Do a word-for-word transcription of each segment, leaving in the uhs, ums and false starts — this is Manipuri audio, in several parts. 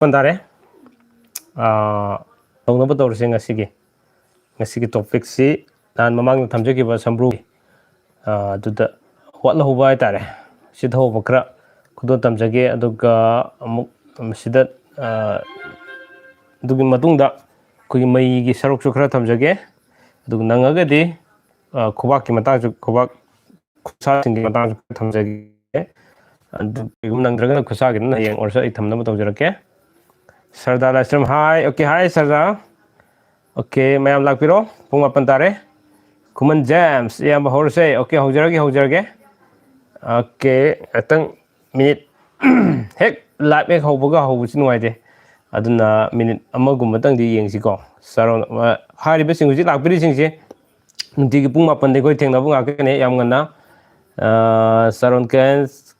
ꯄꯟ ꯇꯥꯔꯦ꯫ ꯑꯥ, ꯇꯧꯅꯕ ꯇꯧꯔꯁꯦ ꯉꯁꯤꯒꯤ꯫ ꯉꯁꯤꯒꯤ ꯇꯣꯄꯤꯛꯁꯤ ꯅꯍꯥꯟ ꯃꯃꯥꯡꯗ ꯊꯝꯖꯈꯤꯕ ꯁꯝꯕ꯭ꯔꯨ, ꯑꯥ, ꯑꯗꯨꯗ ꯋꯥꯠꯍꯧꯕ ꯍꯥꯏꯇꯥꯔꯦ꯫ ꯁꯤꯗ ꯍꯧꯕ ꯈꯔ ꯈꯨꯗꯣꯜ ꯇꯝꯖꯒꯦ, ꯑꯗꯨꯒ ꯑꯃꯨꯛ ꯃꯁꯤꯗ, ꯑꯥ, ꯑꯗꯨꯒꯤ ꯃꯇꯨꯡꯗ ꯑꯩꯈꯣꯏꯒꯤ ꯃꯩꯒꯤ ꯁꯔꯨꯛꯁꯨ ꯈꯔ ꯊꯝꯖꯒꯦ, ꯑꯗꯨꯒ ꯅꯪꯉꯒꯗꯤ, ꯑꯥ, ꯈꯨꯕꯥꯛꯀꯤ ꯃꯇꯥꯡꯁꯨ, ꯈꯨꯕꯥꯛ ꯈꯨꯠꯁꯥꯁꯤꯡꯒꯤ ꯃꯇꯥꯡꯁꯨ ꯈꯔ ꯊꯝꯖꯒꯦ꯫ ꯑꯗꯨ ꯀꯩꯒꯨꯝꯕ ꯅꯪꯗ꯭ꯔꯒꯅ ꯈꯨꯠꯁꯥꯒꯤꯗꯨꯅ ꯍꯌꯦꯡ ꯑꯣꯏꯔꯁꯨ ꯑꯩ ꯊꯝꯅꯕ ꯇꯧꯖꯔꯛꯀꯦ꯫ ꯁꯔꯗꯥ ꯂꯥꯏꯁ꯭ꯔꯝ, ꯍꯥꯏ꯫ ꯑꯣꯀꯦ, ꯍꯥꯏ ꯁꯔꯗꯥ꯫ ꯑꯣꯀꯦ, ꯃꯌꯥꯝ ꯂꯥꯛꯄꯤꯔꯣ, ꯄꯨꯡ ꯃꯥꯄꯟ ꯇꯥꯔꯦ꯫ ꯈꯨꯃꯟ ꯖꯦꯝꯁ, ꯏꯌꯥꯝꯕ ꯍꯧꯔꯁꯦ꯫ ꯑꯣꯀꯦ, ꯍꯧꯖꯔꯒꯦ, ꯍꯧꯖꯔꯒꯦ꯫ ꯑꯣꯀꯦ, ꯉꯥꯛꯇꯪ ꯃꯤꯅꯤꯠ ꯍꯦꯛ ꯂꯥꯏꯞ ꯍꯦꯛ ꯍꯧꯕꯒ ꯍꯧꯕꯁꯤ ꯅꯨꯡꯉꯥꯏꯇꯦ, ꯑꯗꯨꯅ ꯃꯤꯅꯤꯠ ꯑꯃꯒꯨꯝꯕꯇꯪꯗꯤ ꯌꯦꯡꯁꯤꯀꯣ꯫ ꯁꯥꯔꯣꯟ, ꯑ, ꯍꯥꯏꯔꯤꯕꯁꯤꯡ, ꯍꯧꯖꯤꯛ ꯂꯥꯛꯄꯤꯔꯤꯁꯤꯡꯁꯦ ꯅꯨꯡꯇꯤꯒꯤ ꯄꯨꯡ ꯃꯥꯄꯟꯗ ꯑꯩꯈꯣꯏ ꯊꯦꯡꯅꯕ ꯉꯥꯛꯇꯅꯦ, ꯌꯥꯝ ꯉꯟꯅ꯫ ꯑ, ꯁꯥꯔꯣꯟ ꯀꯦꯟꯁ,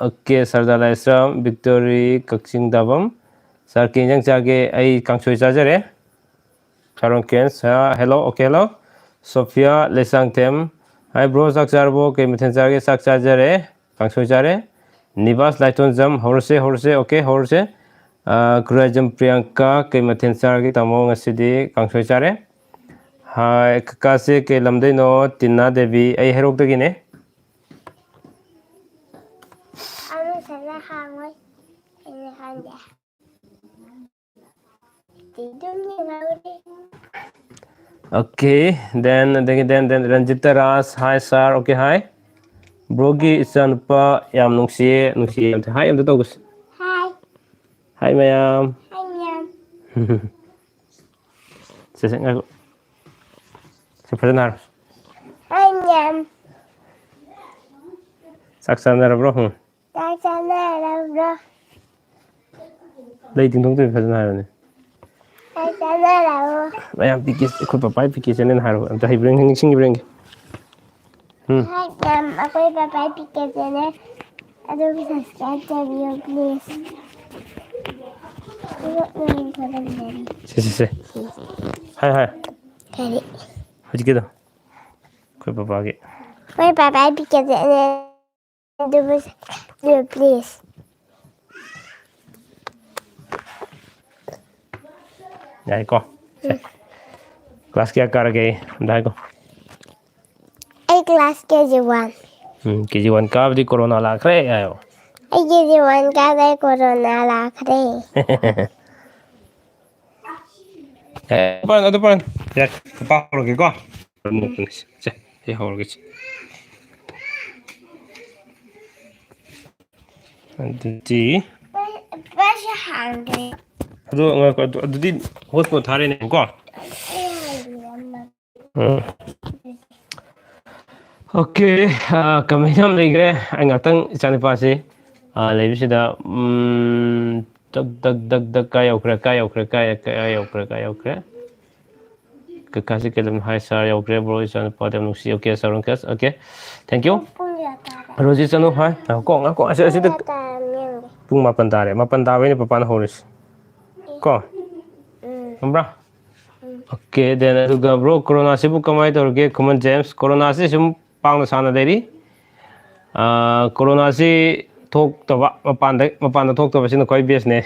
ꯑꯣꯀꯦ, ꯁꯔꯗꯥ ꯂꯥꯏꯁ꯭ꯔꯝ, ꯕꯤꯛꯇꯣꯔꯤ, ꯀꯛꯆꯤꯡ ꯇꯥꯕꯝ꯫ ꯁꯥꯔ, ꯀꯩ ꯏꯟꯖꯥꯡ ꯆꯥꯒꯦ? ꯑꯩ ꯀꯥꯡꯁꯣꯏ ꯆꯥꯖꯔꯦ꯫ ꯁꯥꯔꯣꯟ ꯀꯦꯟꯁ, ꯍꯥ, hello, okay, hello. Sophia Leishangthem, hi bro, ꯆꯥꯛ ꯆꯥꯔꯕꯣ? ꯀꯩ ꯃꯊꯦꯜ ꯆꯥꯔꯒꯦ? ꯆꯥꯛ ꯆꯥꯖꯔꯦ, ꯀꯥꯡꯁꯣꯏ ꯆꯥꯔꯦ꯫ ꯅꯤꯕꯥꯁ ꯂꯥꯏꯊꯣꯟꯖꯝ, ꯍꯧꯔꯁꯦ, ꯍꯧꯔꯁꯦ, ꯑꯣꯀꯦ, ꯍꯧꯔꯁꯦ꯫ ꯑ, ꯈꯨꯔꯥꯏꯖꯝ ꯄ꯭ꯔꯤꯌꯥꯡꯀꯥ, ꯀꯩ ꯃꯊꯦꯜ ꯆꯥꯔꯒꯦ ꯇꯥꯃꯣ? ꯉꯁꯤꯗꯤ ꯀꯥꯡꯁꯣꯏ ꯆꯥꯔꯦ꯫ ꯍꯥꯏ, ꯀꯀꯥꯁꯦ ꯀꯩ ꯂꯝꯗꯩꯅꯣ? ꯇꯤꯅꯥ ꯗꯦꯕꯤ, ꯑꯩ ꯍꯩꯔꯣꯛꯇꯒꯤꯅꯦ꯫ ꯑꯃ ꯁꯅꯥ ꯍꯥꯡꯉꯣꯏ, ꯑꯩꯅ ꯍꯥꯡꯒꯦ꯫ ꯑꯗꯨꯝ ꯌꯦꯡꯍꯧꯔꯦ꯫ ꯑꯣꯀꯦ, then, ꯑꯗꯒꯤ then, then, ꯔꯟꯖꯤꯇꯥ ꯔꯥꯖ, hi sir, okay, hi꯫ ꯕ꯭ꯔꯣꯒꯤ ꯏꯆꯥꯅꯨꯄꯥ ꯌꯥꯝ ꯅꯨꯡꯁꯤꯌꯦ, ꯅꯨꯡꯁꯤꯌꯦ ꯑꯝꯇ hi ꯑꯝꯇ ꯇꯧꯒꯁꯦ꯫ Hi꯫ Hi ꯃꯌꯥꯝ꯫ Hi ꯃꯌꯥꯝ꯫ ꯁꯦ, ꯁꯦ, ꯉꯥꯏꯈꯣ꯫ ꯁꯦ, ꯐꯖꯅ ꯍꯥꯏꯔꯣ꯫ Hi ꯃꯌꯥꯝ꯫ ꯆꯥꯛ ꯆꯥꯅꯔꯕ꯭ꯔꯣ? ꯍꯨꯝ꯫ ꯆꯥꯛ ꯆꯥꯅꯔꯕ꯭ꯔꯣ? ꯂꯩ ꯇꯤꯡꯊꯣꯛꯇꯣꯏ ꯐꯖꯅ ꯍꯥꯏꯕꯅꯦ꯫ ꯆꯥꯛ ꯆꯥꯅꯔꯕ꯭ꯔꯣ? ꯃꯌꯥꯝ ꯄꯤ ꯀꯦ, ꯑꯩꯈꯣꯏ ꯄꯄꯥꯒꯤ ꯄꯤ ꯀꯦ channel ꯍꯥꯏꯔꯣ꯫ ꯑꯝꯇ ꯍꯩꯕ꯭ꯔꯥ ꯌꯦꯡꯒꯦ, ꯅꯤꯡꯁꯤꯡꯉꯤꯕ꯭ꯔꯥ ꯌꯦꯡꯒꯦ꯫ ꯎꯝ꯫ ꯍꯥꯏ ꯃꯌꯥꯝ, ꯑꯩꯈꯣꯏ ꯄꯄꯥꯒꯤ ꯄꯤ ꯀꯦ channel ꯑꯗꯨꯝ subscribe ꯇꯧꯕꯤꯌꯨ, please꯫ ꯁꯦ, ꯁꯦ, ꯁꯦ꯫ ꯍꯥꯏ, ꯍꯥꯏ꯫ ꯀꯔꯤ? ꯍꯧꯖꯤꯛꯀꯤꯗꯣ꯫ ꯑꯩꯈꯣꯏ ꯄꯄꯥꯒꯤ꯫ ꯑꯩꯈꯣꯏ ꯄꯄꯥꯒꯤ ꯄꯤ ꯀꯦ channel ꯑꯗꯨꯕꯨ, please꯫ ꯌꯥꯏꯀꯣ? ꯁꯦ꯫ ꯀ꯭ꯂꯥꯁ ꯀꯌꯥ ꯀꯥꯔꯒꯦ? ꯑꯝꯇ ꯍꯥꯏꯀꯣ꯫ ꯑꯩ ꯀ꯭ꯂꯥꯁ ꯀꯦ ꯖꯤ ꯋꯥꯟ꯫ ꯎꯝ, ꯀꯦ ꯖꯤ ꯋꯥꯟ ꯀꯥꯕꯗꯤ ꯀꯣꯔꯣꯅꯥ ꯂꯥꯛꯈ꯭ꯔꯦ ꯍꯥꯏꯌꯣ꯫ ꯑꯩ ꯀꯦ ꯖꯤ ꯋꯥꯟ ꯀꯥꯕꯗꯩ ꯀꯣꯔꯣꯅꯥ ꯂꯥꯛꯈ꯭ꯔꯦ꯫ ꯑꯦ, ꯑꯗꯨ ꯄꯥꯏꯌꯨ, ꯑꯗꯨ ꯄꯥꯏꯌꯨ꯫ ꯌꯥꯔꯦ, ꯄꯥ ꯍꯧꯔꯒꯦꯀꯣ꯫ ꯁꯦ, ꯑꯩ ꯍꯧꯔꯒꯦ ꯁꯦ꯫ ꯑꯗꯨꯗꯤ ꯄꯩꯁꯥ ꯍꯥꯡꯒꯦ꯫ ꯑꯗꯨ ꯉꯥꯏꯈꯣ, ꯑꯗꯨ, ꯑꯗꯨꯗꯤ ꯍꯣꯠꯄꯣꯠ ꯊꯥꯔꯦꯅꯦꯀꯣ꯫ ꯎꯝ꯫ ꯑꯣꯀꯦ, ꯑ, ꯀꯃꯦꯟ ꯌꯥꯝ ꯂꯩꯈ꯭ꯔꯦ꯫ ꯑꯩ ꯉꯥꯛꯇꯪ ꯏꯆꯥꯅꯨꯄꯥꯁꯤ, ꯑ, ꯂꯩꯕꯁꯤꯗ, ꯎꯝ, ꯗꯛ, ꯗꯛ, ꯗꯛ, ꯗꯛ, ꯀꯥꯏ ꯌꯧꯈ꯭ꯔꯦ, ꯀꯥꯏ ꯌꯧꯈ꯭ꯔꯦ, ꯀꯥꯏ, ꯀꯥꯏ ꯌꯧꯈ꯭ꯔꯦ, ꯀꯥꯏ ꯌꯧꯈ꯭ꯔꯦ? ꯀꯀꯥꯁꯤ ꯀꯩꯗꯧꯅꯤ ꯍꯥꯏ, ꯁꯥꯔ ꯌꯧꯈ꯭ꯔꯦ, ꯕ꯭ꯔꯣ, ꯏꯆꯥꯅꯨꯄꯥꯗꯤ ꯌꯥꯝ ꯅꯨꯡꯁꯤ꯫ Okay, sir, okay, okay. Thank you꯫ ꯄꯨꯡ ꯀꯌꯥ ꯇꯥꯔꯦ? ꯔꯣꯖꯤ, ꯆꯠꯅꯨ ꯍꯥꯏ꯫ ꯉꯥꯏꯈꯣꯀꯣ, ꯉꯥꯏꯈꯣ, ꯑꯁꯤ, ꯑꯁꯤꯗ ꯄꯨꯡ ꯀꯌꯥ ꯇꯥꯔꯦ ꯌꯦꯡꯒꯦ꯫ ꯄꯨꯡ ꯃꯥꯄꯟ ꯇꯥꯔꯦ꯫ ꯃꯥꯄꯟ ꯇꯥꯕꯩꯅꯦ ꯄꯄꯥꯅ ꯍꯧꯔꯤꯁꯤ꯫ ꯀꯣ? ꯎꯝ꯫ ꯈꯪꯕ꯭ꯔꯥ? ꯎꯝ꯫ ꯑꯣꯀꯦ, then ꯑꯗꯨꯒ ꯕ꯭ꯔꯣ, ꯀꯣꯔꯣꯅꯥꯁꯤꯕꯨ ꯀꯃꯥꯏꯅ ꯇꯧꯔꯒꯦ? ꯈꯨꯃꯟ ꯖꯦꯝꯁ, ꯀꯣꯔꯣꯅꯥꯁꯤ ꯁꯨꯝ ꯄꯥꯡꯅ ꯁꯥꯟꯅ ꯂꯩꯔꯤ꯫ ꯑꯥ, ꯀꯣꯔꯣꯅꯥꯁꯤ ꯊꯣꯛꯇꯕ, ꯃꯄꯥꯟꯗ, ꯃꯄꯥꯟꯗ ꯊꯣꯛꯇꯕꯁꯤꯅ ꯈ꯭ꯋꯥꯏ ꯕꯦꯁꯅꯦ꯫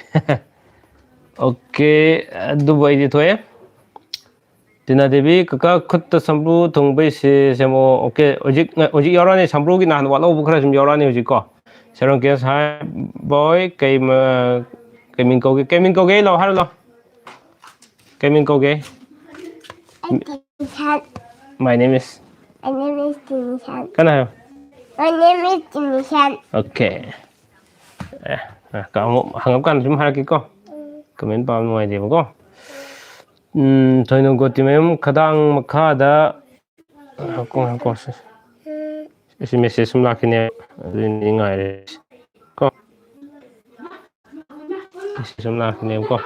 ꯑꯣꯀꯦ, ꯑꯗꯨꯕꯨ ꯑꯩꯗꯤ ꯊꯣꯛꯑꯦ꯫ ꯇꯤꯅꯥ ꯗꯦꯕꯤ, ꯀꯀꯥ ꯈꯨꯠꯇ ꯁꯝꯕ꯭ꯔꯨ ꯊꯨꯡꯕꯩꯁꯦ ꯁꯦꯝꯃꯛꯑꯣ꯫ ꯑꯣꯀꯦ, ꯍꯧꯖꯤꯛ, ꯍꯧꯖꯤꯛ ꯌꯥꯎꯔꯛꯑꯅꯤ, ꯁꯝꯕ꯭ꯔꯨꯒꯤ ꯅꯍꯥꯟ ꯋꯥꯠꯍꯧꯕ ꯈꯔ ꯁꯨꯝ ꯌꯥꯎꯔꯛꯑꯅꯤ ꯍꯧꯖꯤꯛꯀꯣ꯫ ꯁꯦꯔꯣꯡ ꯀꯦꯁ, ꯍꯥꯏ ꯕꯣꯏ, ꯀꯩ ꯃ-, ꯀꯩ ꯃꯤꯡ ꯀꯧꯒꯦ? ꯀꯩ ꯃꯤꯡ ꯀꯧꯒꯦ? ꯂꯥꯎ, ꯍꯥꯏꯔꯣ ꯂꯥꯎ꯫ ꯀꯩ ꯃꯤꯡ ꯀꯧꯒꯦ? ꯑꯩ ꯇꯤꯟꯁꯟ꯫ My name is. My name is ꯇꯤꯟꯁꯟ꯫ ꯀꯟꯅ ꯍꯥꯏꯌꯣ꯫ My name is ꯇꯤꯟꯁꯟ꯫ ꯑꯣꯀꯦ꯫ ꯑꯦ, ꯑ, ꯀ-, ꯑꯃꯨꯛ ꯍꯪꯉꯛꯀꯥꯟꯗ ꯁꯨꯝ ꯍꯥꯏꯔꯛꯀꯦꯀꯣ꯫ ꯀꯃꯦꯟ ꯄꯥꯕ ꯅꯨꯡꯉꯥꯏꯇꯦꯕꯀꯣ꯫ ꯎꯝ, ꯊꯣꯏꯅꯣ ꯒꯣꯇꯤꯃꯌꯨꯝ ꯈꯗꯥꯡ ꯃꯈꯥꯗ, ꯉꯥꯏꯈꯣ, ꯉꯥꯏꯈꯣ, ꯁꯤ, ꯁꯤ ꯃꯦꯁꯦꯖ ꯑꯃ ꯂꯥꯛꯈꯤꯅꯦ, ꯑꯗꯨꯏꯅꯤ ꯉꯥꯏꯔꯦ꯫ ꯀꯣ? ꯃꯦꯁꯦꯖ ꯑꯃ ꯂꯥꯛꯈꯤꯅꯦꯕꯀꯣ꯫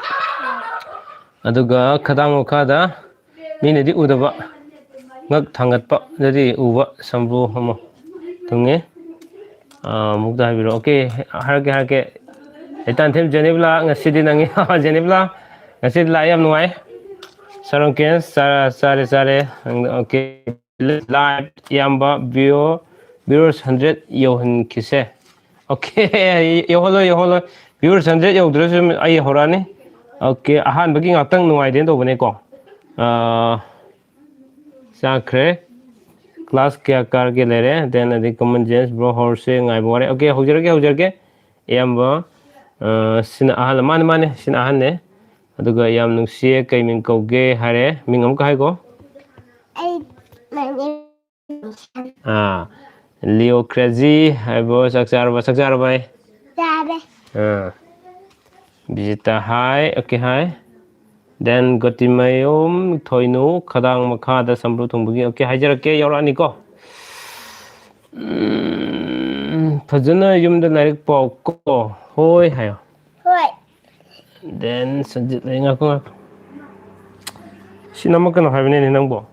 ꯑꯗꯨꯒ ꯈꯗꯥꯡ ꯃꯈꯥꯗ ꯃꯤꯅꯗꯤ ꯎꯗꯕ, ꯉꯛ ꯊꯥꯡꯒꯠꯄꯗꯗꯤ ꯎꯕ ꯁꯝꯕ꯭ꯔꯨ ꯑꯃ ꯊꯨꯡꯉꯦ꯫ ꯑꯥ, ꯑꯃꯨꯛꯇ ꯍꯥꯏꯕꯤꯔꯛꯑꯣ꯫ ꯑꯣꯀꯦ, ꯍꯥꯏꯔꯛꯀꯦ, ꯍꯥꯏꯔꯛꯀꯦ꯫ ꯂꯩꯇꯥꯟꯊꯦꯝ ꯖꯦꯅꯤꯕꯂꯥ, ꯉꯁꯤꯗꯤ ꯅꯪꯉꯤ꯫ ꯖꯦꯅꯤꯕꯂꯥ, ꯉꯁꯤꯗꯤ ꯂꯥꯛꯑꯦ, ꯌꯥꯝ ꯅꯨꯡꯉꯥꯏ꯫ ꯁꯥꯔꯣꯡ ꯀꯦꯟꯁ, ꯆꯥ-, ꯆꯥꯔꯦ, ꯆꯥꯔꯦ꯫ ꯑꯣꯀꯦ꯫ Live ꯏꯌꯥꯝꯕ view-, viewers hundred ꯌꯧꯍꯟꯈꯤꯁꯦ꯫ ꯑꯣꯀꯦ, ꯌꯧꯍꯜꯂꯣ, ꯌꯧꯍꯜꯂꯣ꯫ Viewers hundred ꯌꯧꯗ꯭ꯔꯁꯨ ꯑꯩ ꯍꯧꯔꯛꯑꯅꯤ꯫ ꯑꯣꯀꯦ, ꯑꯍꯥꯟꯕꯒꯤ ꯉꯥꯛꯇꯪ ꯅꯨꯡꯉꯥꯏꯗꯦꯅ ꯇꯧꯕꯅꯦꯀꯣ꯫ ꯑꯥ, ꯆꯥꯈ꯭ꯔꯦ꯫ ꯀ꯭ꯂꯥꯁ ꯀꯌꯥ ꯀꯥꯔꯒꯦ ꯂꯩꯔꯦ, then ꯑꯗꯩ ꯀꯃꯟ ꯖꯦꯝꯁ ꯕ꯭ꯔꯣ ꯍꯧꯔꯁꯦ, ꯉꯥꯏꯕ ꯋꯥꯔꯦ꯫ ꯑꯣꯀꯦ, ꯍꯧꯖꯔꯒꯦ, ꯍꯧꯖꯔꯒꯦ꯫ ꯏꯌꯥꯝꯕ, ꯑꯥ, ꯁꯤꯅ ꯑꯍꯜ, ꯃꯥꯅꯦ, ꯃꯥꯅꯦ, ꯁꯤꯅ ꯑꯍꯟꯅꯦ꯫ ꯑꯗꯨꯒ ꯌꯥꯝ ꯅꯨꯡꯁꯤꯌꯦ, ꯀꯩ ꯃꯤꯡ ꯀꯧꯒꯦ ꯍꯥꯏꯔꯦ꯫ ꯃꯤꯡ ꯑꯃꯨꯛꯀ ꯍꯥꯏꯀꯣ꯫ ꯑꯩ, my name ꯑꯥ, ꯂꯤꯑꯣ ꯀ꯭ꯔꯦꯖꯤ ꯍꯥꯏꯕ, ꯆꯥꯛ ꯆꯥꯔꯕ? ꯆꯥꯛ ꯆꯥꯔꯕ ꯑꯩ? ꯆꯥꯔꯦ꯫ ꯑꯥ, ꯕꯤꯖꯤꯇꯥ ꯍꯥꯏ, ꯑꯣꯀꯦ ꯍꯥꯏ꯫ Then ꯒꯣꯇꯤꯃꯌꯨꯝ ꯊꯣꯏꯅꯨ, ꯈꯗꯥꯡ ꯃꯈꯥꯗ ꯁꯝꯕ꯭ꯔꯨ ꯊꯨꯡꯕꯒꯤ, ꯑꯣꯀꯦ ꯍꯥꯏꯖꯔꯛꯀꯦ, ꯌꯥꯎꯔꯛꯑꯅꯤꯀꯣ꯫ ꯎꯝ, ꯐꯖꯅ ꯌꯨꯝꯗ ꯂꯥꯏꯔꯤꯛ ꯄꯥꯎ ꯀꯣ꯫ ꯍꯣꯏ ꯍꯥꯏꯌꯣ꯫ ꯍꯣꯏ꯫ Then ꯁꯟꯖꯤꯠ ꯂꯩ, ꯉꯥꯏꯈꯣ, ꯉꯥꯏꯈꯣ꯫ ꯁꯤ ꯅꯝꯃꯛꯀꯅꯣ ꯍꯥꯏꯕꯅꯤꯅꯦ ꯅꯪꯕꯣ꯫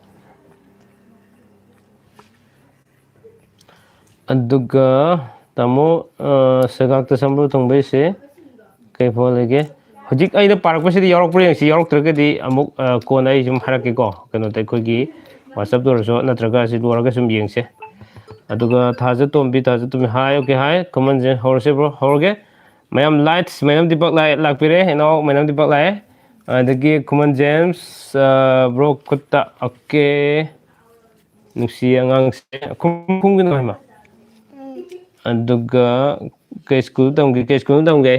ꯑꯗꯨꯒ ꯇꯥꯃꯣ, ꯑ, ꯁꯦꯒꯥꯛꯇ ꯁꯝꯕ꯭ꯔꯨ ꯊꯨꯡꯕꯩꯁꯦ ꯀꯩ ꯐꯥꯎ ꯂꯩꯒꯦ? ꯍꯧꯖꯤꯛ ꯑꯩꯅ ꯄꯥꯔꯛꯄꯁꯤꯗ ꯌꯥꯎꯔꯛꯄ꯭ꯔꯥ ꯌꯦꯡꯁꯤ, ꯌꯥꯎꯔꯛꯇ꯭ꯔꯒꯗꯤ ꯑꯃꯨꯛ, ꯑ, ꯀꯣꯟꯅ ꯑꯩ ꯁꯨꯝ ꯍꯥꯏꯔꯛꯀꯦꯀꯣ, ꯀꯩꯅꯣꯗ ꯑꯩꯈꯣꯏꯒꯤ WhatsApp-ꯇ ꯑꯣꯏꯔꯁꯨ ꯅꯠꯇ꯭ꯔꯒ ꯑꯁꯤ ꯂꯣꯏꯔꯒ ꯁꯨꯝ ꯌꯦꯡꯁꯦ꯫ ꯑꯗꯨꯒ ꯊꯥꯖ ꯇꯣꯝꯕꯤ, ꯊꯥꯖ ꯇꯣꯝꯕꯤ, ꯍꯥꯏ, ꯑꯣꯀꯦ, ꯍꯥꯏ, ꯀꯃꯟꯁꯦ ꯍꯧꯔꯁꯦ ꯕ꯭ꯔꯣ, ꯍꯧꯔꯒꯦ꯫ ꯃꯌꯥꯝ ꯂꯥꯏꯠꯁ, ꯃꯌꯥꯝ ꯗꯤꯄꯛ ꯂꯥꯛꯑꯦ, ꯂꯥꯛꯄꯤꯔꯦ, ꯏꯅꯥꯎ ꯃꯌꯥꯝ ꯗꯤꯄꯛ ꯂꯥꯛꯑꯦ꯫ ꯑꯗꯒꯤ ꯈꯨꯃꯟ ꯖꯦꯝꯁ, ꯑ, ꯕ꯭ꯔꯣ ꯈꯨꯠꯇ, ꯑꯣꯀꯦ꯫ ꯅꯨꯡꯁꯤ ꯑꯉꯥꯡꯁꯦ꯫ ꯈꯨꯝ-, ꯈꯨꯝꯒꯤꯅꯣ ꯍꯥꯏꯃ꯫ ꯑꯗꯨꯒ ꯀꯩ ꯁ꯭ꯀꯨꯜ ꯇꯝꯒꯦ? ꯀꯩ ꯁ꯭ꯀꯨꯜ ꯇꯝꯒꯦ?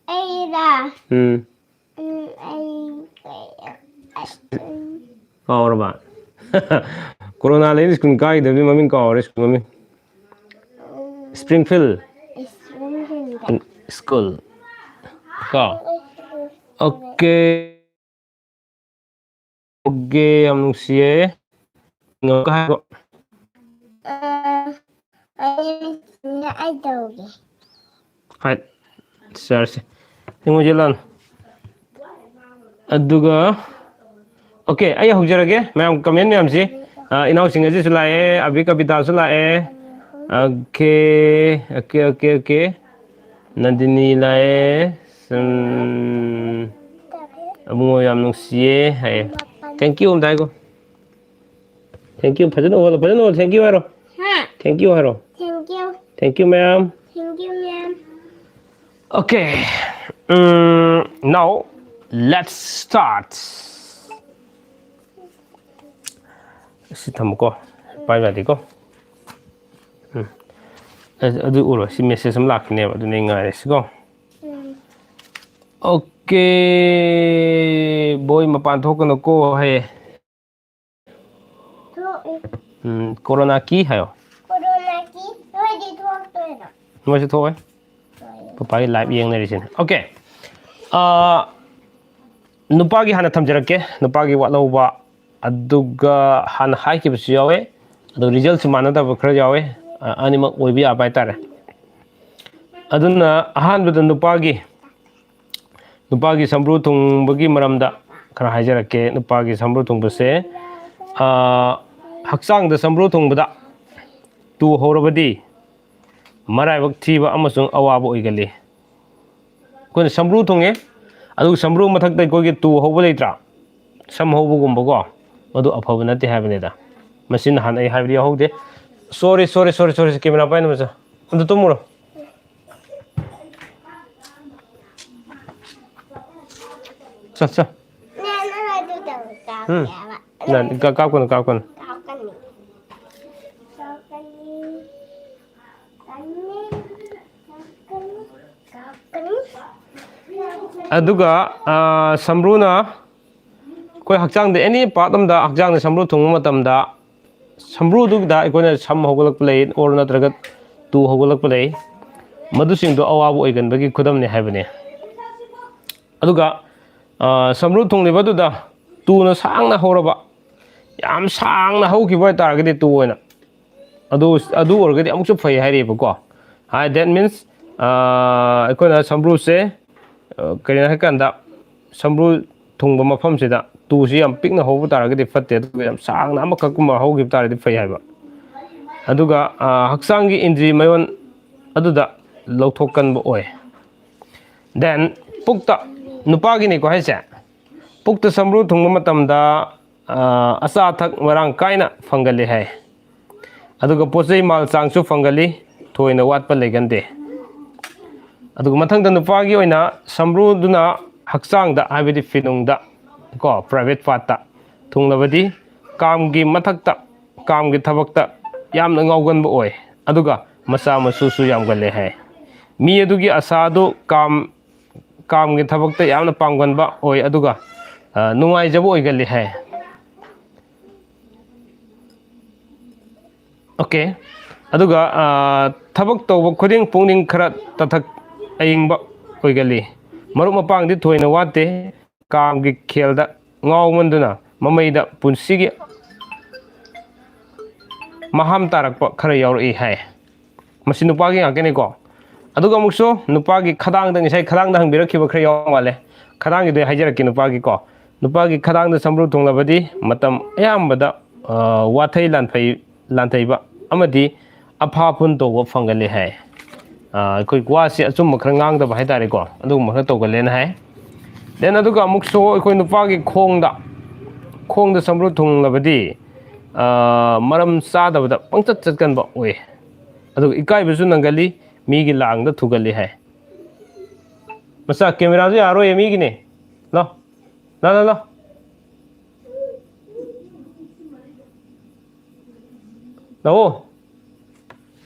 ꯑꯩꯔꯥ? ꯎꯝ꯫ ꯎꯝ, ꯑꯩ ꯀꯩ-, ꯀꯥꯎꯔꯕ? ꯀꯣꯔꯣꯅꯥ ꯂꯩꯕ ꯁ꯭ꯀꯨꯜ ꯀꯥꯈꯤꯗꯕꯗꯤ ꯃꯃꯤꯡ ꯀꯥꯎꯔꯦ, ꯁ꯭ꯀꯨꯜ ꯃꯃꯤꯡ꯫ ꯎꯝ, ꯁ꯭ꯄ꯭ꯔꯤꯡꯐꯤꯜ ꯁ꯭ꯄ꯭ꯔꯤꯡꯐꯤꯜꯗ꯫ ꯁ꯭ꯀꯨꯜ꯫ ꯀꯣ? ꯎꯝ, ꯎꯝ, ꯎꯝ꯫ ꯑꯣꯀꯦ꯫ ꯑꯣꯀꯦ, ꯌꯥꯝ ꯅꯨꯡꯁꯤꯌꯦ꯫ ꯉꯝꯒ ꯍꯥꯏꯔꯣ꯫ ꯑ, ꯑꯩ, ꯑꯩ ꯇꯧꯒꯦ꯫ ꯍꯣꯏ, ꯁꯥꯔꯁꯦ꯫ ꯊꯦꯡꯉꯣꯏ ꯆꯦ ꯂꯥꯟ꯫ ꯑꯗꯨꯒ, ꯑꯣꯀꯦ, ꯑꯩ ꯍꯧꯖꯔꯒꯦ꯫ ꯃꯌꯥꯝ ꯀꯃꯦꯟ ꯃꯌꯥꯝꯁꯤ, ꯑ, ꯏꯅꯥꯎꯁꯤꯡ ꯑꯁꯤꯁꯨ ꯂꯥꯛꯑꯦ, ꯑꯕꯤ ꯀꯕꯤꯇꯥꯁꯨ ꯂꯥꯛꯑꯦ꯫ Okay, okay, okay, okay. Nandini ꯂꯥꯛꯑꯦ꯫ ꯎꯝ, ꯑꯕꯨꯡꯉꯣ ꯌꯥꯝ ꯅꯨꯡꯁꯤꯌꯦ ꯍꯥꯏꯌꯦ꯫ Thank you ꯑꯝꯇ ꯍꯥꯏꯒꯣ꯫ Thank you, ꯐꯖꯅ ꯑꯣꯜꯂꯣ, ꯐꯖꯅ ꯑꯣꯜꯂꯣ, thank you ꯍꯥꯏꯔꯣ꯫ ꯍꯥ? Thank you ꯍꯥꯏꯔꯣ꯫ Thank you꯫ Thank you ꯃꯌꯥꯝ꯫ Thank you ꯃꯌꯥꯝ꯫ Okay. Um, now, let's start. ꯁꯤ ꯊꯝꯃꯨꯀꯣ, ꯄꯥꯏꯕ ꯌꯥꯗꯦꯀꯣ. ꯎꯝ. ꯑ-, ꯑꯗꯨ ꯎꯔꯣ, ꯁꯤ message ꯑꯃ ꯂꯥꯛꯈꯤꯅꯦꯕ, ꯑꯗꯨꯅꯦ ꯉꯥꯏꯔꯤꯁꯤꯀꯣ. Okay, ꯕꯣꯏ ꯃꯄꯥꯟ ꯊꯣꯛꯀꯅꯨꯀꯣ ꯍꯥꯏꯌꯦ. ꯊꯣꯛꯑꯦ꯫ ꯎꯝ, ꯀꯣꯔꯣꯅꯥ ꯀꯤ ꯍꯥꯏꯌꯣ꯫ ꯀꯣꯔꯣꯅꯥ ꯀꯤ ꯅꯣꯏꯗꯤ ꯊꯣꯛꯇꯣꯏꯔꯣ? ꯃꯣꯏꯁꯨ ꯊꯣꯛꯑꯣꯏ꯫ ꯊꯣꯛꯑꯦ꯫ ꯄꯄꯥꯒꯤ live ꯌꯦꯡꯅꯔꯤꯁꯤꯅꯦ꯫ Okay. ꯑꯥ, ꯅꯨꯄꯥꯒꯤ ꯍꯥꯟꯅ ꯊꯝꯖꯔꯛꯀꯦ꯫ ꯅꯨꯄꯥꯒꯤ ꯋꯥꯠꯍꯧꯕ, ꯑꯗꯨꯒ ꯍꯥꯟꯅ ꯍꯥꯏꯈꯤꯕꯁꯨ ꯌꯥꯎꯋꯦ, ꯑꯗꯣ resultꯁꯨ ꯃꯥꯟꯅꯗꯕ ꯈꯔ ꯌꯥꯎꯋꯦ, ꯑ-, ꯑꯅꯤꯃꯛ ꯑꯣꯏꯕ ꯌꯥꯕ ꯍꯥꯏꯇꯥꯔꯦ꯫ ꯑꯗꯨꯅ ꯑꯍꯥꯟꯕꯗ ꯅꯨꯄꯥꯒꯤ, ꯅꯨꯄꯥꯒꯤ ꯁꯝꯕ꯭ꯔꯨ ꯊꯨꯡꯕꯒꯤ ꯃꯔꯝꯗ ꯈꯔ ꯍꯥꯏꯖꯔꯛꯀꯦ꯫ ꯅꯨꯄꯥꯒꯤ ꯁꯝꯕ꯭ꯔꯨ ꯊꯨꯡꯕꯁꯦ, ꯑ, ꯍꯛꯆꯥꯡꯗ ꯁꯝꯕ꯭ꯔꯨ ꯊꯨꯡꯕꯗ ꯇꯨ ꯍꯧꯔꯕꯗꯤ ꯃꯔꯥꯏꯕꯛ ꯊꯤꯕ ꯑꯃꯁꯨꯡ ꯑꯋꯥꯕ ꯑꯣꯏꯒꯜꯂꯤ꯫ ꯑꯩꯈꯣꯏꯅ ꯁꯝꯕ꯭ꯔꯨ ꯊꯨꯡꯉꯦ, ꯑꯗꯨꯒ ꯁꯝꯕ꯭ꯔꯨ ꯃꯊꯛꯇ ꯑꯩꯈꯣꯏꯒꯤ ꯇꯨ ꯍꯧꯕ ꯂꯩꯇ꯭ꯔꯥ? ꯁꯝ ꯍꯧꯕꯒꯨꯝꯕꯀꯣ, ꯃꯗꯨ ꯑꯐꯕ ꯅꯠꯇꯦ ꯍꯥꯏꯕꯅꯤꯗ꯫ ꯃꯁꯤ ꯅꯍꯥꯟ ꯑꯩ ꯍꯥꯏꯕꯗꯤ ꯌꯥꯎꯍꯧꯗꯦ꯫ Sorry, sorry, sorry, sorry, camera ꯄꯥꯏꯅꯕꯁꯨ꯫ ꯑꯗꯨ ꯇꯨꯝꯃꯨꯔꯣ꯫ ꯆꯠ, ꯆꯠ꯫ ꯅꯦ, ꯅꯪ ꯑꯗꯨ ꯇꯧ, ꯎꯝ꯫ ꯀꯥꯞꯀꯦ ꯍꯥꯏꯕ꯫ ꯅ-, ꯀꯥ-, ꯀꯥꯞꯀꯅꯨ, ꯀꯥꯞꯀꯅꯨ꯫ ꯀꯥꯞꯀꯅꯤ꯫ ꯀꯥꯞꯀꯅꯤ꯫ ꯀꯥꯞꯀꯅꯤ꯫ ꯀꯥꯞꯀꯅꯤ꯫ ꯑꯗꯨꯒ, ꯑ, ꯁꯝꯕ꯭ꯔꯨꯅ ꯑꯩꯈꯣꯏ ꯍꯛꯆꯥꯡꯗ any part ꯑꯝꯗ ꯍꯛꯆꯥꯡꯗ ꯁꯝꯕ꯭ꯔꯨ ꯊꯨꯡꯕ ꯃꯇꯝꯗ ꯁꯝꯕ꯭ꯔꯨꯗꯨꯗ ꯑꯩꯈꯣꯏꯅ ꯁꯝ ꯍꯧꯒꯠꯂꯛꯄ ꯂꯩ or ꯅꯠꯇ꯭ꯔꯒ ꯇꯨ ꯍꯧꯒꯠꯂꯛꯄ ꯂꯩ, ꯃꯗꯨꯁꯤꯡꯗꯣ ꯑꯋꯥꯕ ꯑꯣꯏꯒꯟꯕꯒꯤ ꯈꯨꯗꯝꯅꯤ ꯍꯥꯏꯕꯅꯤ꯫ ꯑꯗꯨꯒ, ꯑ, ꯁꯝꯕ꯭ꯔꯨ ꯊꯨꯡꯂꯤꯕꯗꯨꯗ ꯇꯨꯅ ꯁꯥꯡꯅ ꯍꯧꯔꯕ, ꯌꯥꯝ ꯁꯥꯡꯅ ꯍꯧꯈꯤꯕ ꯑꯣꯏꯇꯥꯔꯒꯗꯤ ꯇꯨ ꯑꯣꯏꯅ, ꯑꯗꯨ, ꯑꯗꯨ ꯑꯣꯏꯔꯒꯗꯤ ꯑꯃꯨꯛꯁꯨ ꯐꯩ ꯍꯥꯏꯔꯤꯕꯀꯣ꯫ ꯍꯥꯏ, that means, ꯑ, ꯑꯩꯈꯣꯏꯅ ꯁꯝꯕ꯭ꯔꯨꯁꯦ, ꯑ, ꯀꯔꯤꯅꯣ ꯍꯥꯏꯀꯥꯟꯗ, ꯁꯝꯕ꯭ꯔꯨ ꯊꯨꯡꯕ ꯃꯐꯝꯁꯤꯗ ꯇꯨꯁꯤ ꯌꯥꯝ ꯄꯤꯛꯅ ꯍꯧꯕ ꯇꯥꯔꯒꯗꯤ ꯐꯠꯇꯦ, ꯑꯗꯨꯒ ꯌꯥꯝ ꯁꯥꯡꯅ ꯑꯃꯈꯛꯀꯨꯝꯕ ꯍꯧꯈꯤꯕ ꯇꯥꯔꯗꯤ ꯐꯩ ꯍꯥꯏꯕ꯫ ꯑꯗꯨꯒ, ꯑ, ꯍꯛꯆꯥꯡꯒꯤ ꯏꯟꯗ꯭ꯔꯤ ꯃꯌꯣꯟ ꯑꯗꯨꯗ ꯂꯧꯊꯣꯛꯀꯟꯕ ꯑꯣꯏ꯫ Then, ꯄꯨꯛꯇ, ꯅꯨꯄꯥꯒꯤꯅꯤꯀꯣ ꯍꯥꯏꯁꯦ, ꯄꯨꯛꯇ ꯁꯝꯕ꯭ꯔꯨ ꯊꯨꯡꯕ ꯃꯇꯝꯗ, ꯑ, ꯑꯆꯥ ꯑꯊꯛ ꯃꯔꯥꯡ ꯀꯥꯏꯅ ꯐꯪꯒꯜꯂꯤ ꯍꯥꯏ꯫ ꯑꯗꯨꯒ ꯄꯣꯠ ꯆꯩ ꯃꯥꯜ ꯆꯥꯡꯁꯨ ꯐꯪꯒꯜꯂꯤ, ꯊꯣꯏꯅ ꯋꯥꯠꯄ ꯂꯩꯒꯟꯗꯦ꯫ ꯑꯗꯨꯒ ꯃꯊꯪꯗ ꯅꯨꯄꯥꯒꯤ ꯑꯣꯏꯅ ꯁꯝꯕ꯭ꯔꯨꯗꯨꯅ ꯍꯛꯆꯥꯡꯗ, ꯍꯥꯏꯕꯗꯤ ꯐꯤꯅꯨꯡꯗ ꯀꯣ, private partꯇ ꯊꯨꯡꯂꯕꯗꯤ ꯀꯥꯝꯒꯤ ꯃꯊꯛꯇ, ꯀꯥꯝꯒꯤ ꯊꯕꯛꯇ ꯌꯥꯝꯅ ꯉꯥꯎꯒꯟꯕ ꯑꯣꯏ, ꯑꯗꯨꯒ ꯃꯆꯥ ꯃꯁꯨꯁꯨ ꯌꯥꯝꯒꯜꯂꯦ ꯍꯥꯏ꯫ ꯃꯤ ꯑꯗꯨꯒꯤ ꯑꯁꯥꯗꯨ ꯀꯥꯝ, ꯀꯥꯝꯒꯤ ꯊꯕꯛꯇ ꯌꯥꯝꯅ ꯄꯥꯝꯒꯟꯕ ꯑꯣꯏ, ꯑꯗꯨꯒ ꯑ, ꯅꯨꯡꯉꯥꯏꯖꯕ ꯑꯣꯏꯒꯜꯂꯤ ꯍꯥꯏ꯫ ꯑꯣꯀꯦ꯫ ꯑꯗꯨꯒ ꯑ, ꯊꯕꯛ ꯇꯧꯕ ꯈꯨꯗꯤꯡ ꯄꯨꯛꯅꯤꯡ ꯈꯔ ꯇꯊꯛ ꯑꯏꯪꯕ ꯑꯣꯏꯒꯜꯂꯤ꯫ ꯃꯔꯨꯞ ꯃꯄꯥꯡꯗꯤ ꯊꯣꯏꯅ ꯋꯥꯠꯇꯦ꯫ ꯀꯥꯝꯒꯤ ꯈꯦꯜꯗ ꯉꯥꯎꯃꯟꯗꯨꯅ ꯃꯃꯩꯗ ꯄꯨꯟꯁꯤꯒꯤ ꯃꯍꯥꯝ ꯇꯥꯔꯛꯄ ꯈꯔ ꯌꯥꯎꯔꯛꯏ ꯍꯥꯏ꯫ ꯃꯁꯤ ꯅꯨꯄꯥꯒꯤ ꯉꯥꯛꯇꯅꯤꯀꯣ꯫ ꯑꯗꯨꯒ ꯑꯃꯨꯛꯁꯨ ꯅꯨꯄꯥꯒꯤ ꯈꯗꯥꯡꯗ, ꯉꯁꯥꯏ ꯈꯗꯥꯡꯗ ꯍꯪꯕꯤꯔꯛꯈꯤꯕ ꯈꯔ ꯌꯥꯎꯔ ꯃꯥꯜꯂꯦ꯫ ꯈꯗꯥꯡꯒꯤꯗꯣ ꯑꯩ ꯍꯥꯏꯖꯔꯛꯀꯦ ꯅꯨꯄꯥꯒꯤꯀꯣ꯫ ꯅꯨꯄꯥꯒꯤ ꯈꯗꯥꯡꯗ ꯁꯝꯕ꯭ꯔꯨ ꯊꯨꯡꯂꯕꯗꯤ ꯃꯇꯝ ꯑꯌꯥꯝꯕꯗ, ꯑ, ꯋꯥꯊꯩ ꯂꯥꯟꯐꯩ, ꯂꯥꯟꯊꯩꯕ ꯑꯃꯗꯤ ꯑꯐꯥ ꯑꯐꯨꯟ ꯇꯧꯕ ꯐꯪꯒꯜꯂꯤ ꯍꯥꯏ꯫ ꯑ, ꯑꯩꯈꯣꯏ ꯋꯥꯁꯤ ꯑꯆꯨꯝꯕ ꯈꯔ ꯉꯥꯡꯗꯕ ꯍꯥꯏꯇꯥꯔꯦꯀꯣ, ꯑꯗꯨꯒꯨꯝꯕ ꯈꯔ ꯇꯧꯒꯜꯂꯦꯅ ꯍꯥꯏ꯫ Then ꯑꯗꯨꯒ ꯑꯃꯨꯛꯁꯨ ꯑꯩꯈꯣꯏ ꯅꯨꯄꯥꯒꯤ ꯈꯣꯡꯗ, ꯈꯣꯡꯗ ꯁꯝꯕ꯭ꯔꯨ ꯊꯨꯡꯂꯕꯗꯤ, ꯑ, ꯃꯔꯝ ꯆꯥꯗꯕꯗ ꯄꯪꯆꯠ ꯆꯠꯀꯟꯕ ꯑꯣꯏ꯫ ꯑꯗꯨꯒ ꯏꯀꯥꯏꯕꯁꯨ ꯅꯪꯒꯜꯂꯤ, ꯃꯤꯒꯤ ꯂꯥꯡꯗ ꯊꯨꯒꯜꯂꯤ ꯍꯥꯏ꯫ ꯃꯆꯥ, ꯀꯦꯃꯦꯔꯥꯁꯨ ꯌꯥꯔꯣꯏꯌꯦ ꯃꯤꯒꯤꯅꯦ꯫ ꯂꯥꯎ꯫ ꯂꯥꯎ, ꯂꯥꯎ, ꯂꯥꯎ꯫ ꯂꯥꯛꯑꯣ꯫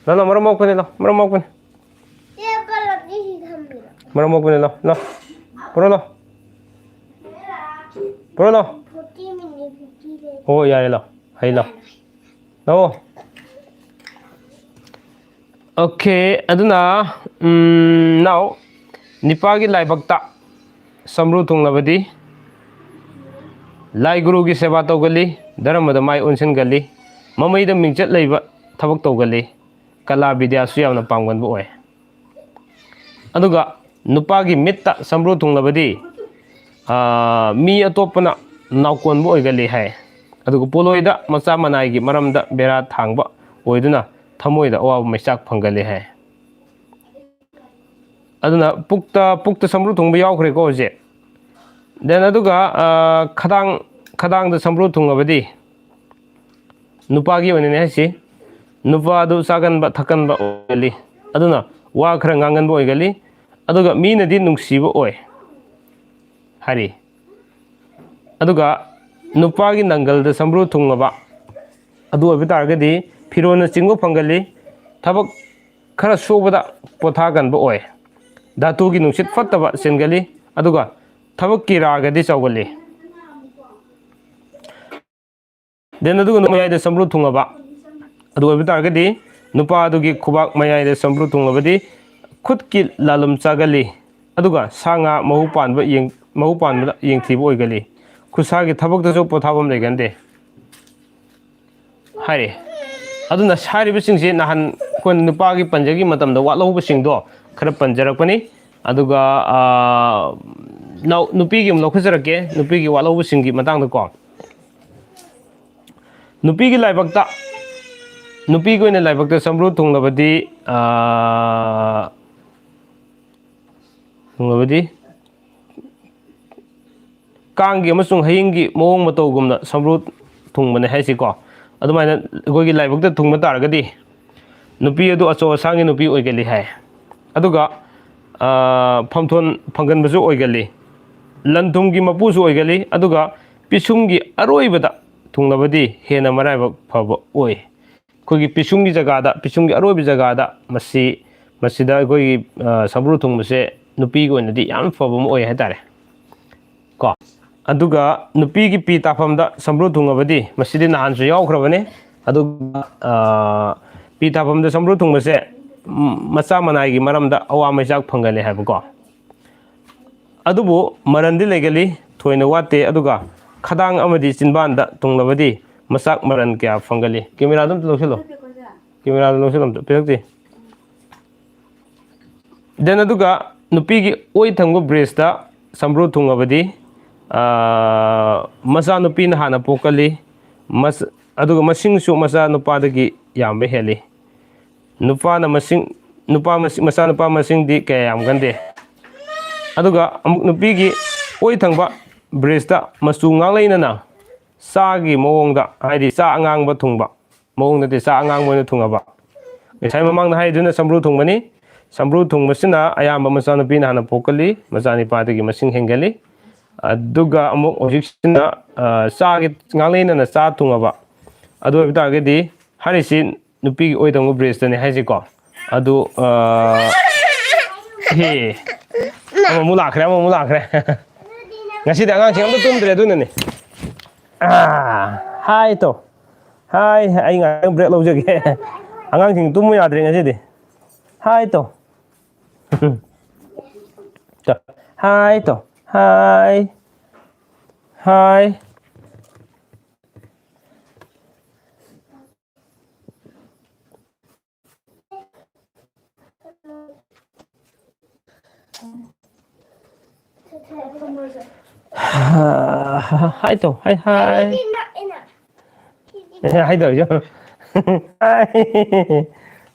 ꯂꯥꯎ, ꯂꯥꯎ, ꯃꯔꯝ ꯃꯣꯛꯄꯅꯦ, ꯂꯥꯎ, ꯃꯔꯝ ꯃꯣꯛꯄꯅꯦ꯫ ꯃꯔꯝ ꯃꯣꯛꯄꯅꯦ, ꯂꯥꯎ, ꯂꯥꯎ꯫ ꯄꯨꯔꯣ, ꯂꯥꯎ꯫ ꯄꯨꯔꯣ, ꯂꯥꯎ꯫ ꯍꯣ, ꯌꯥꯔꯦ, ꯂꯥꯎ꯫ ꯍꯩ, ꯂꯥꯎ꯫ ꯂꯥꯛꯑꯣ꯫ ꯑꯣꯀꯦ, ꯑꯗꯨꯅ, ꯎꯝ, now, ꯅꯤꯄꯥꯒꯤ ꯂꯥꯏꯕꯛꯇ ꯁꯝꯕ꯭ꯔꯨ ꯊꯨꯡꯂꯕꯗꯤ ꯂꯥꯏ ꯒꯨꯔꯨꯒꯤ ꯁꯦꯕꯥ ꯇꯧꯒꯜꯂꯤ, ꯙꯔꯃꯗ ꯃꯥꯏ ꯑꯣꯟꯁꯤꯟꯒꯜꯂꯤ, ꯃꯃꯩꯗ ꯃꯤꯡꯆꯠ ꯂꯩꯕ ꯊꯕꯛ ꯇꯧꯒꯜꯂꯤ, ꯀꯂꯥ ꯕꯤꯗ꯭ꯌꯥꯁꯨ ꯌꯥꯝꯅ ꯄꯥꯝꯒꯟꯕ ꯑꯣꯏ꯫ ꯑꯗꯨꯒ ꯅꯨꯄꯥꯒꯤ ꯃꯤꯠꯇ ꯁꯝꯕ꯭ꯔꯨ ꯊꯨꯡꯂꯕꯗꯤ, ꯑꯥ, ꯃꯤ ꯑꯇꯣꯞꯄꯅ ꯅꯥꯎꯀꯣꯟꯕ ꯑꯣꯏꯒꯜꯂꯤ ꯍꯥꯏ꯫ ꯑꯗꯨꯒ ꯄꯣꯠꯂꯣꯏꯗ ꯃꯆꯥ ꯃꯅꯥꯏꯒꯤ ꯃꯔꯝꯗ ꯕꯦꯔꯥ ꯊꯥꯡꯕ ꯑꯣꯏꯗꯨꯅ ꯊꯃꯣꯏꯗ ꯑꯋꯥꯕ ꯃꯩꯆꯥꯛ ꯐꯪꯒꯜꯂꯤ ꯍꯥꯏ꯫ ꯑꯗꯨꯅ ꯄꯨꯛꯇ, ꯄꯨꯛꯇ ꯁꯝꯕ꯭ꯔꯨ ꯊꯨꯡꯕ ꯌꯥꯎꯈ꯭ꯔꯦꯀꯣ ꯍꯧꯖꯤꯛ꯫ Then ꯑꯗꯨꯒ, ꯑꯥ, ꯈꯗꯥꯡ, ꯈꯗꯥꯡꯗ ꯁꯝꯕ꯭ꯔꯨ ꯊꯨꯡꯉꯕꯗꯤ ꯅꯨꯄꯥꯒꯤ ꯑꯣꯏꯅꯅꯦ ꯍꯥꯏꯁꯤ, ꯅꯨꯄꯥꯗꯨ ꯆꯥꯒꯟꯕ ꯊꯛꯀꯟꯕ ꯑꯣꯏꯒꯜꯂꯤ꯫ ꯑꯗꯨꯅ ꯋꯥ ꯈꯔ ꯉꯥꯡꯒꯟꯕ ꯑꯣꯏꯒꯜꯂꯤ꯫ ꯑꯗꯨꯒ ꯃꯤꯅꯗꯤ ꯅꯨꯡꯁꯤꯕ ꯑꯣꯏ ꯍꯥꯏꯔꯤ꯫ ꯑꯗꯨꯒ ꯅꯨꯄꯥꯒꯤ ꯅꯪꯒꯜꯗ ꯁꯝꯕ꯭ꯔꯨ ꯊꯨꯡꯉꯕ ꯑꯗꯨ ꯑꯣꯏꯕ ꯇꯥꯔꯒꯗꯤ ꯐꯤꯔꯣꯜꯅ ꯆꯤꯡꯕ ꯐꯪꯒꯜꯂꯤ꯫ ꯊꯕꯛ ꯈꯔ ꯁꯨꯕꯗ ꯄꯣꯊꯥꯒꯟꯕ ꯑꯣꯏ꯫ ꯙꯥꯇꯨꯒꯤ ꯅꯨꯡꯁꯤꯠ ꯐꯠꯇꯕ ꯆꯦꯟꯒꯜꯂꯤ꯫ ꯑꯗꯨꯒ ꯊꯕꯛꯀꯤ ꯔꯥꯒꯗꯤ ꯆꯥꯎꯒꯜꯂꯤ꯫ ꯗꯦꯟ ꯑꯗꯨꯒ ꯃꯌꯥꯏꯗ ꯁꯝꯕ꯭ꯔꯨ ꯊꯨꯡꯉꯕ ꯑꯗꯨ ꯑꯣꯏꯕ ꯇꯥꯔꯒꯗꯤ ꯅꯨꯄꯥ ꯑꯗꯨꯒꯤ ꯈꯨꯕꯥꯛ ꯃꯌꯥꯏꯗ ꯁꯝꯕ꯭ꯔꯨ ꯊꯨꯡꯉꯕꯗꯤ ꯈꯨꯠꯀꯤ ꯂꯥꯂꯨꯝ ꯆꯥꯒꯜꯂꯤ꯫ ꯑꯗꯨꯒ ꯁꯥ ꯉꯥ ꯃꯍꯨ ꯄꯥꯟꯕ ꯌꯦꯡ-, ꯃꯍꯨ ꯄꯥꯟꯕꯗ ꯌꯦꯡꯊꯤꯕ ꯑꯣꯏꯒꯜꯂꯤ꯫ ꯈꯨꯠꯁꯥꯒꯤ ꯊꯕꯛꯇꯁꯨ ꯄꯣꯊꯥꯐꯝ ꯂꯩꯒꯟꯗꯦ ꯍꯥꯏꯔꯦ꯫ ꯑꯗꯨꯅ ꯍꯥꯏꯔꯤꯕꯁꯤꯡꯁꯦ ꯅꯍꯥꯟ ꯑꯩꯈꯣꯏꯅ ꯅꯨꯄꯥꯒꯤ ꯄꯟꯖꯒꯤ ꯃꯇꯝꯗ ꯋꯥꯠꯍꯧꯕꯁꯤꯡꯗꯣ ꯈꯔ ꯄꯟꯖꯔꯛꯄꯅꯤ꯫ ꯑꯗꯨꯒ, ꯑꯥ, ꯅꯥꯎ-, ꯅꯨꯄꯤꯒꯤ ꯑꯃꯨꯛ ꯂꯧꯈꯠꯆꯔꯛꯀꯦ, ꯅꯨꯄꯤꯒꯤ ꯋꯥꯠꯍꯧꯕꯁꯤꯡꯒꯤ ꯃꯇꯥꯡꯗꯀꯣ꯫ ꯅꯨꯄꯤꯒꯤ ꯂꯥꯏꯕꯛꯇ, ꯅꯨꯄꯤꯒꯤ ꯑꯣꯏꯅ ꯂꯥꯏꯕꯛꯇ ꯁꯝꯕ꯭ꯔꯨ ꯊꯨꯡꯂꯕꯗꯤ, ꯑꯥ, ꯊꯨꯡꯂꯕꯗꯤ ꯀꯥꯡꯒꯤ ꯑꯃꯁꯨꯡ ꯍꯌꯤꯡꯒꯤ ꯃꯑꯣꯡ ꯃꯇꯧꯒꯨꯝꯅ ꯁꯝꯕ꯭ꯔꯨ ꯊꯨꯡꯕꯅꯦ ꯍꯥꯏꯁꯤꯀꯣ꯫ ꯑꯗꯨꯃꯥꯏꯅ ꯑꯩꯈꯣꯏꯒꯤ ꯂꯥꯏꯕꯛꯇ ꯊꯨꯡꯕ ꯇꯥꯔꯒꯗꯤ ꯅꯨꯄꯤ ꯑꯗꯨ ꯑꯆꯧ ꯑꯁꯥꯡꯒꯤ ꯅꯨꯄꯤ ꯑꯣꯏꯒꯜꯂꯤ ꯍꯥꯏ꯫ ꯑꯗꯨꯒ, ꯑꯥ, ꯐꯝꯊꯣꯟ ꯐꯪꯒꯟꯕꯁꯨ ꯑꯣꯏꯒꯜꯂꯤ꯫ ꯂꯟ ꯊꯨꯝꯒꯤ ꯃꯄꯨꯁꯨ ꯑꯣꯏꯒꯜꯂꯤ꯫ ꯑꯗꯨꯒ ꯄꯤꯁꯨꯝꯒꯤ ꯑꯔꯣꯏꯕꯗ ꯊꯨꯡꯂꯕꯗꯤ ꯍꯦꯟꯅ ꯃꯔꯥꯏꯕꯛ ꯐꯕ ꯑꯣꯏ꯫ ꯑꯩꯈꯣꯏꯒꯤ ꯄꯤꯁꯨꯝꯒꯤ ꯖꯒꯥꯗ, ꯄꯤꯁꯨꯝꯒꯤ ꯑꯔꯣꯏꯕ ꯖꯒꯥꯗ ꯃꯁꯤ, ꯃꯁꯤꯗ ꯑꯩꯈꯣꯏꯒꯤ, ꯑ, ꯁꯝꯕ꯭ꯔꯨ ꯊꯨꯡꯕꯁꯦ ꯅꯨꯄꯤꯒꯤ ꯑꯣꯏꯅꯗꯤ ꯌꯥꯝ ꯐꯕ ꯑꯃ ꯑꯣꯏ ꯍꯥꯏꯇꯥꯔꯦ꯫ ꯀꯣ? ꯑꯗꯨꯒ ꯅꯨꯄꯤꯒꯤ ꯄꯤ ꯇꯥꯐꯝꯗ ꯁꯝꯕ꯭ꯔꯨ ꯊꯨꯡꯉꯕꯗꯤ, ꯃꯁꯤꯗꯤ ꯅꯍꯥꯟꯁꯨ ꯌꯥꯎꯈ꯭ꯔꯕꯅꯤ꯫ ꯑꯗꯨꯒ, ꯑ, ꯄꯤ ꯇꯥꯐꯝꯗ ꯁꯝꯕ꯭ꯔꯨ ꯊꯨꯡꯕꯁꯦ, ꯎꯝ, ꯃꯆꯥ ꯃꯅꯥꯏꯒꯤ ꯃꯔꯝꯗ ꯑꯋꯥ ꯃꯩꯆꯥꯛ ꯐꯪꯒꯜꯂꯤ ꯍꯥꯏꯕꯀꯣ꯫ ꯑꯗꯨꯕꯨ ꯃꯔꯟꯗꯤ ꯂꯩꯒꯜꯂꯤ, ꯊꯣꯏꯅ ꯋꯥꯠꯇꯦ꯫ ꯑꯗꯨꯒ ꯈꯗꯥꯡ ꯑꯃꯗꯤ ꯆꯤꯟꯕꯥꯟꯗ ꯊꯨꯡꯂꯕꯗꯤ ꯃꯆꯥꯛ ꯃꯔꯟ ꯀꯌꯥ ꯐꯪꯒꯜꯂꯤ꯫ ꯀꯦꯃꯦꯔꯥꯗꯣ ꯑꯝꯇ ꯂꯧꯁꯤꯜꯂꯣ꯫ ꯀꯦꯃꯦꯔꯥꯗꯣ ꯂꯧꯁꯤꯜꯂꯣ ꯑꯝꯇ꯫ ꯄꯤꯔꯛꯇꯦ꯫ ꯗꯦꯟ ꯑꯗꯨꯒ ꯅꯨꯄꯤꯒꯤ ꯑꯣꯏ ꯊꯪꯕ ꯕ꯭ꯔꯦꯁꯇ ꯁꯝꯕ꯭ꯔꯨ ꯊꯨꯡꯉꯕꯗꯤ, ꯑꯥ, ꯃꯆꯥꯅꯨꯄꯤꯅ ꯍꯥꯟꯅ ꯄꯣꯛꯀꯜꯂꯤ꯫ ꯃꯁ-, ꯑꯗꯨꯒ ꯃꯁꯤꯡꯁꯨ ꯃꯆꯥꯅꯨꯄꯥꯗꯒꯤ ꯌꯥꯝꯕ ꯍꯦꯜꯂꯤ꯫ ꯅꯨꯄꯥꯅ ꯃꯁꯤꯡ, ꯅꯨꯄꯥ ꯃꯁꯤꯡ, ꯃꯆꯥꯅꯨꯄꯥ ꯃꯁꯤꯡꯗꯤ ꯀꯌꯥ ꯌꯥꯝꯒꯟꯗꯦ꯫ ꯑꯗꯨꯒ ꯑꯃꯨꯛ ꯅꯨꯄꯤꯒꯤ ꯑꯣꯏ ꯊꯪꯕ ꯕ꯭ꯔꯦꯁꯇ ꯃꯆꯨ ꯉꯥꯡꯂꯩꯅꯅ ꯆꯥꯒꯤ ꯃꯑꯣꯡꯗ, ꯍꯥꯏꯗꯤ ꯆꯥ ꯑꯉꯥꯡꯕ ꯊꯨꯡꯕ ꯃꯑꯣꯡꯗꯗꯤ ꯆꯥ ꯑꯉꯥꯡꯕ ꯑꯣꯏꯅ ꯊꯨꯡꯉꯕ꯫ ꯉꯁꯥꯏ ꯃꯃꯥꯡꯗ ꯍꯥꯏꯗꯨꯅ ꯁꯝꯕ꯭ꯔꯨ ꯊꯨꯡꯕꯅꯤ꯫ ꯁꯝꯕ꯭ꯔꯨ ꯊꯨꯡꯕꯁꯤꯅ ꯑꯌꯥꯝꯕ ꯃꯆꯥꯅꯨꯄꯤꯅ ꯍꯥꯟꯅ ꯄꯣꯛꯀꯜꯂꯤ, ꯃꯆꯥꯅꯤꯄꯥꯗꯒꯤ ꯃꯁꯤꯡ ꯍꯦꯟꯒꯠꯂꯤ꯫ ꯑꯗꯨꯒ ꯑꯃꯨꯛ ꯍꯧꯖꯤꯛꯁꯤꯅ, ꯑ, ꯆꯥꯒꯤ ꯉꯥꯡꯂꯩꯅꯅ ꯆꯥ ꯊꯨꯡꯉꯕ꯫ ꯑꯗꯨ ꯑꯣꯏꯕ ꯇꯥꯔꯒꯗꯤ ꯍꯥꯏꯔꯤꯁꯤ ꯅꯨꯄꯤꯒꯤ ꯑꯣꯏꯗꯧꯕ ꯕ꯭ꯔꯦꯁꯇꯅꯤ ꯍꯥꯏꯁꯤꯀꯣ꯫ ꯑꯗꯨ, ꯑ, ꯍꯦ, ꯑꯃꯃꯨꯛ ꯂꯥꯛꯈ꯭ꯔꯦ, ꯑꯃꯃꯨꯛ ꯂꯥꯛꯈ꯭ꯔꯦ꯫ ꯉꯁꯤꯗꯤ ꯑꯉꯥꯡꯁꯤꯡ ꯑꯝꯇ ꯇꯨꯝꯗ꯭ꯔꯦ, ꯑꯗꯨꯅꯅꯦ꯫ ꯑꯥ, ꯍꯥꯏ ꯇꯣ꯫ ꯍꯥꯏ, ꯑꯩ ꯉꯥꯏꯍꯥꯛꯇꯪ ꯕ꯭ꯔꯦꯛ ꯂꯧꯖꯒꯦ꯫ ꯑꯉꯥꯡꯁꯤꯡ ꯇꯨꯝꯃꯨ ꯌꯥꯗ꯭ꯔꯦ ꯉꯁꯤꯗꯤ꯫ ꯍꯥꯏ ꯇꯣ꯫ ꯇꯣ꯫ ꯍꯥꯏ ꯇꯣ꯫ ꯍꯥꯏ꯫ ꯍꯥꯏ꯫ ꯍꯥꯏ ꯇꯧ, ꯍꯥꯏ, ꯍꯥꯏ꯫ ꯑꯦ, ꯍꯥꯏ ꯇꯧ, ꯍꯥꯏ꯫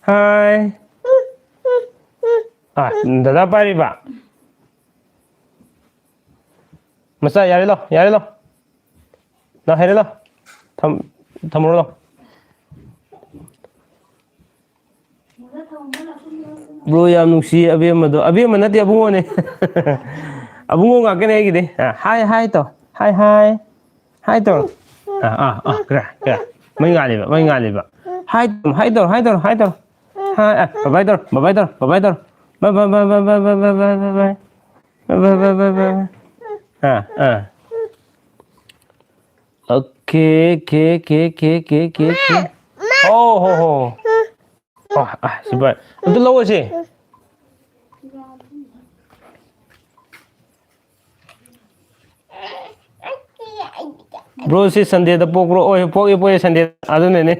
ꯍꯥꯏ꯫ ꯑꯥ, ꯗꯗꯥ ꯄꯥꯏꯔꯤꯕ? ꯃꯆꯥ, ꯌꯥꯔꯦ ꯂꯥꯎ, ꯌꯥꯔꯦ ꯂꯥꯎ꯫ ꯂꯥꯎ, ꯍꯩꯔꯦ ꯂꯥꯎ꯫ ꯊꯝ-, ꯊꯝꯃꯨꯔꯣ ꯂꯥꯎ꯫ ꯕ꯭ꯔꯣ, ꯌꯥꯝ ꯅꯨꯡꯁꯤ ꯑꯕꯦꯝꯃꯗꯣ꯫ ꯑꯕꯦꯝꯃ ꯅꯠꯇꯦ, ꯑꯕꯨꯡꯉꯣꯅꯦ꯫ ꯑꯕꯨꯡꯉꯣ ꯉꯥꯛꯇꯅꯦ ꯑꯩꯒꯤꯗꯤ꯫ ꯑ, ꯍꯥꯏ, ꯍꯥꯏ ꯇꯧ꯫ ꯍꯥꯏ, ꯍꯥꯏ꯫ ꯍꯥꯏ ꯇꯧꯔꯣ꯫ ꯑ, ꯑ, ꯑ, ꯈꯔ, ꯈꯔ꯫ ꯃꯩ ꯉꯥꯜꯂꯤꯕ, ꯃꯩ ꯉꯥꯜꯂꯤꯕ꯫ ꯍꯥꯏ, ꯍꯥꯏ ꯇꯧꯔꯣ, ꯍꯥꯏ ꯇꯧꯔꯣ, ꯍꯥꯏ ꯇꯧꯔꯣ꯫ ꯍꯥꯏ, ꯑ, ꯕꯕꯥꯏ ꯇꯧꯔꯣ, ꯕꯕꯥꯏ ꯇꯧꯔꯣ, ꯕꯕꯥꯏ ꯇꯧꯔꯣ꯫ ꯕꯥꯏ, ꯕꯥꯏ, ꯕꯥꯏ꯫ ꯕꯥꯏ, ꯕꯥꯏ, ꯕꯥꯏ꯫ ꯑ, ꯑ꯫ ꯑꯣꯀꯦ, ꯀꯦ, ꯀꯦ, ꯀꯦ, ꯀꯦ, ꯀꯦ, ꯀꯦ꯫ ꯍꯣ, ꯍꯣ, ꯍꯣ꯫ ꯑ, ꯑ, ꯁꯤ ꯚꯥꯏ꯫ ꯑꯝꯇ ꯂꯧꯑꯣꯁꯦ꯫ ꯕ꯭ꯔꯣ, ꯁꯤ ꯁꯟꯗꯦꯗ ꯄꯣꯛꯄ꯭ꯔꯣ? ꯑꯣꯏ, ꯄꯣꯛꯏ, ꯄꯣꯛꯏ, ꯁꯟꯗꯦ꯫ ꯑꯗꯨꯅꯅꯦ꯫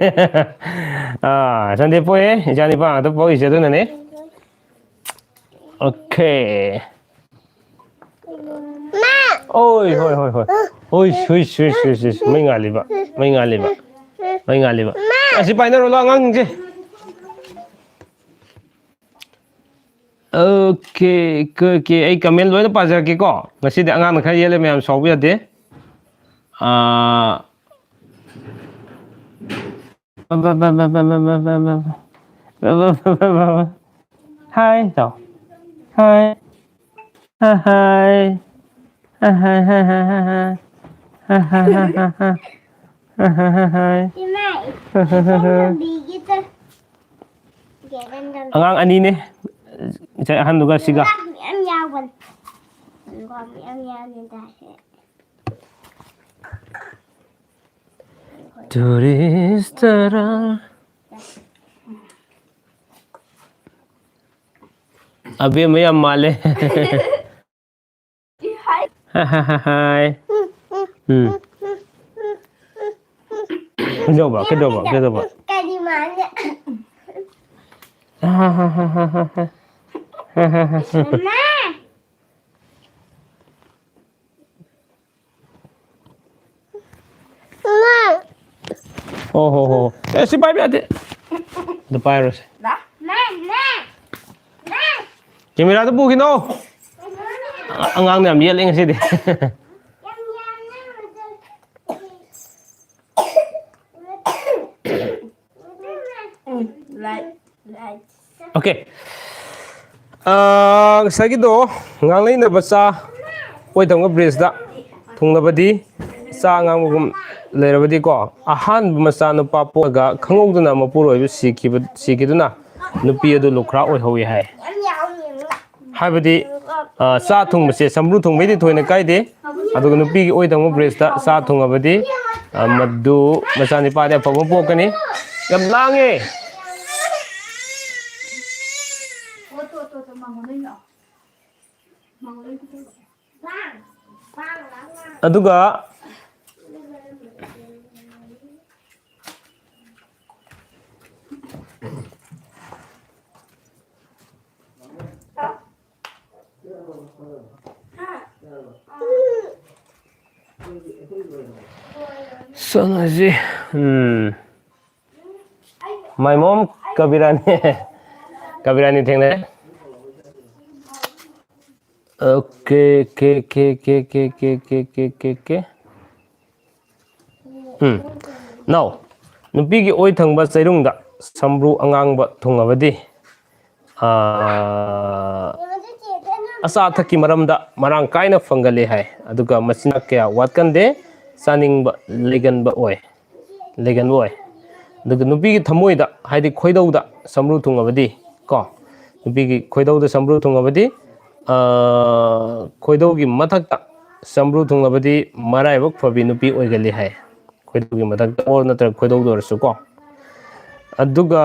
ꯑꯥ, ꯁꯟꯗꯦ ꯄꯣꯛꯑꯦ, ꯏꯆꯥ ꯅꯤꯄꯥ ꯉꯥꯛꯇ ꯄꯣꯛꯏꯁꯦ, ꯑꯗꯨꯅꯅꯦ꯫ ꯑꯣꯀꯦ꯫ ꯑꯣꯏ, ꯍꯣꯏ, ꯍꯣꯏ, ꯍꯣꯏ꯫ ꯍꯨꯏꯁ, ꯍꯨꯏꯁ, ꯍꯨꯏꯁ, ꯍꯨꯏꯁ, ꯍꯨꯏꯁ꯫ ꯃꯩ ꯉꯥꯜꯂꯤꯕ, ꯃꯩ ꯉꯥꯜꯂꯤꯕ, ꯃꯩ ꯉꯥꯜꯂꯤꯕ꯫ ꯑꯁꯤ ꯄꯥꯏꯅꯔꯣ, ꯂꯥꯎ, ꯑꯉꯥꯡꯁꯤꯡꯁꯦ꯫ Okay, okay, okay. ꯑꯩ ꯀꯃꯦꯟ ꯂꯣꯏꯅ ꯄꯥꯖꯔꯛꯀꯦꯀꯣ꯫ ꯉꯁꯤꯗꯤ ꯑꯉꯥꯡꯅ ꯈꯔ ꯌꯦꯠꯂꯦ, ꯃꯌꯥꯝ ꯁꯥꯎꯕ ꯌꯥꯗꯦ꯫ ꯑꯥ, Hi ꯇꯧ꯫ Hi꯫ Hi, hi꯫ Hi, hi, hi, hi, hi, hi꯫ Hi, hi, hi, hi, hi꯫ Hi, hi, hi, hi꯫ ꯏꯃꯥ, ꯏꯁꯤꯡ ꯂꯨꯝꯕꯤꯒꯤꯗ ꯒꯦꯂꯟ ꯂꯨꯝꯕꯤ꯫ ꯑꯉꯥꯡ ꯑꯅꯤꯅꯦ꯫ ꯉꯁꯥꯏ ꯑꯍꯟꯗꯨꯒ ꯁꯤꯒ꯫ ꯂꯩꯕꯥꯛ ꯃꯌꯥꯝ ꯌꯥꯎꯕꯅꯤ꯫ ꯂꯩꯕꯥꯛ ꯃꯌꯥꯝ ꯌꯥꯎꯅꯤꯗꯥꯏ꯫ ꯇꯨꯔꯤꯁ ꯇꯔꯥ꯫ ꯑꯕꯦꯝꯃ ꯌꯥꯝ ꯃꯥꯜꯂꯦ꯫ ꯍꯥꯏ꯫ ꯎꯝ꯫ ꯀꯩꯗꯧꯕ? ꯀꯩꯗꯧꯕ? ꯀꯩꯗꯧꯕ? ꯀꯔꯤ ꯃꯥꯜꯂꯦ? ꯃꯃꯥ! ꯃꯃꯥ! ꯑꯣ ꯍꯣ ꯍꯣ꯫ ꯑꯦ, ꯁꯤ ꯄꯥꯏꯕ ꯌꯥꯗꯦ꯫ ꯑꯗꯨ ꯄꯥꯏꯔꯣꯁꯦ꯫ ꯂꯥ? ꯃꯥ, ꯃꯥ, ꯃꯥ꯫ ꯀꯦꯃꯦꯔꯥꯗꯨ ꯄꯨꯈꯤꯅꯣ꯫ ꯑꯉꯥꯡꯗꯣ ꯌꯥꯝ ꯌꯦꯠꯂꯦ ꯉꯁꯤꯗꯤ꯫ ꯌꯥꯝ ꯌꯥꯝꯅ ꯍꯧꯖꯤꯛ꯫ ꯎꯝ, ꯂꯥꯏꯠ, ꯂꯥꯏꯠ꯫ ꯑꯣꯀꯦ꯫ ꯑꯥ, ꯉꯁꯥꯏꯒꯤꯗꯣ ꯉꯥꯡꯂꯩꯅꯕ ꯆꯥ ꯑꯣꯏꯊꯪꯕ ꯕ꯭ꯔꯤꯖꯇ ꯊꯨꯡꯂꯕꯗꯤ ꯆꯥ ꯑꯉꯥꯡꯕꯒꯨꯝ ꯂꯩꯔꯕꯗꯤꯀꯣ, ꯑꯍꯥꯟꯕ ꯃꯆꯥꯅꯨꯄꯥ ꯄꯣꯛꯂꯒ ꯈꯪꯍꯧꯗꯅ ꯃꯄꯨꯔꯣꯏꯕ ꯁꯤꯈꯤꯕ, ꯁꯤꯈꯤꯗꯨꯅ ꯅꯨꯄꯤ ꯑꯗꯨ ꯂꯨꯈ꯭ꯔꯥ ꯑꯣꯏꯍꯧꯋꯤ ꯍꯥꯏ꯫ ꯍꯥꯏꯕꯗꯤ, ꯑ, ꯆꯥ ꯊꯣꯡꯕꯁꯦ ꯁꯝꯕ꯭ꯔꯨ ꯊꯣꯡꯕꯩꯗꯤ ꯊꯣꯏꯅ ꯀꯥꯏꯗꯦ, ꯑꯗꯨꯒ ꯅꯨꯄꯤꯒꯤ ꯑꯣꯏ ꯊꯪꯕ ꯕ꯭ꯔꯤꯖꯇ ꯆꯥ ꯊꯣꯡꯉꯕꯗꯤ, ꯑ, ꯃꯗꯨ ꯃꯆꯥꯅꯤꯄꯥꯗꯤ ꯑꯐꯕ ꯄꯣꯛꯀꯅꯤ꯫ ꯌꯥꯝ ꯂꯥꯡꯉꯦ꯫ ꯑꯗꯨꯒ ꯆꯪꯉꯁꯤ꯫ ꯎꯝ꯫ My mom, ꯀꯕꯤꯔꯥꯅꯤ꯫ ꯀꯕꯤꯔꯥꯅꯤ ꯊꯦꯡꯅꯔꯦ꯫ ꯑꯣꯀꯦ, ꯀꯦ, ꯀꯦ, ꯀꯦ, ꯀꯦ, ꯀꯦ, ꯀꯦ, ꯀꯦ, ꯀꯦ꯫ ꯎꯝ꯫ ꯅꯥꯎ, ꯅꯨꯄꯤꯒꯤ ꯑꯣꯏ ꯊꯪꯕ ꯆꯩꯔꯨꯡꯗ ꯁꯝꯕ꯭ꯔꯨ ꯑꯉꯥꯡꯕ ꯊꯨꯡꯉꯕꯗꯤ ꯑꯆꯥ ꯑꯊꯛꯀꯤ ꯃꯔꯝꯗ ꯃꯔꯥꯡ ꯀꯥꯏꯅ ꯐꯪꯒꯜꯂꯤ ꯍꯥꯏ꯫ ꯑꯗꯨꯒ ꯃꯆꯤꯟꯖꯥꯛ ꯀꯌꯥ ꯋꯥꯠꯀꯟꯗꯦ, ꯆꯥꯅꯤꯡꯕ ꯂꯩꯒꯟꯕ ꯑꯣꯏ, ꯂꯩꯒꯟꯕ ꯑꯣꯏ꯫ ꯑꯗꯨꯒ ꯅꯨꯄꯤꯒꯤ ꯊꯃꯣꯏꯗ, ꯍꯥꯏꯗꯤ ꯈꯣꯏꯗꯧꯗ ꯁꯝꯕ꯭ꯔꯨ ꯊꯨꯡꯉꯕꯗꯤ, ꯀꯣ, ꯅꯨꯄꯤꯒꯤ ꯈꯣꯏꯗꯧꯗ ꯁꯝꯕ꯭ꯔꯨ ꯊꯨꯡꯉꯕꯗꯤ, ꯈꯣꯏꯗꯧꯒꯤ ꯃꯊꯛꯇ ꯁꯝꯕ꯭ꯔꯨ ꯊꯨꯡꯂꯕꯗꯤ ꯃꯔꯥꯏꯕꯛ ꯐꯕꯤ ꯅꯨꯄꯤ ꯑꯣꯏꯒꯜꯂꯤ ꯍꯥꯏ꯫ ꯈꯣꯏꯗꯧꯒꯤ ꯃꯊꯛꯇ ꯑꯣꯔ ꯅꯠꯇ꯭ꯔꯒ ꯈꯣꯏꯗꯧꯗ ꯑꯣꯏꯔꯁꯨ ꯀꯣ꯫ ꯑꯗꯨꯒ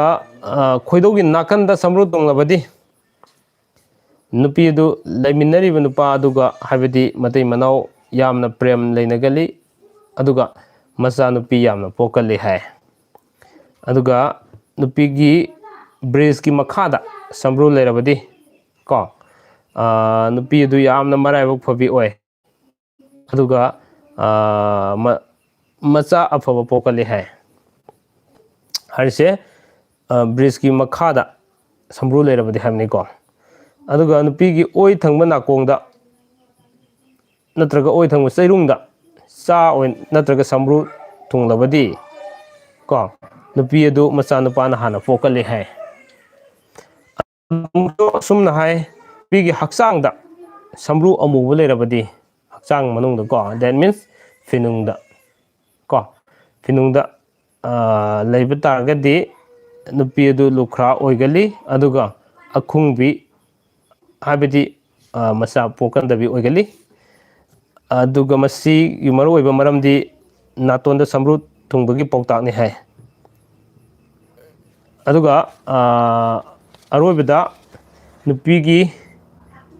ꯈꯣꯏꯗꯧꯒꯤ ꯅꯥꯀꯟꯗ ꯁꯝꯕ꯭ꯔꯨ ꯊꯨꯡꯂꯕꯗꯤ ꯅꯨꯄꯤ ꯑꯗꯨ ꯂꯩꯃꯤꯟꯅꯔꯤꯕ ꯅꯨꯄꯥ ꯑꯗꯨꯒ, ꯍꯥꯏꯕꯗꯤ ꯃꯇꯩ ꯃꯅꯥꯎ, ꯌꯥꯝꯅ ꯄ꯭ꯔꯦꯝ ꯂꯩꯅꯒꯜꯂꯤ, ꯑꯗꯨꯒ ꯃꯆꯥꯅꯨꯄꯤ ꯌꯥꯝꯅ ꯄꯣꯛꯀꯜꯂꯤ ꯍꯥꯏ꯫ ꯑꯗꯨꯒ ꯅꯨꯄꯤꯒꯤ ꯕ꯭ꯔꯤꯖꯀꯤ ꯃꯈꯥꯗ ꯁꯝꯕ꯭ꯔꯨ ꯂꯩꯔꯕꯗꯤ ꯀꯣ, ꯅꯨꯄꯤ ꯑꯗꯨ ꯌꯥꯝꯅ ꯃꯔꯥꯏꯕꯛ ꯐꯕꯤ ꯑꯣꯏ꯫ ꯑꯗꯨꯒ ꯃꯆꯥ ꯑꯐꯕ ꯄꯣꯛꯀꯜꯂꯤ ꯍꯥꯏ꯫ ꯍꯥꯏꯔꯤꯁꯦ ꯕ꯭ꯔꯤꯖꯀꯤ ꯃꯈꯥꯗ ꯁꯝꯕ꯭ꯔꯨ ꯂꯩꯔꯕꯗꯤ ꯍꯥꯏꯕꯅꯤꯀꯣ꯫ ꯑꯗꯨꯒ ꯅꯨꯄꯤꯒꯤ ꯑꯣꯏ ꯊꯪꯕ ꯅꯥꯀꯣꯡꯗ ꯅꯠꯇ꯭ꯔꯒ ꯑꯣꯏ ꯊꯪꯕ ꯆꯩꯔꯨꯡꯗ ꯆꯥ ꯑꯣꯏ ꯅꯠꯇ꯭ꯔꯒ ꯁꯝꯕ꯭ꯔꯨ ꯊꯨꯡꯂꯕꯗꯤ ꯀꯣ, ꯅꯨꯄꯤ ꯑꯗꯨ ꯃꯆꯥꯅꯨꯄꯥꯅ ꯍꯥꯟꯅ ꯄꯣꯛꯀꯜꯂꯤ ꯍꯥꯏ꯫ ꯑꯁꯨꯝꯅ ꯍꯥꯏ, ꯅꯨꯄꯤꯒꯤ ꯍꯛꯆꯥꯡꯗ ꯁꯝꯕ꯭ꯔꯨ ꯑꯃꯨꯕ ꯂꯩꯔꯕꯗꯤ, ꯍꯛꯆꯥꯡ ꯃꯅꯨꯡꯗ ꯀꯣ, that means ꯐꯤꯅꯨꯡꯗ ꯀꯣ, ꯐꯤꯅꯨꯡꯗ ꯂꯩꯕ ꯇꯥꯔꯒꯗꯤ ꯅꯨꯄꯤ ꯑꯗꯨ ꯂꯨꯈ꯭ꯔꯥ ꯑꯣꯏꯒꯜꯂꯤ, ꯑꯗꯨꯒ ꯑꯈꯨꯡꯕꯤ, ꯍꯥꯏꯕꯗꯤ ꯃꯆꯥ ꯄꯣꯛꯀꯟꯗꯕꯤ ꯑꯣꯏꯒꯜꯂꯤ꯫ ꯑꯗꯨꯒ ꯃꯁꯤꯒꯤ ꯃꯔꯨꯑꯣꯏꯕ ꯃꯔꯝꯗꯤ ꯅꯥꯇꯣꯟꯗ ꯁꯝꯕ꯭ꯔꯨ ꯊꯨꯡꯕꯒꯤ ꯄꯥꯎꯇꯥꯛꯅꯤ ꯍꯥꯏ꯫ ꯑꯗꯨꯒ ꯑꯔꯣꯏꯕꯗ ꯅꯨꯄꯤꯒꯤ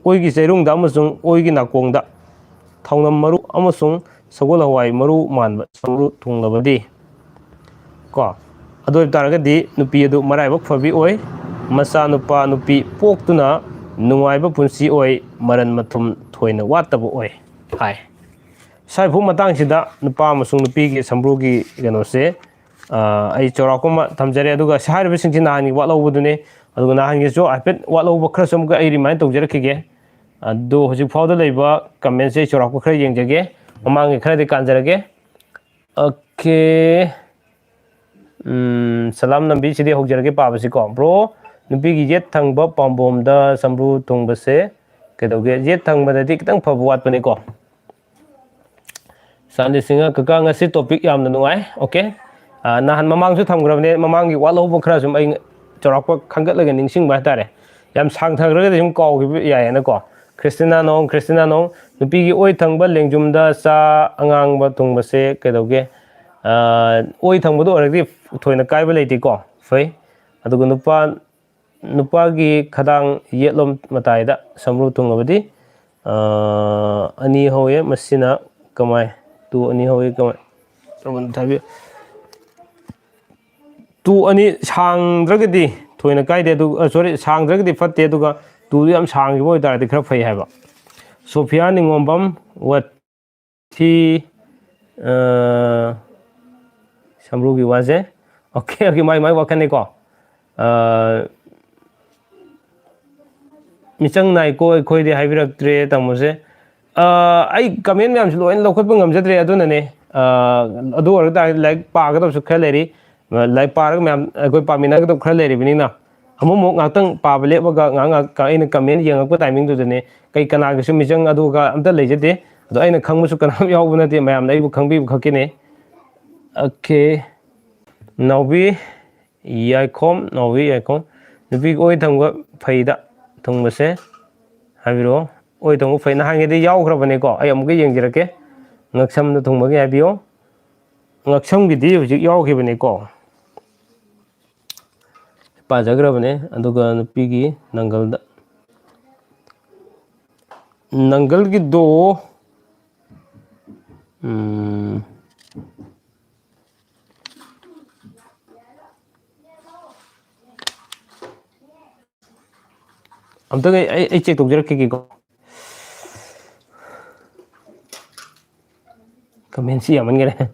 ꯑꯣꯏꯒꯤ ꯆꯩꯔꯨꯡꯗ ꯑꯃꯁꯨꯡ ꯑꯣꯏꯒꯤ ꯅꯥꯀꯣꯡꯗ ꯊꯥꯎꯅꯝ ꯃꯔꯨ ꯑꯃꯁꯨꯡ ꯁꯒꯣꯜ ꯍꯋꯥꯏ ꯃꯔꯨ ꯃꯥꯟꯕ ꯁꯝꯕ꯭ꯔꯨ ꯊꯨꯡꯂꯕꯗꯤ ꯀꯣ, ꯑꯗꯨ ꯑꯣꯏꯕ ꯇꯥꯔꯒꯗꯤ ꯅꯨꯄꯤ ꯑꯗꯨ ꯃꯔꯥꯏꯕꯛ ꯐꯕꯤ ꯑꯣꯏ꯫ ꯃꯆꯥ ꯅꯨꯄꯥ ꯅꯨꯄꯤ ꯄꯣꯛꯇꯨꯅ ꯅꯨꯡꯉꯥꯏꯕ ꯄꯨꯟꯁꯤ ꯑꯣꯏ, ꯃꯔꯟ ꯃꯊꯨꯝ ꯊꯣꯏꯅ ꯋꯥꯠꯇꯕ ꯑꯣꯏ ꯍꯥꯏ꯫ ꯁ꯭ꯋꯥꯏꯐꯥꯎ ꯃꯇꯥꯡꯁꯤꯗ ꯅꯨꯄꯥ ꯑꯃꯁꯨꯡ ꯅꯨꯄꯤꯒꯤ ꯁꯝꯕ꯭ꯔꯨꯒꯤ ꯀꯩꯅꯣꯁꯦ ꯑꯩ ꯆꯥꯎꯔꯥꯛꯄ ꯑꯃ ꯊꯝꯖꯔꯦ꯫ ꯑꯗꯨꯒ ꯍꯥꯏꯔꯤꯕꯁꯤꯡꯁꯤ ꯅꯍꯥꯟꯒꯤ ꯋꯥꯠꯍꯧꯕꯗꯨꯅꯤ꯫ ꯑꯗꯨꯒ ꯅꯍꯥꯟꯒꯤꯁꯨ ꯍꯥꯏꯐꯦꯠ ꯋꯥꯠꯍꯧꯕ ꯈꯔꯁꯨ ꯑꯃꯨꯛꯀ ꯑꯩ ꯔꯤꯃꯥꯏꯟ ꯇꯧꯖꯔꯛꯈꯤꯒꯦ꯫ ꯑꯗꯨ ꯍꯧꯖꯤꯛ ꯐꯥꯎꯗ ꯂꯩꯕ ꯀꯃꯦꯟꯁꯦ ꯑꯩ ꯆꯥꯎꯔꯥꯛꯄ ꯈꯔ ꯌꯦꯡꯖꯒꯦ꯫ ꯃꯃꯥꯡꯒꯤ ꯈꯔꯗꯤ ꯀꯥꯟꯖꯔꯒꯦ꯫ ꯑꯣꯀꯦ꯫ ꯎꯝ, ꯁꯂꯥꯝ ꯅꯝꯕꯤꯁꯤꯗꯤ ꯍꯧꯖꯔꯒꯦ ꯄꯥꯕꯁꯤꯀꯣ꯫ Bro, ꯅꯨꯄꯤꯒꯤ ꯌꯦꯠ ꯊꯪꯕ ꯄꯥꯝꯕꯣꯝꯗ ꯁꯝꯕ꯭ꯔꯨ ꯊꯨꯡꯕꯁꯦ ꯀꯩꯗꯧꯒꯦ? ꯌꯦꯠ ꯊꯪꯕꯗꯗꯤ ꯈꯤꯇꯪ ꯐꯕ ꯋꯥꯠꯄꯅꯤꯀꯣ꯫ ꯁꯥꯟꯇꯤ ꯁꯤꯡꯍ ꯀꯀꯥ, ꯉꯁꯤ topic ꯌꯥꯝꯅ ꯅꯨꯡꯉꯥꯏ꯫ Okay, ꯑꯥ, ꯅꯍꯥꯟ ꯃꯃꯥꯡꯁꯨ ꯊꯝꯈ꯭ꯔꯕꯅꯦ, ꯃꯃꯥꯡꯒꯤ ꯋꯥꯠꯍꯧꯕ ꯈꯔ ꯁꯨꯝ ꯑꯩ ꯆꯥꯎꯔꯥꯛꯄ ꯈꯟꯒꯠꯂꯒ ꯅꯤꯡꯁꯤꯡꯕ ꯍꯥꯏꯇꯥꯔꯦ꯫ ꯌꯥꯝ ꯁꯥꯡꯊꯈ꯭ꯔꯒꯗꯤ ꯁꯨꯝ ꯀꯥꯎꯈꯤꯕ ꯌꯥꯏꯌꯦꯅꯀꯣ꯫ ꯈ꯭ꯔꯤꯁꯇꯤꯅꯥ ꯅꯣꯡ, ꯈ꯭ꯔꯤꯁꯇꯤꯅꯥ ꯅꯣꯡ, ꯅꯨꯄꯤꯒꯤ ꯑꯣꯏ ꯊꯪꯕ ꯂꯦꯡꯖꯨꯝꯗ ꯆꯥ ꯑꯉꯥꯡꯕ ꯊꯨꯡꯕꯁꯦ ꯀꯩꯗꯧꯒꯦ? ꯑꯥ, ꯑꯣꯏ ꯊꯪꯕꯗ ꯑꯣꯏꯔꯒꯗꯤ ꯊꯣꯏꯅ ꯀꯥꯏꯕ ꯂꯩꯇꯦꯀꯣ, ꯐꯩ꯫ ꯑꯗꯨꯒ ꯅꯨꯄꯥ, ꯅꯨꯄꯥꯒꯤ ꯈꯗꯥꯡ ꯌꯦꯠꯂꯣꯝ ꯃꯇꯥꯏꯗ ꯁꯝꯕ꯭ꯔꯨ ꯊꯨꯡꯉꯕꯗꯤ, ꯑꯥ, ꯑꯅꯤ ꯍꯧꯋꯦ꯫ ꯃꯁꯤꯅ ꯀꯃꯥꯏ? ꯇꯨ ꯑꯅꯤ ꯍꯧꯋꯤ, ꯀꯃꯥꯏ? ꯇꯨ ꯑꯅꯤ ꯁꯥꯡꯗ꯭ꯔꯒꯗꯤ ꯊꯣꯏꯅ ꯀꯥꯏꯗꯦ, ꯑꯗꯨ, ꯑ, sorry, ꯁꯥꯡꯗ꯭ꯔꯒꯗꯤ ꯐꯠꯇꯦ, ꯑꯗꯨꯒ ꯇꯨꯗꯨ ꯌꯥꯝ ꯁꯥꯡꯈꯤꯕ ꯑꯣꯏꯇꯥꯔꯗꯤ ꯈꯔ ꯐꯩ ꯍꯥꯏꯕ꯫ ꯁꯣꯐꯤꯌꯥ ꯅꯤꯉꯣꯝꯕꯝ, ꯋꯥꯊꯤ, ꯑ, ꯁꯝꯕ꯭ꯔꯨꯒꯤ ꯋꯥꯁꯦ꯫ Okay, okay, ꯃꯥꯏ, ꯃꯥꯏ ꯋꯥꯈꯜꯅꯤꯀꯣ꯫ ꯑ, ꯃꯤꯆꯪ ꯅꯥꯏꯀꯣ ꯑꯩꯈꯣꯏꯗꯤ ꯍꯥꯏꯕꯤꯔꯛꯇ꯭ꯔꯦ ꯇꯥꯃꯣꯁꯦ꯫ ꯑ, ꯑꯩ comment ꯃꯌꯥꯝꯁꯦ ꯂꯣꯏꯅ ꯂꯧꯈꯠꯄ ꯉꯝꯖꯗ꯭ꯔꯦ, ꯑꯗꯨꯅꯅꯦ꯫ ꯑ, ꯑꯗꯨ ꯑꯣꯏꯔ ꯇꯥꯔꯗꯤ ꯂꯥꯏꯔꯤꯛ ꯄꯥꯒꯗꯕꯁꯨ ꯈꯔ ꯂꯩꯔꯤ꯫ ꯂꯥꯏꯔꯤꯛ ꯄꯥꯔꯒ ꯃꯌꯥꯝ ꯑꯩꯈꯣꯏ ꯄꯥꯃꯤꯟꯅꯒꯗꯕ ꯈꯔ ꯂꯩꯔꯤꯕꯅꯤꯅ, ꯑꯃꯨꯛ ꯑꯃꯨꯛ ꯉꯥꯛꯇꯪ ꯄꯥꯕ ꯂꯦꯞꯄꯒ ꯉꯥꯏꯍꯥꯛ ꯉꯥꯏꯍꯥꯛ ꯑꯩꯅ comment ꯌꯦꯡꯉꯛꯄ timing ꯗꯨꯗꯅꯦ ꯀꯩ ꯀꯅꯥꯒꯤꯁꯨ ꯃꯤꯆꯪ ꯑꯗꯨꯒ ꯑꯝꯇ ꯂꯩꯖꯗꯦ꯫ ꯑꯗꯣ ꯑꯩꯅ ꯈꯪꯕꯁꯨ ꯀꯅꯥꯝ ꯌꯥꯎꯕ ꯅꯠꯇꯦ, ꯃꯌꯥꯝꯅ ꯑꯩꯕꯨ ꯈꯪꯕꯤꯕ ꯈꯛꯀꯤꯅꯦ꯫ Okay, ꯅꯥꯎꯕꯤ ꯌꯥꯏꯈꯣꯝ, ꯅꯥꯎꯕꯤ ꯌꯥꯏꯈꯣꯝ, ꯅꯨꯄꯤꯒꯤ ꯑꯣꯏ ꯊꯪꯕ ꯐꯩꯗ ꯊꯨꯡꯕꯁꯦ ꯍꯥꯏꯕꯤꯔꯛꯑꯣ꯫ ꯑꯣꯏ ꯊꯪꯕ ꯐꯩ, ꯅꯍꯥꯟꯒꯤꯗꯤ ꯌꯥꯎꯈ꯭ꯔꯕꯅꯦꯀꯣ, ꯑꯩ ꯑꯃꯨꯛꯀ ꯌꯦꯡꯖꯔꯛꯀꯦ꯫ ꯉꯛꯁꯝꯗ ꯊꯨꯡꯕꯒꯤ ꯍꯥꯏꯕꯤꯌꯣ꯫ ꯉꯛꯁꯝꯒꯤꯗꯤ ꯍꯧꯖꯤꯛ ꯌꯥꯎꯈꯤꯕꯅꯦꯀꯣ꯫ ꯄꯥꯖꯈ꯭ꯔꯕꯅꯦ꯫ ꯑꯗꯨꯒ ꯅꯨꯄꯤꯒꯤ ꯅꯪꯒꯜꯗ, ꯅꯪꯒꯜꯒꯤꯗꯣ, ꯎꯝ, ꯑꯝꯇꯪ ꯑꯩ, ꯑꯩ, ꯑꯩ check ꯇꯧꯖꯔꯛꯈꯤꯒꯦꯀꯣ꯫ Comment ꯁꯤ ꯌꯥꯝꯃꯟꯈꯔꯦ꯫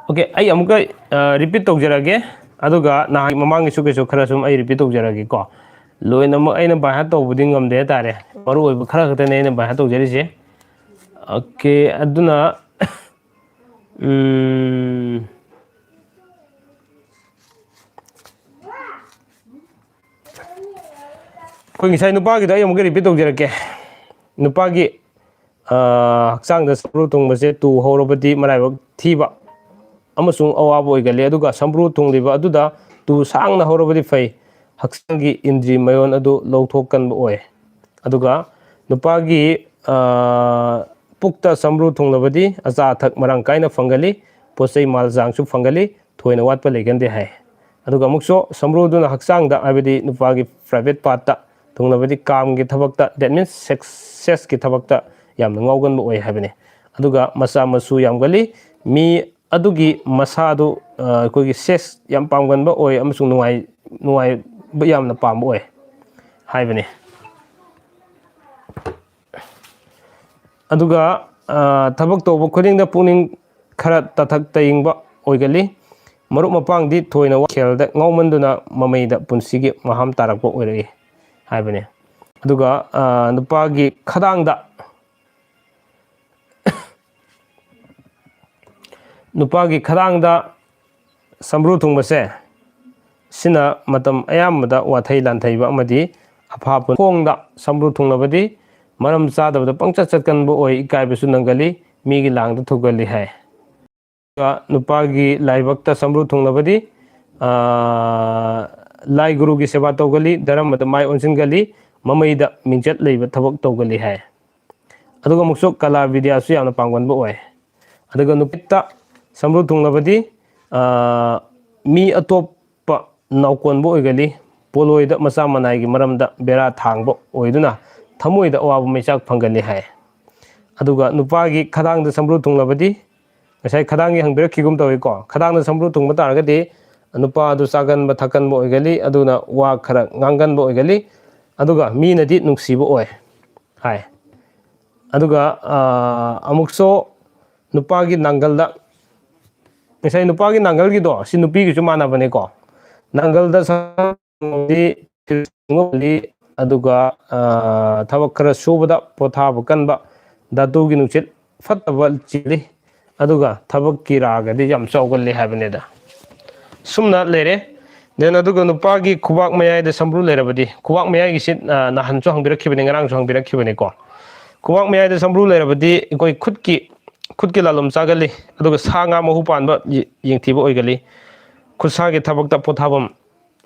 Okay, ꯑꯩ ꯑꯃꯨꯛꯀ, ꯑ, repeat ꯇꯧꯖꯔꯛꯑꯒꯦ꯫ ꯑꯗꯨꯒ ꯅꯍꯥꯟ ꯃꯃꯥꯡꯒꯤꯁꯨ ꯀꯩꯁꯨ ꯈꯔ ꯁꯨꯝ ꯑꯩ repeat ꯇꯧꯖꯔꯛꯑꯒꯦꯀꯣ꯫ ꯂꯣꯏꯅꯃꯛ ꯑꯩꯅ by heart ꯇꯧꯕꯗꯤ ꯉꯝꯗꯦ ꯍꯥꯏꯇꯥꯔꯦ꯫ ꯃꯔꯨ ꯑꯣꯏꯕ ꯈꯔ ꯈꯛꯇꯅꯦ ꯑꯩꯅ by heart ꯇꯧꯖꯔꯤꯁꯦ꯫ Okay, ꯑꯗꯨꯅ ꯎꯝ, ꯑꯩꯈꯣꯏ ꯉꯁꯥꯏ ꯅꯨꯄꯥꯒꯤꯗꯣ ꯑꯩ ꯑꯃꯨꯛꯀ ꯔꯤꯄꯤꯠ ꯇꯧꯖꯔꯛꯀꯦ꯫ ꯅꯨꯄꯥꯒꯤ, ꯑ, ꯍꯛꯆꯥꯡꯗ ꯁꯝꯕ꯭ꯔꯨ ꯊꯨꯡꯕꯁꯦ ꯇꯨ ꯍꯧꯔꯕꯗꯤ ꯃꯔꯥꯏꯕꯛ ꯊꯤꯕ ꯑꯃꯁꯨꯡ ꯑꯋꯥꯕ ꯑꯣꯏꯒꯜꯂꯤ, ꯑꯗꯨꯒ ꯁꯝꯕ꯭ꯔꯨ ꯊꯨꯡꯂꯤꯕ ꯑꯗꯨꯗ ꯇꯨ ꯁꯥꯡꯅ ꯍꯧꯔꯕꯗꯤ ꯐꯩ, ꯍꯛꯆꯥꯡꯒꯤ ꯏꯟꯗ꯭ꯔꯤ ꯃꯌꯣꯟ ꯑꯗꯨ ꯂꯧꯊꯣꯛꯀꯟꯕ ꯑꯣꯏ꯫ ꯑꯗꯨꯒ ꯅꯨꯄꯥꯒꯤ, ꯑ, ꯄꯨꯛꯇ ꯁꯝꯕ꯭ꯔꯨ ꯊꯨꯡꯂꯕꯗꯤ ꯑꯆꯥ ꯑꯊꯛ ꯃꯔꯥꯡ ꯀꯥꯏꯅ ꯐꯪꯒꯜꯂꯤ, ꯄꯣꯠ ꯆꯩ ꯃꯥꯜ ꯆꯥꯡꯁꯨ ꯐꯪꯒꯜꯂꯤ, ꯊꯣꯏꯅ ꯋꯥꯠꯄ ꯂꯩꯒꯟꯗꯦ ꯍꯥꯏ꯫ ꯑꯗꯨꯒ ꯑꯃꯨꯛꯁꯨ ꯁꯝꯕ꯭ꯔꯨꯗꯨꯅ ꯍꯛꯆꯥꯡꯗ, ꯍꯥꯏꯕꯗꯤ ꯅꯨꯄꯥꯒꯤ ꯄ꯭ꯔꯥꯏꯚꯦꯠ ꯄꯥꯔꯠꯇ ꯊꯨꯡꯂꯕꯗꯤ ꯀꯥꯝꯒꯤ ꯊꯕꯛꯇ, that means sex, ꯁꯦꯛꯁꯀꯤ ꯊꯕꯛꯇ ꯌꯥꯝꯅ ꯉꯥꯎꯒꯟꯕ ꯑꯣꯏ ꯍꯥꯏꯕꯅꯤ꯫ ꯑꯗꯨꯒ ꯃꯆꯥ ꯃꯁꯨ ꯌꯥꯝꯒꯜꯂꯤ꯫ ꯃꯤ ꯑꯗꯨꯒꯤ ꯃꯁꯥꯗꯨ, ꯑ, ꯑꯩꯈꯣꯏꯒꯤ ꯁꯦꯛꯁ ꯌꯥꯝ ꯄꯥꯝꯒꯟꯕ ꯑꯣꯏ ꯑꯃꯁꯨꯡ ꯅꯨꯡꯉꯥꯏ-, ꯅꯨꯡꯉꯥꯏꯕ ꯌꯥꯝꯅ ꯄꯥꯝꯕ ꯑꯣꯏ ꯍꯥꯏꯕꯅꯤ꯫ ꯑꯗꯨꯒ, ꯑ, ꯊꯕꯛ ꯇꯧꯕ ꯈꯨꯗꯤꯡꯗ ꯄꯨꯛꯅꯤꯡ ꯈꯔ ꯇꯊꯛ ꯇꯌꯤꯡꯕ ꯑꯣꯏꯒꯜꯂꯤ꯫ ꯃꯔꯨꯞ ꯃꯄꯥꯡꯗꯤ ꯊꯣꯏꯅ ꯋꯥꯈꯜꯗ ꯉꯥꯎꯃꯟꯗꯨꯅ ꯃꯃꯩꯗ ꯄꯨꯟꯁꯤꯒꯤ ꯃꯍꯥꯝ ꯇꯥꯔꯛꯄ ꯑꯣꯏꯔꯛꯏ ꯍꯥꯏꯕꯅꯤ꯫ ꯑꯗꯨꯒ, ꯑ, ꯅꯨꯄꯥꯒꯤ ꯈꯗꯥꯡꯗ, ꯅꯨꯄꯥꯒꯤ ꯈꯗꯥꯡꯗ ꯁꯝꯕ꯭ꯔꯨ ꯊꯨꯡꯕꯁꯦ, ꯁꯤꯅ ꯃꯇꯝ ꯑꯌꯥꯝꯕꯗ ꯋꯥꯊꯩ ꯂꯥꯟꯊꯩꯕ ꯑꯃꯗꯤ ꯑꯐꯥꯄ ꯈꯣꯡꯗ ꯁꯝꯕ꯭ꯔꯨ ꯊꯨꯡꯂꯕꯗꯤ ꯃꯔꯝ ꯆꯥꯗꯕꯗ ꯄꯪꯆꯠ ꯆꯠꯀꯟꯕ ꯑꯣꯏ, ꯏꯀꯥꯏꯕꯁꯨ ꯅꯪꯒꯜꯂꯤ, ꯃꯤꯒꯤ ꯂꯥꯡꯗ ꯊꯨꯒꯜꯂꯤ ꯍꯥꯏ꯫ ꯑꯗꯨꯒ ꯅꯨꯄꯥꯒꯤ ꯂꯥꯏꯕꯛꯇ ꯁꯝꯕ꯭ꯔꯨ ꯊꯨꯡꯂꯕꯗꯤ, ꯑꯥ, ꯂꯥꯏ ꯒꯨꯔꯨꯒꯤ ꯁꯦꯕꯥ ꯇꯧꯒꯜꯂꯤ, ꯙꯔꯃꯗ ꯃꯥꯏ ꯑꯣꯟꯁꯤꯟꯒꯜꯂꯤ, ꯃꯃꯩꯗ ꯃꯤꯡꯆꯠ ꯂꯩꯕ ꯊꯕꯛ ꯇꯧꯒꯜꯂꯤ ꯍꯥꯏ꯫ ꯑꯗꯨꯒ ꯑꯃꯨꯛꯁꯨ ꯀꯂꯥ ꯕꯤꯗ꯭ꯌꯥꯁꯨ ꯌꯥꯝꯅ ꯄꯥꯡꯒꯟꯕ ꯑꯣꯏ꯫ ꯑꯗꯨꯒ ꯅꯨꯄꯤꯠꯇ ꯁꯝꯕ꯭ꯔꯨ ꯊꯨꯡꯂꯕꯗꯤ, ꯑꯥ, ꯃꯤ ꯑꯇꯣꯞꯄ ꯅꯥꯎꯀꯣꯟꯕ ꯑꯣꯏꯒꯜꯂꯤ, ꯄꯣꯠꯂꯣꯏꯗ ꯃꯆꯥ ꯃꯅꯥꯏꯒꯤ ꯃꯔꯝꯗ ꯕꯦꯔꯥ ꯊꯥꯡꯕ ꯑꯣꯏꯗꯨꯅ ꯊꯃꯣꯏꯗ ꯑꯋꯥꯕ ꯃꯩꯆꯥꯛ ꯐꯪꯒꯜꯂꯤ ꯍꯥꯏ꯫ ꯑꯗꯨꯒ ꯅꯨꯄꯥꯒꯤ ꯈꯗꯥꯡꯗ ꯁꯝꯕ꯭ꯔꯨ ꯊꯨꯡꯂꯕꯗꯤ, ꯉꯁꯥꯏ ꯈꯗꯥꯡꯒꯤ ꯍꯪꯕꯤꯔꯛꯈꯤꯒꯨꯝ ꯇꯧꯏꯀꯣ, ꯈꯗꯥꯡꯗ ꯁꯝꯕ꯭ꯔꯨ ꯊꯨꯡꯕ ꯇꯥꯔꯒꯗꯤ ꯅꯨꯄꯥ ꯑꯗꯨ ꯆꯥꯒꯟꯕ ꯊꯛꯀꯟꯕ ꯑꯣꯏꯒꯜꯂꯤ, ꯑꯗꯨꯅ ꯋꯥ ꯈꯔ ꯉꯥꯡꯒꯟꯕ ꯑꯣꯏꯒꯜꯂꯤ, ꯑꯗꯨꯒ ꯃꯤꯅꯗꯤ ꯅꯨꯡꯁꯤꯕ ꯑꯣꯏ ꯍꯥꯏ꯫ ꯑꯗꯨꯒ, ꯑꯥ, ꯑꯃꯨꯛꯁꯨ ꯅꯨꯄꯥꯒꯤ ꯅꯥꯡꯒꯜꯗ, ꯉꯁꯥꯏ ꯅꯨꯄꯥꯒꯤ ꯅꯥꯡꯒꯜꯒꯤꯗꯣ, ꯁꯤ ꯅꯨꯄꯤꯒꯤꯁꯨ ꯃꯥꯟꯅꯕꯅꯦꯀꯣ꯫ ꯅꯥꯡꯒꯜꯗ ꯁꯝꯕ꯭ꯔꯨ ꯊꯨꯡꯂꯕꯗꯤ, ꯑꯗꯨꯒ, ꯑꯥ, ꯊꯕꯛ ꯈꯔ ꯁꯨꯕꯗ ꯄꯣꯊꯥꯕ ꯀꯟꯕ, ꯙꯥꯇꯨꯒꯤ ꯅꯨꯡꯁꯤꯠ ꯐꯠꯇꯕ ꯆꯦꯜꯂꯤ꯫ ꯑꯗꯨꯒ ꯊꯕꯛꯀꯤ ꯔꯥꯒꯗꯤ ꯌꯥꯝ ꯆꯥꯎꯒꯜꯂꯤ ꯍꯥꯏꯕꯅꯤꯗ꯫ ꯁꯨꯝꯅ ꯂꯩꯔꯦ꯫ Then ꯑꯗꯨꯒ ꯅꯨꯄꯥꯒꯤ ꯈꯨꯕꯥꯛ ꯃꯌꯥꯏꯗ ꯁꯝꯕ꯭ꯔꯨ ꯂꯩꯔꯕꯗꯤ, ꯈꯨꯕꯥꯛ ꯃꯌꯥꯏꯒꯤꯁꯤ, ꯑ, ꯅꯍꯥꯟꯁꯨ ꯍꯪꯕꯤꯔꯛꯈꯤꯕꯅꯤ, ꯉꯔꯥꯡꯁꯨ ꯍꯪꯕꯤꯔꯛꯈꯤꯕꯅꯤꯀꯣ꯫ ꯈꯨꯕꯥꯛ ꯃꯌꯥꯏꯗ ꯁꯝꯕ꯭ꯔꯨ ꯂꯩꯔꯕꯗꯤ ꯑꯩꯈꯣꯏ ꯈꯨꯠꯀꯤ, ꯈꯨꯠꯀꯤ ꯂꯥꯂꯣꯝ ꯆꯥꯒꯜꯂꯤ, ꯑꯗꯨꯒ ꯁꯥ ꯉꯥ ꯃꯍꯨ ꯄꯥꯟꯕ ꯌꯦ-, ꯌꯦꯡꯊꯤꯕ ꯑꯣꯏꯒꯜꯂꯤ, ꯈꯨꯠꯁꯥꯒꯤ ꯊꯕꯛꯇ ꯄꯣꯊꯥꯐꯝ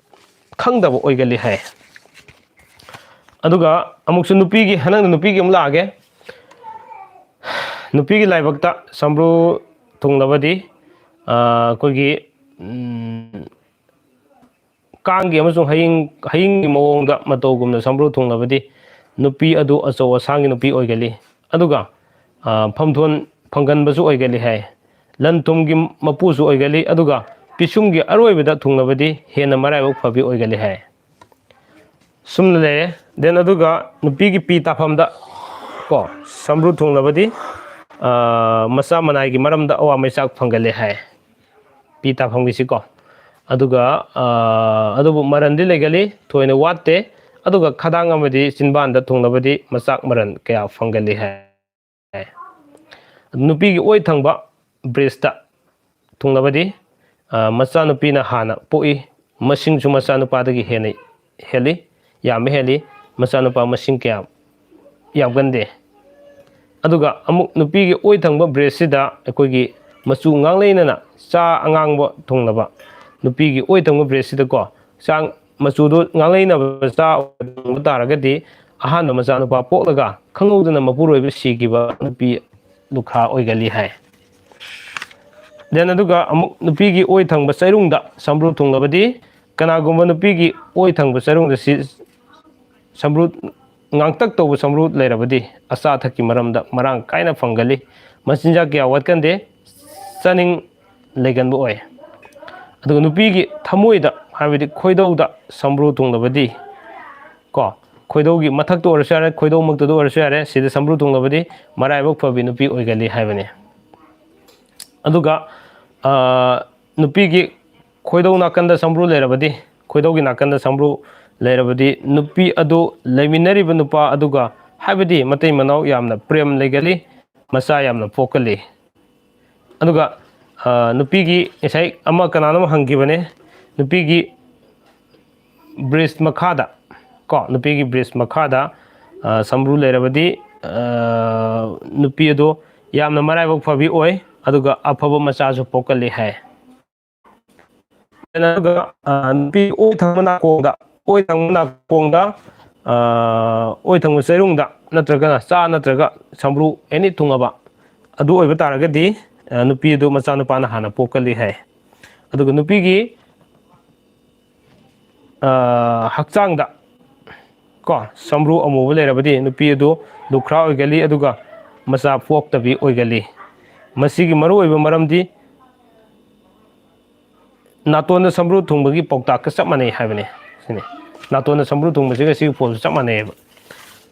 ꯈꯪꯗꯕ ꯑꯣꯏꯒꯜꯂꯤ ꯍꯥꯏ꯫ ꯑꯗꯨꯒ ꯑꯃꯨꯛꯁꯨ ꯅꯨꯄꯤꯒꯤ, ꯍꯟꯗꯛꯅ ꯅꯨꯄꯤꯒꯤ ꯑꯃꯨꯛ ꯂꯥꯛꯑꯒꯦ꯫ ꯅꯨꯄꯤꯒꯤ ꯂꯥꯏꯕꯛꯇ ꯁꯝꯕ꯭ꯔꯨ ꯊꯨꯡꯂꯕꯗꯤ, ꯑ, ꯑꯩꯈꯣꯏꯒꯤ, ꯎꯝ, ꯀꯥꯡꯒꯤ ꯑꯃꯁꯨꯡ ꯍꯌꯤꯡ, ꯍꯌꯤꯡꯒꯤ ꯃꯑꯣꯡꯗ ꯃꯇꯧꯒꯨꯝꯅ ꯁꯝꯕ꯭ꯔꯨ ꯊꯨꯡꯂꯕꯗꯤ, ꯅꯨꯄꯤ ꯑꯗꯨ ꯑꯆꯧ ꯑꯁꯥꯡꯒꯤ ꯅꯨꯄꯤ ꯑꯣꯏꯒꯜꯂꯤ꯫ ꯑꯗꯨꯒ, ꯑ, ꯐꯝꯊꯣꯟ ꯐꯪꯒꯟꯕꯁꯨ ꯑꯣꯏꯒꯜꯂꯤ ꯍꯥꯏ꯫ ꯂꯟ ꯊꯨꯝꯒꯤ ꯃꯄꯨꯁꯨ ꯑꯣꯏꯒꯜꯂꯤ꯫ ꯑꯗꯨꯒ ꯄꯤꯁꯨꯝꯒꯤ ꯑꯔꯣꯏꯕꯗ ꯊꯨꯡꯂꯕꯗꯤ ꯍꯦꯟꯅ ꯃꯔꯥꯏꯕꯛ ꯐꯕꯤ ꯑꯣꯏꯒꯜꯂꯤ ꯍꯥꯏ꯫ ꯁꯨꯝꯅ ꯂꯩꯔꯦ꯫ Then ꯑꯗꯨꯒ ꯅꯨꯄꯤꯒꯤ ꯄꯤ ꯇꯥꯐꯝꯗ ꯀꯣ, ꯁꯝꯕ꯭ꯔꯨ ꯊꯨꯡꯂꯕꯗꯤ, ꯑ, ꯃꯆꯥ ꯃꯅꯥꯏꯒꯤ ꯃꯔꯝꯗ ꯑꯋꯥ ꯃꯩꯆꯥꯛ ꯐꯪꯒꯜꯂꯦ ꯍꯥꯏ꯫ ꯄꯤ ꯇꯥꯐꯝꯒꯤꯁꯤꯀꯣ꯫ ꯑꯗꯨꯒ, ꯑ, ꯑꯗꯨꯕꯨ ꯃꯔꯟꯗꯤ ꯂꯩꯒꯜꯂꯤ, ꯊꯣꯏꯅ ꯋꯥꯠꯇꯦ꯫ ꯑꯗꯨꯒ ꯈꯗꯥꯡ ꯑꯃꯗꯤ ꯆꯤꯟꯕꯥꯟꯗ ꯊꯨꯡꯂꯕꯗꯤ ꯃꯆꯥꯛ ꯃꯔꯟ ꯀꯌꯥ ꯐꯪꯒꯜꯂꯤ ꯍꯥꯏ꯫ ꯅꯨꯄꯤꯒꯤ ꯑꯣꯏ ꯊꯪꯕ ꯕ꯭ꯔꯦꯁꯇ ꯊꯨꯡꯂꯕꯗꯤ, ꯑ, ꯃꯆꯥꯅꯨꯄꯤꯅ ꯍꯥꯟꯅ ꯄꯣꯛꯏ, ꯃꯁꯤꯡꯁꯨ ꯃꯆꯥꯅꯨꯄꯥꯗꯒꯤ ꯍꯦꯟꯅ ꯍꯦꯜꯂꯤ, ꯌꯥꯝꯕ ꯍꯦꯜꯂꯤ, ꯃꯆꯥꯅꯨꯄꯥ ꯃꯁꯤꯡ ꯀꯌꯥ ꯌꯥꯝꯒꯟꯗꯦ꯫ ꯑꯗꯨꯒ ꯑꯃꯨꯛ ꯅꯨꯄꯤꯒꯤ ꯑꯣꯏ ꯊꯪꯕ ꯕ꯭ꯔꯦꯁꯁꯤꯗ ꯑꯩꯈꯣꯏꯒꯤ ꯃꯆꯨ ꯉꯥꯡꯂꯩꯅꯅ ꯆꯥ ꯑꯉꯥꯡꯕ ꯊꯨꯡꯂꯕ, ꯅꯨꯄꯤꯒꯤ ꯑꯣꯏ ꯊꯪꯕ ꯕ꯭ꯔꯦꯁꯁꯤꯗꯀꯣ, ꯆꯥ ꯃꯆꯨꯗꯣ ꯉꯥꯡꯂꯩꯅꯕ ꯆꯥ ꯊꯨꯡꯕ ꯇꯥꯔꯒꯗꯤ ꯑꯍꯥꯟꯕ ꯃꯆꯥꯅꯨꯄꯥ ꯄꯣꯛꯂꯒ ꯈꯪꯍꯧꯗꯅ ꯃꯄꯨꯔꯣꯏꯕ ꯁꯤꯈꯤꯕ ꯅꯨꯄꯤ ꯂꯨꯈ꯭ꯔꯥ ꯑꯣꯏꯒꯜꯂꯤ ꯍꯥꯏ꯫ Then ꯑꯗꯨꯒ ꯑꯃꯨꯛ ꯅꯨꯄꯤꯒꯤ ꯑꯣꯏ ꯊꯪꯕ ꯆꯩꯔꯨꯡꯗ ꯁꯝꯕ꯭ꯔꯨ ꯊꯨꯡꯂꯕꯗꯤ ꯀꯅꯥꯒꯨꯝꯕ ꯅꯨꯄꯤꯒꯤ ꯑꯣꯏ ꯊꯪꯕ ꯆꯩꯔꯨꯡꯗ ꯁꯤ-, ꯁꯝꯕ꯭ꯔꯨ, ꯉꯥꯡꯇꯛ ꯇꯧꯕ ꯁꯝꯕ꯭ꯔꯨ ꯂꯩꯔꯕꯗꯤ ꯑꯆꯥ ꯑꯊꯛꯀꯤ ꯃꯔꯝꯗ ꯃꯔꯥꯡ ꯀꯥꯏꯅ ꯐꯪꯒꯜꯂꯤ꯫ ꯃꯆꯤꯟꯖꯥꯛ ꯀꯌꯥ ꯋꯥꯠꯀꯟꯗꯦ, ꯆꯥꯅꯤꯡ ꯂꯩꯒꯟꯕ ꯑꯣꯏ꯫ ꯑꯗꯨꯒ ꯅꯨꯄꯤꯒꯤ ꯊꯃꯣꯏꯗ, ꯍꯥꯏꯕꯗꯤ ꯈꯣꯏꯗꯧꯗ ꯁꯝꯕ꯭ꯔꯨ ꯊꯨꯡꯂꯕꯗꯤ, ꯀꯣ, ꯈꯣꯏꯗꯧꯒꯤ ꯃꯊꯛꯇ ꯑꯣꯏꯔꯁꯨ ꯌꯥꯔꯦ, ꯈꯣꯏꯗꯧꯃꯛꯇꯗ ꯑꯣꯏꯔꯁꯨ ꯌꯥꯔꯦ, ꯁꯤꯗ ꯁꯝꯕ꯭ꯔꯨ ꯊꯨꯡꯂꯕꯗꯤ ꯃꯔꯥꯏꯕꯛ ꯐꯕꯤ ꯅꯨꯄꯤ ꯑꯣꯏꯒꯜꯂꯤ ꯍꯥꯏꯕꯅꯤ꯫ ꯑꯗꯨꯒ, ꯑ, ꯅꯨꯄꯤꯒꯤ ꯈꯣꯏꯗꯧ ꯅꯥꯀꯟꯗ ꯁꯝꯕ꯭ꯔꯨ ꯂꯩꯔꯕꯗꯤ, ꯈꯣꯏꯗꯧꯒꯤ ꯅꯥꯀꯟꯗ ꯁꯝꯕ꯭ꯔꯨ ꯂꯩꯔꯕꯗꯤ ꯅꯨꯄꯤ ꯑꯗꯨ ꯂꯩꯃꯤꯟꯅꯔꯤꯕ ꯅꯨꯄꯥ ꯑꯗꯨꯒ, ꯍꯥꯏꯕꯗꯤ ꯃꯇꯩ ꯃꯅꯥꯎ ꯌꯥꯝꯅ ꯄ꯭ꯔꯦꯝ ꯂꯩꯒꯜꯂꯤ, ꯃꯆꯥ ꯌꯥꯝꯅ ꯄꯣꯛꯀꯜꯂꯤ꯫ ꯑꯗꯨꯒ ꯅꯨꯄꯤꯒꯤ ꯉꯁꯥꯏ ꯑꯃ ꯀꯅꯥꯅꯣꯝ ꯍꯪꯈꯤꯕꯅꯦ, ꯅꯨꯄꯤꯒꯤ ꯕ꯭ꯔꯤꯁ ꯃꯈꯥꯗ ꯀꯣ, ꯅꯨꯄꯤꯒꯤ ꯕ꯭ꯔꯤꯁ ꯃꯈꯥꯗ ꯁꯝꯕ꯭ꯔꯨ ꯂꯩꯔꯕꯗꯤ ꯅꯨꯄꯤ ꯑꯗꯣ ꯌꯥꯝꯅ ꯃꯔꯥꯏꯕꯛ ꯐꯕꯤ ꯑꯣꯏ, ꯑꯗꯨꯒ ꯑꯐꯕ ꯃꯆꯥꯁꯨ ꯄꯣꯛꯀꯜꯂꯤ ꯍꯥꯏ꯫ ꯑꯗꯨꯒ ꯅꯨꯄꯤ ꯑꯣꯏ ꯊꯪꯕ ꯅꯥꯀꯣꯡꯗ, ꯑꯣꯏ ꯊꯪꯕ ꯅꯥꯀꯣꯡꯗ, ꯑꯣꯏ ꯊꯪꯕ ꯆꯩꯔꯨꯡꯗ ꯅꯠꯇ꯭ꯔꯒꯅ ꯆꯥ ꯅꯠꯇ꯭ꯔꯒ ꯁꯝꯕ꯭ꯔꯨ ꯑꯦꯅꯤ ꯊꯨꯡꯉꯕ ꯑꯗꯨ ꯑꯣꯏꯕ ꯇꯥꯔꯒꯗꯤ ꯅꯨꯄꯤ ꯑꯗꯨ ꯃꯆꯥꯅꯨꯄꯥꯅ ꯍꯥꯟꯅ ꯄꯣꯛꯀꯜꯂꯤ ꯍꯥꯏ꯫ ꯑꯗꯨꯒ ꯅꯨꯄꯤꯒꯤ ꯍꯛꯆꯥꯡꯗ ꯀꯣ ꯁꯝꯕ꯭ꯔꯨ ꯑꯃꯨꯕ ꯂꯩꯔꯕꯗꯤ ꯅꯨꯄꯤ ꯑꯗꯨ ꯂꯨꯈ꯭ꯔꯥ ꯑꯣꯏꯒꯜꯂꯤ, ꯑꯗꯨꯒ ꯃꯆꯥ ꯄꯣꯛꯇꯕꯤ ꯑꯣꯏꯒꯜꯂꯤ꯫ ꯃꯁꯤꯒꯤ ꯃꯔꯨꯑꯣꯏꯕ ꯃꯔꯝꯗꯤ ꯅꯥꯇꯣꯟꯗ ꯁꯝꯕ꯭ꯔꯨ ꯊꯨꯡꯕꯒꯤ ꯄꯥꯎꯇꯥꯛꯀ ꯆꯞ ꯃꯥꯟꯅꯩ ꯍꯥꯏꯕꯅꯤ꯫ ꯁꯤꯅꯤ, ꯅꯥꯇꯣꯟꯗ ꯁꯝꯕ꯭ꯔꯨ ꯊꯨꯡꯕꯁꯤꯒ ꯁꯤꯒꯤ ꯐꯣꯜꯁꯨ ꯆꯞ ꯃꯥꯟꯅꯩꯌꯦꯕ꯫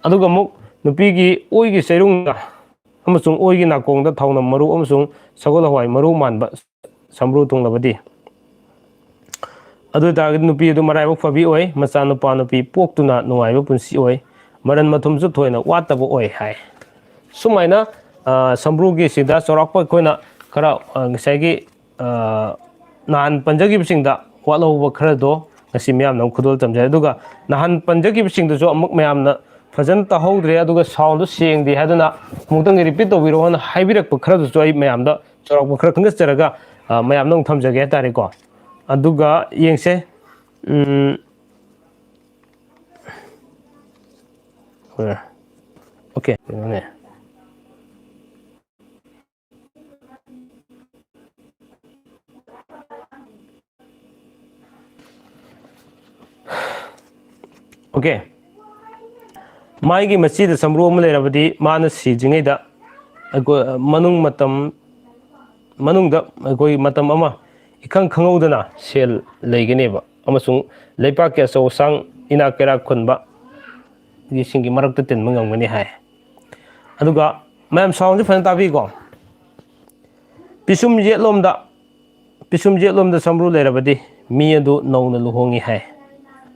ꯑꯗꯨꯒ ꯑꯃꯨꯛ ꯅꯨꯄꯤꯒꯤ ꯑꯣꯏꯒꯤ ꯆꯩꯔꯨꯡꯗ ꯑꯃꯁꯨꯡ ꯑꯣꯏꯒꯤ ꯅꯥꯀꯣꯡꯗ ꯊꯥꯎꯅꯝ ꯃꯔꯨ ꯑꯃꯁꯨꯡ ꯁꯒꯣꯜ ꯍꯋꯥꯏ ꯃꯔꯨ ꯃꯥꯟꯕ ꯁꯝꯕ꯭ꯔꯨ ꯊꯨꯡꯂꯕꯗꯤ, ꯑꯗꯨ ꯑꯣꯏꯇꯥꯔꯒꯗꯤ ꯅꯨꯄꯤ ꯑꯗꯨ ꯃꯔꯥꯏꯕꯛ ꯐꯕꯤ ꯑꯣꯏ, ꯃꯆꯥ ꯅꯨꯄꯥ ꯅꯨꯄꯤ ꯄꯣꯛꯇꯨꯅ ꯅꯨꯡꯉꯥꯏꯕ ꯄꯨꯟꯁꯤ ꯑꯣꯏ, ꯃꯔꯟ ꯃꯊꯨꯝꯁꯨ ꯊꯣꯏꯅ ꯋꯥꯠꯇꯕ ꯑꯣꯏ ꯍꯥꯏ꯫ ꯁꯨꯃꯥꯏꯅ ꯁꯝꯕ꯭ꯔꯨꯒꯤꯁꯤꯗ ꯆꯥꯎꯔꯥꯛꯄ ꯑꯩꯈꯣꯏꯅ ꯈꯔ ꯉꯁꯥꯏꯒꯤ ꯅꯍꯥꯟ ꯄꯟꯖꯈꯤꯕꯁꯤꯡꯗ ꯋꯥꯠꯍꯧꯕ ꯈꯔꯗꯣ ꯉꯁꯤ ꯃꯌꯥꯝꯅ ꯑꯃꯨꯛ ꯈꯨꯗꯣꯜ ꯇꯝꯖꯔꯦ꯫ ꯑꯗꯨꯒ ꯅꯍꯥꯟ ꯄꯟꯖꯈꯤꯕꯁꯤꯡꯗꯨꯁꯨ ꯑꯃꯨꯛ ꯃꯌꯥꯝꯅ ꯐꯖꯅ ꯇꯥꯍꯧꯗ꯭ꯔꯦ, ꯑꯗꯨꯒ ꯁꯥꯎꯟꯗꯣ ꯁꯦꯡꯗꯦ ꯍꯥꯏꯗꯨꯅ ꯑꯃꯨꯛꯇꯪ ꯔꯤꯄꯤꯠ ꯇꯧꯕꯤꯔꯛꯑꯣꯅ ꯍꯥꯏꯕꯤꯔꯛꯄ ꯈꯔꯗꯨꯁꯨ ꯑꯩ ꯃꯌꯥꯝꯗ ꯆꯥꯎꯔꯥꯛꯄ ꯈꯔ ꯈꯪꯒꯠꯆꯔꯒ ꯃꯌꯥꯝꯗ ꯑꯃꯨꯛ ꯊꯝꯖꯒꯦ ꯍꯥꯏꯇꯥꯔꯦꯀꯣ꯫ ꯑꯗꯨꯒ ꯌꯦꯡꯁꯦ꯫ ꯑꯣꯀꯦ, ꯀꯩꯅꯣꯅꯦ꯫ ꯑꯣꯀꯦ꯫ ꯃꯥꯒꯤ ꯃꯆꯤꯗ ꯁꯝꯕ꯭ꯔꯨ ꯑꯃ ꯂꯩꯔꯕꯗꯤ ꯃꯥꯅ ꯁꯤꯗ꯭ꯔꯤꯉꯩꯗ ꯑꯩꯈꯣꯏ ꯃꯅꯨꯡ ꯃꯇꯝ, ꯃꯅꯨꯡꯗ ꯑꯩꯈꯣꯏ ꯃꯇꯝ ꯑꯃ ꯏꯈꯪ ꯈꯪꯍꯧꯗꯅ ꯁꯦꯜ ꯂꯩꯒꯅꯦꯕ, ꯑꯃꯁꯨꯡ ꯂꯩꯄꯥꯛꯀꯤ ꯑꯆꯧ ꯑꯁꯥꯡ, ꯏꯅꯥꯛ ꯀꯩꯔꯥꯛ ꯈꯨꯟꯕ ꯒꯤꯁꯤꯡꯒꯤ ꯃꯔꯛꯇ ꯇꯤꯟꯕ ꯉꯝꯒꯅꯤ ꯍꯥꯏ꯫ ꯑꯗꯨꯒ ꯃꯌꯥꯝ ꯁꯥꯎꯟꯁꯦ ꯐꯖꯅ ꯇꯥꯕꯤꯀꯣ꯫ ꯄꯤꯁꯨꯝ ꯌꯦꯠꯂꯣꯝꯗ, ꯄꯤꯁꯨꯝ ꯌꯦꯠꯂꯣꯝꯗ ꯁꯝꯕ꯭ꯔꯨ ꯂꯩꯔꯕꯗꯤ ꯃꯤ ꯑꯗꯨ ꯅꯧꯅ ꯂꯨꯍꯣꯡꯉꯤ ꯍꯥꯏ꯫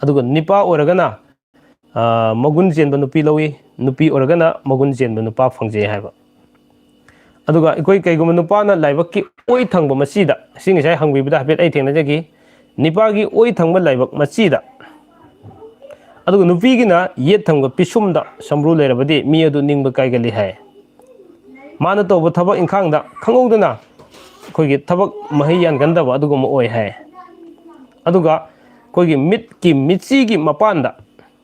ꯑꯗꯨꯒ ꯅꯤꯄꯥ ꯑꯣꯏꯔꯒꯅ ꯃꯒꯨꯟ ꯆꯦꯟꯕ ꯅꯨꯄꯤ ꯂꯧꯏ, ꯅꯨꯄꯤ ꯑꯣꯏꯔꯒꯅ ꯃꯒꯨꯟ ꯆꯦꯟꯕ ꯅꯨꯄꯥ ꯐꯪꯖꯩ ꯍꯥꯏꯕ꯫ ꯑꯗꯨꯒ ꯑꯩꯈꯣꯏ ꯀꯩꯒꯨꯝꯕ ꯅꯨꯄꯥꯅ ꯂꯥꯏꯕꯛꯀꯤ ꯑꯣꯏ ꯊꯪꯕ ꯃꯆꯤꯗ, ꯁꯤ ꯉꯁꯥꯏ ꯍꯪꯕꯤꯕꯗ ꯍꯥꯏꯐꯦꯠ ꯑꯩ ꯊꯦꯡꯅꯖꯈꯤ, ꯅꯤꯄꯥꯒꯤ ꯑꯣꯏ ꯊꯪꯕ ꯂꯥꯏꯕꯛ ꯃꯆꯤꯗ, ꯑꯗꯨꯒ ꯅꯨꯄꯤꯒꯤꯅ ꯌꯦꯠ ꯊꯪꯕ ꯄꯤꯁꯨꯝꯗ ꯁꯝꯕ꯭ꯔꯨ ꯂꯩꯔꯕꯗꯤ ꯃꯤ ꯑꯗꯨ ꯅꯤꯡꯕ ꯀꯥꯏꯒꯜꯂꯤ ꯍꯥꯏ꯫ ꯃꯥꯅ ꯇꯧꯕ ꯊꯕꯛ ꯏꯪꯈꯥꯡꯗ ꯈꯪꯍꯧꯗꯅ ꯑꯩꯈꯣꯏꯒꯤ ꯊꯕꯛ ꯃꯍꯩ ꯌꯥꯟꯒꯟꯗꯕ ꯑꯗꯨꯒꯨꯝꯕ ꯑꯣꯏ ꯍꯥꯏ꯫ ꯑꯗꯨꯒ ꯑꯩꯈꯣꯏꯒꯤ ꯃꯤꯠꯀꯤ ꯃꯤꯠꯆꯤꯒꯤ ꯃꯄꯥꯟꯗ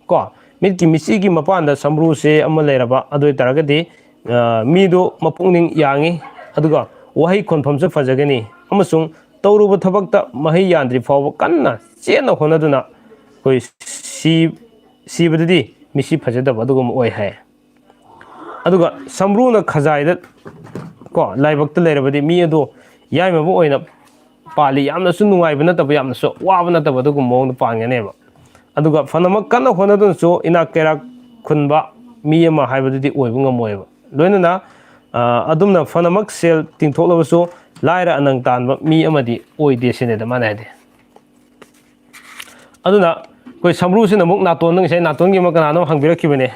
ꯀꯣ, ꯃꯤꯠꯀꯤ ꯃꯤꯠꯆꯤꯒꯤ ꯃꯄꯥꯟꯗ ꯁꯝꯕ꯭ꯔꯨꯁꯦ ꯑꯃ ꯂꯩꯔꯕ ꯑꯗꯨ ꯑꯣꯏꯇꯥꯔꯒꯗꯤ, ꯑ, ꯃꯤꯗꯣ ꯃꯄꯨꯛꯅꯤꯡ ꯌꯥꯡꯉꯤ, ꯑꯗꯨꯒ ꯋꯥꯍꯩ ꯈꯣꯟꯐꯝꯁꯨ ꯐꯖꯒꯅꯤ, ꯑꯃꯁꯨꯡ ꯇꯧꯔꯨꯕ ꯊꯕꯛꯇ ꯃꯍꯩ ꯌꯥꯟꯗ꯭ꯔꯤ ꯐꯥꯎꯕ ꯀꯟꯅ ꯆꯦꯠꯅ ꯍꯣꯠꯅꯗꯨꯅ ꯑꯩꯈꯣꯏ ꯁꯤ-, ꯁꯤꯕꯗꯗꯤ ꯃꯤꯠꯁꯤ ꯐꯖꯗꯕ ꯑꯗꯨꯒꯨꯝꯕ ꯑꯣꯏ ꯍꯥꯏ꯫ ꯑꯗꯨꯒ ꯁꯝꯕ꯭ꯔꯨꯅ ꯈꯖꯥꯏꯗ ꯀꯣ, ꯂꯥꯏꯕꯛꯇ ꯂꯩꯔꯕꯗꯤ ꯃꯤ ꯑꯗꯣ ꯌꯥꯏꯃꯕ ꯑꯣꯏꯅ ꯄꯥꯜꯂꯤ꯫ ꯌꯥꯝꯅꯁꯨ ꯅꯨꯡꯉꯥꯏꯕ ꯅꯠꯇꯕ, ꯌꯥꯝꯅꯁꯨ ꯋꯥꯕ ꯅꯠꯇꯕ ꯑꯗꯨꯒꯨꯝꯕ ꯃꯑꯣꯡꯗ ꯄꯥꯟꯒꯅꯦꯕ꯫ ꯑꯗꯨꯒ ꯐꯅꯃꯛ ꯀꯟꯅ ꯍꯣꯠꯅꯗꯨꯅꯁꯨ ꯏꯅꯥꯛ ꯀꯩꯔꯥꯛ ꯈꯨꯟꯕ ꯃꯤ ꯑꯃ ꯍꯥꯏꯕꯗꯨꯗꯤ ꯑꯣꯏꯕ ꯉꯝꯃꯣꯏꯕ꯫ ꯂꯣꯏꯅꯅ, ꯑ, ꯑꯗꯨꯝꯅ ꯐꯅꯃꯛ ꯁꯦꯜ ꯇꯤꯡꯊꯣꯛꯂꯕꯁꯨ ꯂꯥꯏꯔ ꯑꯅꯪ ꯇꯥꯟꯕ ꯃꯤ ꯑꯃꯗꯤ ꯑꯣꯏꯗꯦ ꯁꯤꯅꯦꯗ ꯃꯥꯅ ꯍꯥꯏꯗꯤ꯫ ꯑꯗꯨꯅ ꯑꯩꯈꯣꯏ ꯁꯝꯕ꯭ꯔꯨꯁꯤꯅ ꯑꯃꯨꯛ ꯅꯥꯇꯣꯟꯗ, ꯉꯁꯥꯏ ꯅꯥꯇꯣꯟꯒꯤ ꯑꯃ ꯀꯅꯥꯅꯣ ꯍꯪꯕꯤꯔꯛꯈꯤꯕꯅꯦ,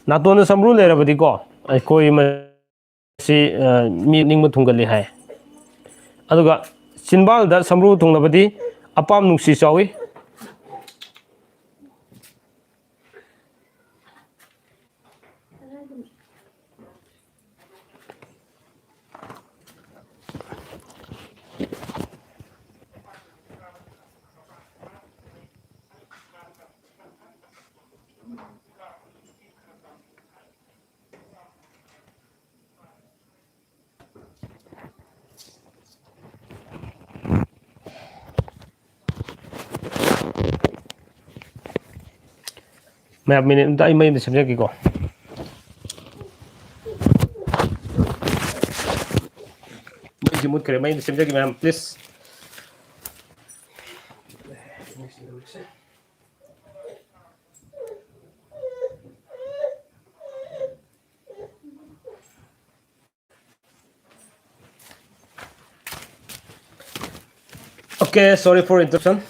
ꯅꯥꯇꯣꯟꯗ ꯁꯝꯕ꯭ꯔꯨ ꯂꯩꯔꯕꯗꯤꯀꯣ ꯑꯩꯈꯣꯏ ꯃ-, ꯁꯤ, ꯑ, ꯃꯤ ꯅꯤꯡꯕ ꯊꯨꯡꯒꯜꯂꯤ ꯍꯥꯏ꯫ ꯑꯗꯨꯒ ꯆꯤꯟꯕꯥꯜꯗ ꯁꯝꯕ꯭ꯔꯨ ꯊꯨꯡꯂꯕꯗꯤ ꯑꯄꯥꯝ ꯅꯨꯡꯁꯤ ꯆꯥꯎꯏ꯫ ꯃꯌꯥꯝ, ꯃꯤꯅꯤꯠ ꯑꯝꯇ ꯑꯩ ꯃꯩ ꯑꯝꯇ ꯁꯦꯝꯖꯒꯦꯀꯣ꯫ ꯃꯩꯁꯦ ꯃꯨꯠꯈ꯭ꯔꯦ, ꯃꯩ ꯑꯝꯇ ꯁꯦꯝꯖꯒꯦ ꯃꯌꯥꯝ, please꯫ Okay, sorry for interruption.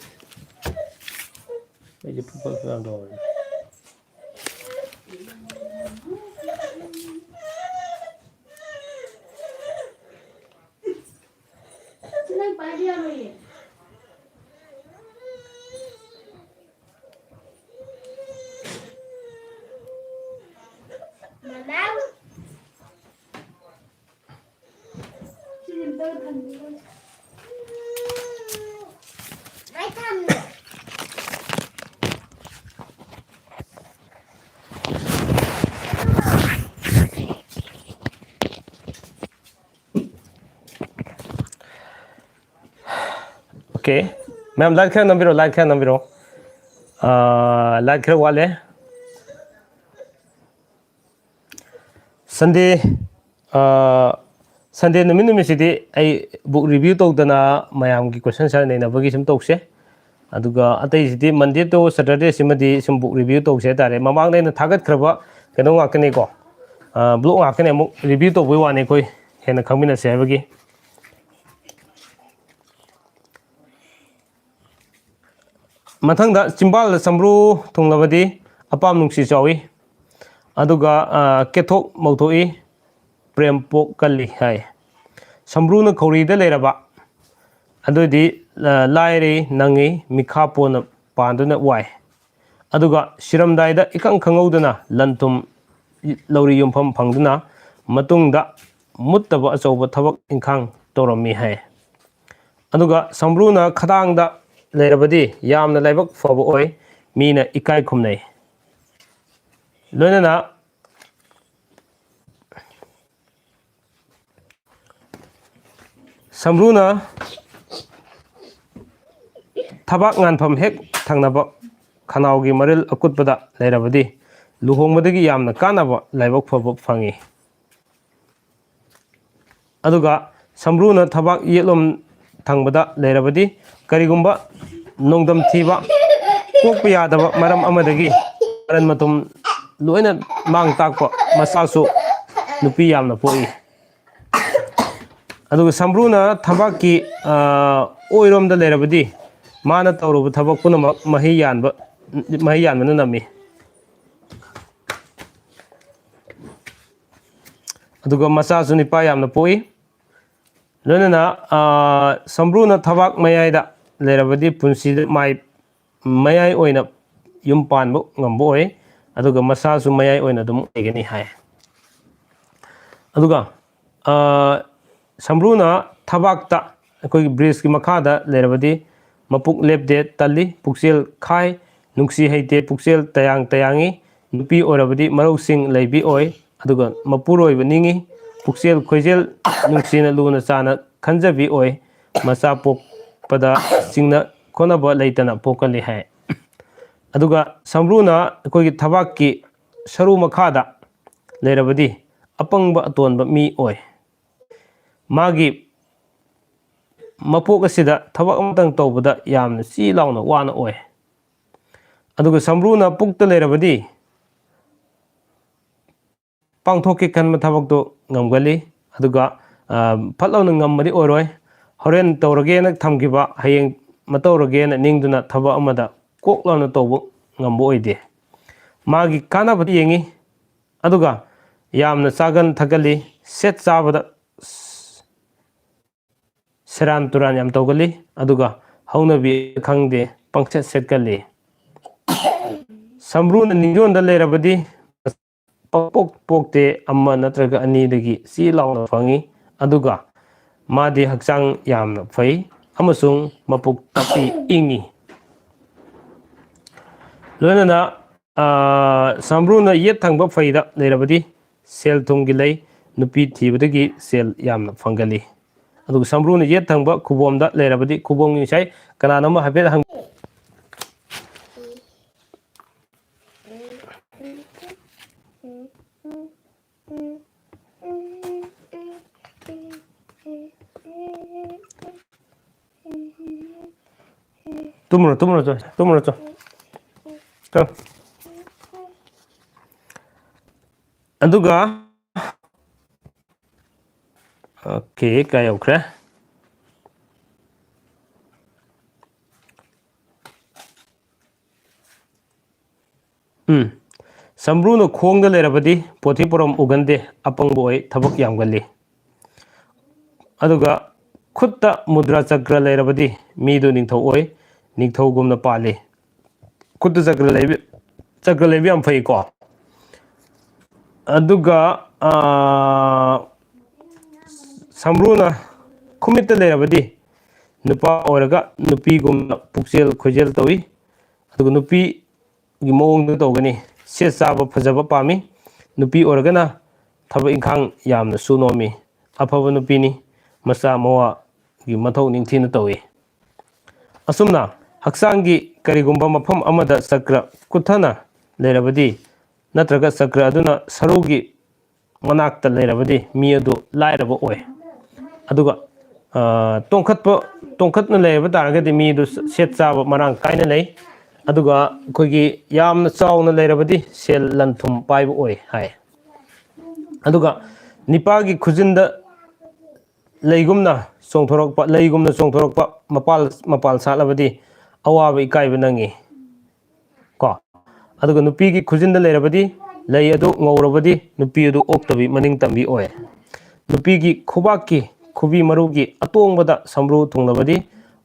ꯑꯩꯁꯦ ꯐꯨꯠ ꯐꯨꯠ ꯐꯨꯠ ꯌꯥꯝ ꯇꯧꯔꯦ꯫ ꯑꯣꯀꯦ, ꯃꯌꯥꯝ ꯂꯥꯏꯛ ꯈꯔ ꯅꯝꯕꯤꯔꯣ, ꯂꯥꯏꯛ ꯈꯔ ꯅꯝꯕꯤꯔꯣ꯫ ꯑꯥ, ꯂꯥꯏꯛ ꯈꯔ ꯋꯥꯠꯂꯦ꯫ ꯁꯟꯗꯦ, ꯑꯥ, ꯁꯟꯗꯦ ꯅꯨꯃꯤꯠ ꯅꯨꯃꯤꯠꯁꯤꯗꯤ ꯑꯩ ꯕꯨꯛ ꯔꯤꯚ꯭ꯌꯨ ꯇꯧꯗꯅ ꯃꯌꯥꯝꯒꯤ ꯀꯣꯏꯁꯟ ꯑꯟꯁꯔ ꯅꯩꯅꯕꯒꯤ ꯁꯨꯝ ꯇꯧꯁꯦ꯫ ꯑꯗꯨꯒ ꯑꯇꯩꯁꯤꯗꯤ ꯃꯟꯗꯦ ꯇꯨ ꯁꯇꯔꯗꯦ ꯁꯤꯃꯗꯤ ꯁꯨꯝ ꯕꯨꯛ ꯔꯤꯚ꯭ꯌꯨ ꯇꯧꯁꯦ ꯍꯥꯏꯇꯥꯔꯦ꯫ ꯃꯃꯥꯡꯗ ꯑꯩꯅ ꯊꯥꯒꯠꯈ꯭ꯔꯕ ꯀꯩꯅꯣ ꯉꯥꯛꯇꯅꯤꯀꯣ, ꯕ꯭ꯂꯣꯛ ꯉꯥꯛꯇꯅꯤ꯫ ꯑꯃꯨꯛ ꯔꯤꯚ꯭ꯌꯨ ꯇꯧꯕꯩ ꯋꯥꯅꯤ, ꯑꯩꯈꯣꯏ ꯍꯦꯟꯅ ꯈꯪꯃꯤꯟꯅꯁꯦ ꯍꯥꯏꯕꯒꯤ꯫ ꯃꯊꯪꯗ ꯆꯤꯝꯕꯥꯜꯗ ꯁꯝꯕ꯭ꯔꯨ ꯊꯨꯡꯂꯕꯗꯤ ꯑꯄꯥꯝ ꯅꯨꯡꯁꯤ ꯆꯥꯎꯏ, ꯑꯗꯨꯒ, ꯑ, ꯀꯦꯊꯣꯛ ꯃꯧꯊꯣꯛꯏ, ꯄ꯭ꯔꯦꯝ ꯄꯣꯛ ꯀꯜꯂꯤ ꯍꯥꯏ꯫ ꯁꯝꯕ꯭ꯔꯨꯅ ꯈꯧꯔꯤꯗ ꯂꯩꯔꯕ ꯑꯗꯨꯗꯤ, ꯑ, ꯂꯥꯏꯔꯩ ꯅꯪꯉꯤ, ꯃꯤꯈꯥ ꯄꯣꯟꯅ ꯄꯥꯟꯗꯨꯅ ꯋꯥꯏ꯫ ꯑꯗꯨꯒ ꯁꯤꯔꯝꯗꯥꯏꯗ ꯏꯈꯪ ꯈꯪꯍꯧꯗꯅ ꯂꯟ ꯊꯨꯝ ꯂꯧꯔꯤ ꯌꯣꯟꯐꯝ ꯐꯪꯗꯨꯅ ꯃꯇꯨꯡꯗ ꯃꯨꯠꯇꯕ ꯑꯆꯧꯕ ꯊꯕꯛ ꯏꯪꯈꯥꯡ ꯇꯧꯔꯝꯃꯤ ꯍꯥꯏ꯫ ꯑꯗꯨꯒ ꯁꯝꯕ꯭ꯔꯨꯅ ꯈꯗꯥꯡꯗ ꯂꯩꯔꯕꯗꯤ ꯌꯥꯝꯅ ꯂꯥꯏꯕꯛ ꯐꯕ ꯑꯣꯏ, ꯃꯤꯅ ꯏꯀꯥꯏ ꯈꯨꯝꯅꯩ꯫ ꯂꯣꯏꯅꯅ ꯁꯝꯕ꯭ꯔꯨꯅ ꯊꯕꯥꯛ ꯉꯥꯟꯐꯝ ꯍꯦꯛ ꯊꯪꯅꯕ ꯈꯅꯥꯎꯒꯤ ꯃꯔꯤꯜ ꯑꯀꯨꯠꯄꯗ ꯂꯩꯔꯕꯗꯤ ꯂꯨꯍꯣꯡꯕꯗꯒꯤ ꯌꯥꯝꯅ ꯀꯥꯟꯅꯕ ꯂꯥꯏꯕꯛ ꯐꯕ ꯐꯪꯏ꯫ ꯑꯗꯨꯒ ꯁꯝꯕ꯭ꯔꯨꯅ ꯊꯕꯥꯛ ꯌꯦꯠꯂꯣꯝ ꯊꯪꯕꯗ ꯂꯩꯔꯕꯗꯤ ꯀꯔꯤꯒꯨꯝꯕ ꯅꯣꯡꯗꯝ ꯊꯤꯕ, ꯀꯣꯛꯄ ꯌꯥꯗꯕ ꯃꯔꯝ ꯑꯃꯗꯒꯤ ꯃꯔꯟ ꯃꯊꯨꯝ ꯂꯣꯏꯅ ꯃꯥꯡ ꯇꯥꯛꯄ ꯃꯆꯥꯁꯨ ꯅꯨꯄꯤ ꯌꯥꯝꯅ ꯄꯣꯛꯏ꯫ ꯑꯗꯨꯒ ꯁꯝꯕ꯭ꯔꯨꯅ ꯊꯕꯥꯛꯀꯤ, ꯑ, ꯑꯣꯏꯔꯣꯝꯗ ꯂꯩꯔꯕꯗꯤ ꯃꯥꯅ ꯇꯧꯔꯨꯕ ꯊꯕꯛ ꯄꯨꯝꯅꯃꯛ ꯃꯍꯩ ꯌꯥꯟꯕ, ꯃꯍꯩ ꯌꯥꯟꯕꯅ ꯅꯝꯃꯤ꯫ ꯑꯗꯨꯒ ꯃꯆꯥꯁꯨ ꯅꯤꯄꯥ ꯌꯥꯝꯅ ꯄꯣꯛꯏ꯫ ꯂꯣꯏꯅꯅ, ꯑ, ꯁꯝꯕ꯭ꯔꯨꯅ ꯊꯕꯥꯛ ꯃꯌꯥꯏꯗ ꯂꯩꯔꯕꯗꯤ ꯄꯨꯟꯁꯤꯗ ꯃꯥꯏ, ꯃꯌꯥꯏ ꯑꯣꯏꯅ ꯌꯨꯝ ꯄꯥꯟꯕ ꯉꯝꯕ ꯑꯣꯏ, ꯑꯗꯨꯒ ꯃꯆꯥꯁꯨ ꯃꯌꯥꯏ ꯑꯣꯏꯅ ꯑꯗꯨꯝ ꯑꯣꯏꯒꯅꯤ ꯍꯥꯏ꯫ ꯑꯗꯨꯒ, ꯑ, ꯁꯝꯕ꯭ꯔꯨꯅ ꯊꯕꯥꯛꯇ ꯑꯩꯈꯣꯏꯒꯤ ꯕ꯭ꯔꯤꯖꯀꯤ ꯃꯈꯥꯗ ꯂꯩꯔꯕꯗꯤ ꯃꯄꯨꯛ ꯂꯦꯞꯇꯦ ꯇꯜꯂꯤ, ꯄꯨꯛꯆꯦꯜ ꯈꯥꯏ, ꯅꯨꯡꯁꯤ ꯍꯩꯇꯦ, ꯄꯨꯛꯆꯦꯜ ꯇꯌꯥꯡ ꯇꯌꯥꯡꯉꯤ, ꯅꯨꯄꯤ ꯑꯣꯏꯔꯕꯗꯤ ꯃꯔꯧꯁꯤꯡ ꯂꯩꯕꯤ ꯑꯣꯏ, ꯑꯗꯨꯒ ꯃꯄꯨꯔꯣꯏꯕ ꯅꯤꯡꯏ, ꯄꯨꯛꯆꯦꯜ ꯈꯣꯏꯖꯦꯜ ꯅꯨꯡꯁꯤꯅ ꯂꯨꯅ ꯆꯥꯅ ꯈꯟꯖꯕꯤ ꯑꯣꯏ, ꯃꯆꯥ ꯄꯣꯛ-, ꯄꯗ ꯆꯤꯡꯅ ꯈꯣꯠꯅꯕ ꯂꯩꯇꯅ ꯄꯣꯛꯀꯜꯂꯤ ꯍꯥꯏ꯫ ꯑꯗꯨꯒ ꯁꯝꯕ꯭ꯔꯨꯅ ꯑꯩꯈꯣꯏꯒꯤ ꯊꯕꯥꯛꯀꯤ ꯁꯔꯨ ꯃꯈꯥꯗ ꯂꯩꯔꯕꯗꯤ ꯑꯄꯪꯕ ꯑꯇꯣꯟꯕ ꯃꯤ ꯑꯣꯏ꯫ ꯃꯥꯒꯤ ꯃꯄꯣꯛ ꯑꯁꯤꯗ ꯊꯕꯛ ꯑꯃꯇꯪ ꯇꯧꯕꯗ ꯌꯥꯝꯅ ꯆꯤ ꯂꯥꯎꯅ ꯋꯥꯅ ꯑꯣꯏ꯫ ꯑꯗꯨꯒ ꯁꯝꯕ꯭ꯔꯨꯅ ꯄꯨꯛꯇ ꯂꯩꯔꯕꯗꯤ ꯄꯥꯡꯊꯣꯛꯀꯦ ꯈꯟꯕ ꯊꯕꯛꯇꯨ ꯉꯝꯒꯜꯂꯤ꯫ ꯑꯗꯨꯒ, ꯑ, ꯐꯠ ꯂꯥꯎꯅ ꯉꯝꯕꯗꯤ ꯑꯣꯏꯔꯣꯏ꯫ ꯍꯣꯔꯦꯟ ꯇꯧꯔꯒꯦꯅ ꯊꯝꯈꯤꯕ, ꯍꯌꯦꯡ ꯃꯇꯧꯔꯒꯦꯅ ꯅꯤꯡꯗꯨꯅ ꯊꯕꯛ ꯑꯃꯗ ꯀꯣꯛ ꯂꯥꯎꯅ ꯇꯧꯕ ꯉꯝꯕ ꯑꯣꯏꯗꯦ꯫ ꯃꯥꯒꯤ ꯀꯥꯟꯅꯕꯗꯤ ꯌꯦꯡꯉꯤ, ꯑꯗꯨꯒ ꯌꯥꯝꯅ ꯆꯥꯒꯟ ꯊꯛꯀꯜꯂꯤ, ꯁꯦꯠ ꯆꯥꯕꯗ ꯁꯦꯔꯥꯟ ꯇꯨꯔꯥꯟ ꯌꯥꯝ ꯇꯧꯒꯜꯂꯤ, ꯑꯗꯨꯒ ꯍꯧꯅꯕꯤ ꯈꯪꯗꯦ, ꯄꯪꯁꯦꯠ ꯁꯦꯠꯀꯜꯂꯤ꯫ ꯁꯝꯕ꯭ꯔꯨꯅ ꯅꯤꯡꯖꯣꯟꯗ ꯂꯩꯔꯕꯗꯤ ꯄꯣꯛ ꯄꯣꯛꯇꯦ, ꯑꯃ ꯅꯠꯇ꯭ꯔꯒ ꯑꯅꯤꯗꯒꯤ ꯆꯤ ꯂꯥꯎꯅ ꯐꯪꯉꯤ, ꯑꯗꯨꯒ ꯃꯥꯗꯤ ꯍꯛꯆꯥꯡ ꯌꯥꯝꯅ ꯐꯩ ꯑꯃꯁꯨꯡ ꯃꯄꯨꯛ ꯇꯥꯛꯄꯤ ꯏꯪꯉꯤ꯫ ꯂꯣꯏꯅꯅ, ꯑ, ꯁꯝꯕ꯭ꯔꯨꯅ ꯌꯦꯠ ꯊꯪꯕ ꯐꯩꯗ ꯂꯩꯔꯕꯗꯤ ꯁꯦꯜ ꯊꯨꯝꯒꯤ ꯂꯩ, ꯅꯨꯄꯤ ꯊꯤꯕꯗꯒꯤ ꯁꯦꯜ ꯌꯥꯝꯅ ꯐꯪꯒꯜꯂꯤ꯫ ꯑꯗꯨꯒ ꯁꯝꯕ꯭ꯔꯨꯅ ꯌꯦꯠ ꯊꯪꯕ ꯈꯨꯕꯣꯝꯗ ꯂꯩꯔꯕꯗꯤ, ꯈꯨꯕꯣꯝꯒꯤ ꯉꯁꯥꯏ ꯀꯅꯥꯅꯣꯝ ꯍꯥꯏꯐꯦꯠ ꯍꯪ-, ꯇꯨꯝꯃꯨꯔꯣ, ꯇꯨꯝꯃꯨꯔꯣ, ꯆꯣ, ꯇꯨꯝꯃꯨꯔꯣ, ꯆꯣ꯫ ꯆꯣ꯫ ꯑꯗꯨꯒ, OK, ꯀꯥꯏ ꯌꯧꯈ꯭ꯔꯦ? ꯎꯝ꯫ ꯁꯝꯕ꯭ꯔꯨꯅ ꯈꯣꯡꯗ ꯂꯩꯔꯕꯗꯤ ꯄꯣꯊꯤ ꯄꯣꯔꯣꯝ ꯎꯒꯟꯗꯦ, ꯑꯄꯪꯕ ꯑꯣꯏ, ꯊꯕꯛ ꯌꯥꯝꯒꯜꯂꯤ꯫ ꯑꯗꯨꯒ ꯈꯨꯠꯇ ꯃꯨꯗ꯭ꯔꯥ ꯆꯀ꯭ꯔ ꯂꯩꯔꯕꯗꯤ ꯃꯤꯗꯨ ꯅꯤꯡꯊꯧ ꯑꯣꯏ, ꯅꯤꯡꯊꯧꯒꯨꯝꯅ ꯄꯥꯜꯂꯤ꯫ ꯈꯨꯠꯇ ꯆꯀ꯭ꯔ ꯂꯩꯕ, ꯆꯀ꯭ꯔ ꯂꯩꯕ ꯌꯥꯝ ꯐꯩꯀꯣ꯫ ꯑꯗꯨꯒ, ꯑ, ꯁꯝꯕ꯭ꯔꯨꯅ ꯈꯨꯃꯤꯠꯇ ꯂꯩꯔꯕꯗꯤ ꯅꯨꯄꯥ ꯑꯣꯏꯔꯒ ꯅꯨꯄꯤꯒꯨꯝꯅ ꯄꯨꯛꯆꯦꯜ ꯈꯣꯏꯖꯦꯜ ꯇꯧꯏ꯫ ꯑꯗꯨꯒ ꯅꯨꯄꯤꯒꯤ ꯃꯑꯣꯡꯗ ꯇꯧꯒꯅꯤ꯫ ꯁꯦꯠ ꯆꯥꯕ ꯐꯖꯕ ꯄꯥꯝꯃꯤ꯫ ꯅꯨꯄꯤ ꯑꯣꯏꯔꯒꯅ ꯊꯕꯛ ꯏꯪꯈꯥꯡ ꯌꯥꯝꯅꯁꯨ ꯅꯣꯝꯃꯤ꯫ ꯑꯐꯕ ꯅꯨꯄꯤꯅꯤ꯫ ꯃꯆꯥ ꯃꯋꯥꯒꯤ ꯃꯊꯧ ꯅꯤꯡꯊꯤꯅ ꯇꯧꯏ꯫ ꯑꯁꯨꯝꯅ ꯍꯛꯆꯥꯡꯒꯤ ꯀꯔꯤꯒꯨꯝꯕ ꯃꯐꯝ ꯑꯃꯗ ꯆꯀ꯭ꯔ ꯀꯨꯠꯊꯅ ꯂꯩꯔꯕꯗꯤ, ꯅꯠꯇ꯭ꯔꯒ ꯆꯀ꯭ꯔ ꯑꯗꯨꯅ ꯁꯔꯨꯒꯤ ꯃꯅꯥꯛꯇ ꯂꯩꯔꯕꯗꯤ, ꯃꯤ ꯑꯗꯨ ꯂꯥꯏꯔꯕ ꯑꯣꯏ꯫ ꯑꯗꯨꯒ ꯇꯣꯡꯈꯠꯄ ꯇꯣꯡꯈꯠꯅ ꯂꯩꯔꯕ ꯇꯥꯔꯒꯗꯤ ꯃꯤ ꯑꯗꯨ ꯁꯦꯠ ꯆꯥꯕ ꯃꯔꯥꯡ ꯀꯥꯏꯅ ꯂꯩ꯫ ꯑꯗꯨꯒ ꯑꯩꯈꯣꯏꯒꯤ ꯌꯥꯝꯅ ꯆꯥꯎꯅ ꯂꯩꯔꯕꯗꯤ ꯁꯦꯜ ꯂꯟ ꯊꯨꯝ ꯄꯥꯏꯕ ꯑꯣꯏ ꯍꯥꯏ꯫ ꯑꯗꯨꯒ ꯅꯤꯄꯥꯒꯤ ꯈꯨꯖꯤꯟꯗ ꯂꯩꯒꯨꯝꯅ ꯆꯣꯡꯊꯣꯔꯛꯄ, ꯂꯩꯒꯨꯝꯅ ꯆꯣꯡꯊꯣꯔꯛꯄ ꯃꯄꯥꯜ ꯃꯄꯥꯜ ꯁꯥꯠꯂꯕꯗꯤ ꯑꯋꯥꯕ ꯏꯀꯥꯏꯕ ꯅꯪꯉꯤ꯫ ꯀꯣ, ꯑꯗꯨꯒ ꯅꯨꯄꯤꯒꯤ ꯈꯨꯖꯤꯟꯗ ꯂꯩꯔꯕꯗꯤ, ꯂꯩ ꯑꯗꯨ ꯉꯧꯔꯕꯗꯤ ꯅꯨꯄꯤ ꯑꯗꯨ ꯑꯣꯛꯇꯕꯤ ꯃꯅꯤꯡ ꯇꯝꯕꯤ ꯑꯣꯏ꯫ ꯅꯨꯄꯤꯒꯤ ꯈꯨꯕꯥꯛꯀꯤ ꯈꯨꯕꯤ ꯃꯔꯨꯒꯤ ꯑꯇꯣꯡꯕꯗ ꯁꯝꯕ꯭ꯔꯨ ꯊꯨꯡꯂꯕꯗꯤ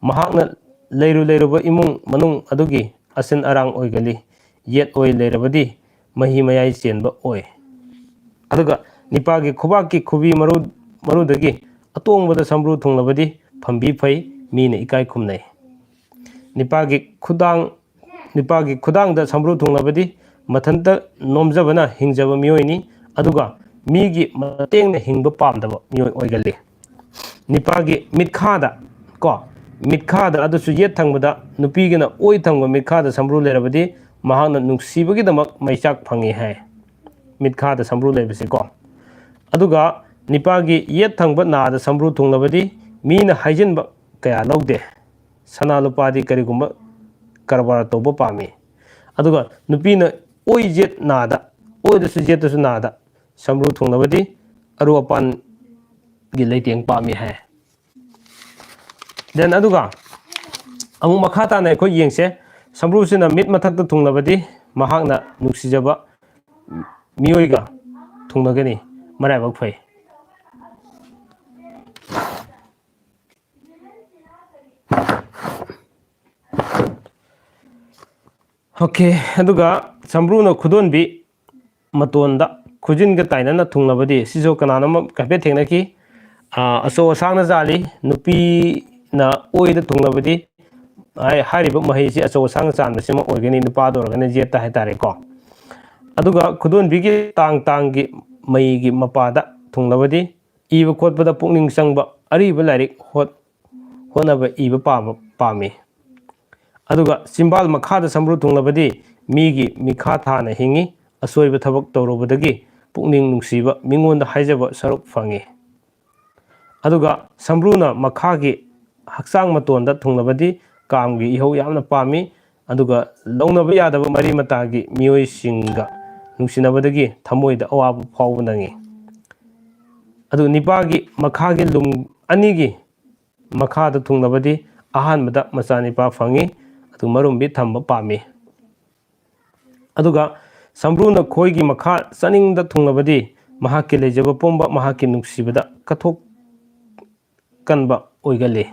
ꯃꯍꯥꯛꯅ ꯂꯩꯔꯨ ꯂꯩꯔꯨꯕ ꯏꯃꯨꯡ ꯃꯅꯨꯡ ꯑꯗꯨꯒꯤ ꯑꯁꯤꯟ ꯑꯔꯥꯡ ꯑꯣꯏꯒꯜꯂꯤ꯫ ꯌꯦꯠ ꯑꯣꯏ ꯂꯩꯔꯕꯗꯤ ꯃꯍꯤ ꯃꯌꯥꯏ ꯆꯦꯟꯕ ꯑꯣꯏ꯫ ꯑꯗꯨꯒ ꯅꯤꯄꯥꯒꯤ ꯈꯨꯕꯥꯛꯀꯤ ꯈꯨꯕꯤ ꯃꯔꯨ ꯃꯔꯨꯗꯒꯤ ꯑꯇꯣꯡꯕꯗ ꯁꯝꯕ꯭ꯔꯨ ꯊꯨꯡꯂꯕꯗꯤ ꯐꯝꯕꯤ ꯐꯩ, ꯃꯤꯅ ꯏꯀꯥꯏ ꯈꯨꯝꯅꯩ꯫ ꯅꯤꯄꯥꯒꯤ ꯈꯨꯗꯥꯡ ꯅꯤꯄꯥꯒꯤ ꯈꯨꯗꯥꯡꯗ ꯁꯝꯕ꯭ꯔꯨ ꯊꯨꯡꯂꯕꯗꯤ ꯃꯊꯟꯇ ꯅꯣꯝꯖꯕꯅ ꯍꯤꯡꯖꯕ ꯃꯤꯑꯣꯏꯅꯤ, ꯑꯗꯨꯒ ꯃꯤꯒꯤ ꯃꯇꯦꯡꯅ ꯍꯤꯡꯕ ꯄꯥꯝꯗꯕ ꯃꯤꯑꯣꯏ ꯑꯣꯏꯒꯜꯂꯤ꯫ ꯅꯤꯄꯥꯒꯤ ꯃꯤꯠꯈꯥꯗ ꯀꯣ ꯃꯤꯠꯈꯥꯗ ꯑꯗꯨꯁꯨ ꯌꯦꯠ ꯊꯪꯕꯗ ꯅꯨꯄꯤꯒꯤꯅ ꯑꯣꯏ ꯊꯪꯕ ꯃꯤꯠꯈꯥꯗ ꯁꯝꯕ꯭ꯔꯨ ꯂꯩꯔꯕꯗꯤ ꯃꯍꯥꯛꯅ ꯅꯨꯡꯁꯤꯕꯒꯤꯗꯃꯛ ꯃꯩꯆꯥꯛ ꯐꯪꯉꯤ ꯍꯥꯏ꯫ ꯃꯤꯠꯈꯥꯗ ꯁꯝꯕ꯭ꯔꯨ ꯂꯩꯕꯁꯤꯀꯣ꯫ ꯑꯗꯨꯒ ꯅꯤꯄꯥꯒꯤ ꯌꯦꯠ ꯊꯪꯕ ꯅꯥꯗ ꯁꯝꯕ꯭ꯔꯨ ꯊꯨꯡꯂꯕꯗꯤ ꯃꯤꯅ ꯍꯥꯏꯖꯤꯟꯕ ꯀꯌꯥ ꯂꯧꯗꯦ꯫ ꯁꯅꯥ ꯂꯨꯄꯥꯗꯤ ꯀꯔꯤꯒꯨꯝꯕ ꯀꯔꯕꯥꯔ ꯇꯧꯕ ꯄꯥꯝꯃꯤ꯫ ꯑꯗꯨꯒ ꯅꯨꯄꯤꯅ ꯑꯣꯏ ꯌꯦꯠ ꯅꯥꯗ, ꯑꯣꯏꯗꯁꯨ ꯌꯦꯠꯇꯁꯨ ꯅꯥꯗ ꯁꯝꯕ꯭ꯔꯨ ꯊꯨꯡꯂꯕꯗꯤ ꯑꯔꯨ ꯑꯄꯥꯟꯒꯤ ꯂꯩꯇꯦꯡ ꯄꯥꯝꯃꯤ ꯍꯥꯏ꯫ Then ꯑꯗꯨꯒ ꯑꯃꯨꯛ ꯃꯈꯥ ꯇꯥꯅ ꯑꯩꯈꯣꯏ ꯌꯦꯡꯁꯦ꯫ ꯁꯝꯕ꯭ꯔꯨꯁꯤꯅ ꯃꯤꯠ ꯃꯊꯛꯇ ꯊꯨꯡꯂꯕꯗꯤ ꯃꯍꯥꯛꯅ ꯅꯨꯡꯁꯤꯖꯕ ꯃꯤꯑꯣꯏꯒ ꯊꯨꯡꯅꯒꯅꯤ꯫ ꯃꯔꯥꯏꯕꯛ ꯐꯩ꯫ Okay, ꯑꯗꯨꯒ ꯁꯝꯕ꯭ꯔꯨꯅ ꯈꯨꯗꯣꯟꯕꯤ ꯃꯇꯣꯟꯗ ꯈꯨꯖꯤꯟꯒ ꯇꯥꯏꯅꯅ ꯊꯨꯡꯂꯕꯗꯤ, ꯁꯤꯁꯨ ꯀꯅꯥꯅꯣꯝ ꯍꯥꯏꯐꯦꯠ ꯊꯦꯡꯅꯈꯤ꯫ ꯑꯥ, ꯑꯆꯧ ꯑꯁꯥꯡꯅ ꯆꯥꯜꯂꯤ, ꯅꯨꯄꯤꯅ ꯑꯣꯏꯗ ꯊꯨꯡꯂꯕꯗꯤ, ꯍꯥꯏ-, ꯍꯥꯏꯔꯤꯕ ꯃꯍꯩꯁꯤ ꯑꯆꯧ ꯑꯁꯥꯡꯅ ꯆꯥꯟꯕꯁꯤꯃ ꯑꯣꯏꯒꯅꯤ, ꯅꯨꯄꯥꯗ ꯑꯣꯏꯔꯒꯅ ꯌꯦꯠꯇ ꯍꯥꯏꯇꯥꯔꯦꯀꯣ꯫ ꯑꯗꯨꯒ ꯈꯨꯗꯣꯟꯕꯤꯒꯤ ꯇꯥꯡ ꯇꯥꯡꯒꯤ ꯃꯩꯒꯤ ꯃꯄꯥꯗ ꯊꯨꯡꯂꯕꯗꯤ, ꯏꯕ ꯈꯣꯠꯄꯗ ꯄꯨꯛꯅꯤꯡ ꯆꯪꯕ, ꯑꯔꯤꯕ ꯂꯥꯏꯔꯤꯛ ꯍꯣꯠ-, ꯍꯣꯠꯅꯕ ꯏꯕ ꯄꯥꯕ ꯄꯥꯝꯃꯤ꯫ ꯑꯗꯨꯒ ꯆꯤꯝꯕꯥꯜ ꯃꯈꯥꯗ ꯁꯝꯕ꯭ꯔꯨ ꯊꯨꯡꯂꯕꯗꯤ ꯃꯤꯒꯤ ꯃꯤꯈꯥ ꯊꯥꯅ ꯍꯤꯡꯉꯤ, ꯑꯁꯣꯏꯕ ꯊꯕꯛ ꯇꯧꯔꯨꯕꯗꯒꯤ ꯄꯨꯛꯅꯤꯡ ꯅꯨꯡꯁꯤꯕ, ꯃꯤꯉꯣꯟꯗ ꯍꯥꯏꯖꯕ ꯁꯔꯨꯛ ꯐꯪꯉꯤ꯫ ꯑꯗꯨꯒ ꯁꯝꯕ꯭ꯔꯨꯅ ꯃꯈꯥꯒꯤ ꯍꯛꯆꯥꯡ ꯃꯇꯣꯟꯗ ꯊꯨꯡꯂꯕꯗꯤ ꯀꯥꯝꯒꯤ ꯏꯍꯧ ꯌꯥꯝꯅ ꯄꯥꯝꯃꯤ, ꯑꯗꯨꯒ ꯂꯧꯅꯕ ꯌꯥꯗꯕ ꯃꯔꯤ ꯃꯇꯥꯒꯤ ꯃꯤꯑꯣꯏꯁꯤꯡꯒ ꯅꯨꯡꯁꯤꯅꯕꯗꯒꯤ ꯊꯃꯣꯏꯗ ꯑꯋꯥꯕ ꯐꯥꯎꯕ ꯅꯪꯉꯤ꯫ ꯑꯗꯨ ꯅꯤꯄꯥꯒꯤ ꯃꯈꯥꯒꯤ ꯂꯨꯝ ꯑꯅꯤꯒꯤ ꯃꯈꯥꯗ ꯊꯨꯡꯂꯕꯗꯤ ꯑꯍꯥꯟꯕꯗ ꯃꯆꯥꯅꯤꯄꯥ ꯐꯪꯉꯤ, ꯑꯗꯨ ꯃꯔꯨꯝꯕꯤ ꯊꯝꯕ ꯄꯥꯝꯃꯤ꯫ ꯑꯗꯨꯒ ꯁꯝꯕ꯭ꯔꯨꯅ ꯈꯣꯏꯒꯤ ꯃꯈꯥ ꯆꯥꯅꯤꯡꯗ ꯊꯨꯡꯂꯕꯗꯤ ꯃꯍꯥꯛꯀꯤ ꯂꯩꯖꯕ ꯄꯨꯝꯕ ꯃꯍꯥꯛꯀꯤ ꯅꯨꯡꯁꯤꯕꯗ ꯀꯠꯊꯣꯛꯀꯟꯕ ꯑꯣꯏꯒꯜꯂꯤ꯫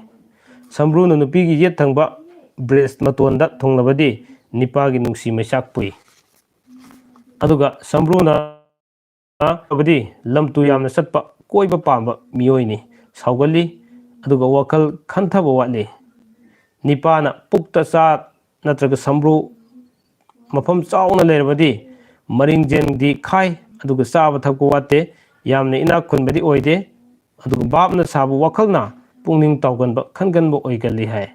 ꯁꯝꯕ꯭ꯔꯨꯅ ꯅꯨꯄꯤꯒꯤ ꯌꯦꯠ ꯊꯪꯕ ꯕ꯭ꯔꯦꯁ ꯃꯇꯣꯟꯗ ꯊꯨꯡꯂꯕꯗꯤ ꯅꯤꯄꯥꯒꯤ ꯅꯨꯡꯁꯤ ꯃꯩꯆꯥꯛ ꯄꯨꯏ꯫ ꯑꯗꯨꯒ ꯁꯝꯕ꯭ꯔꯨꯅ ꯕꯗꯤ ꯂꯝ ꯇꯨ ꯌꯥꯝꯅ ꯆꯠꯄ, ꯀꯣꯏꯕ ꯄꯥꯝꯕ ꯃꯤꯑꯣꯏꯅꯤ꯫ ꯁꯥꯎꯒꯜꯂꯤ, ꯑꯗꯨꯒ ꯋꯥꯈꯜ ꯈꯟꯊꯕ ꯋꯥꯠꯂꯤ꯫ ꯅꯤꯄꯥꯅ ꯄꯨꯛꯇ ꯆꯥ ꯅꯠꯇ꯭ꯔꯒ ꯁꯝꯕ꯭ꯔꯨ ꯃꯐꯝ ꯆꯥꯎꯅ ꯂꯩꯔꯕꯗꯤ ꯃꯔꯤꯡꯖꯦꯟꯗꯤ ꯈꯥꯏ, ꯑꯗꯨꯒ ꯆꯥꯕ ꯊꯛꯄ ꯋꯥꯠꯇꯦ, ꯌꯥꯝꯅ ꯏꯅꯥꯛ ꯈꯨꯟꯕꯗꯤ ꯑꯣꯏꯗꯦ, ꯑꯗꯨꯒ ꯚꯥꯞꯅ ꯁꯥꯕ ꯋꯥꯈꯜꯅ ꯄꯨꯛꯅꯤꯡ ꯇꯥꯎꯒꯟꯕ, ꯈꯟꯒꯟꯕ ꯑꯣꯏꯒꯜꯂꯤ ꯍꯥꯏ꯫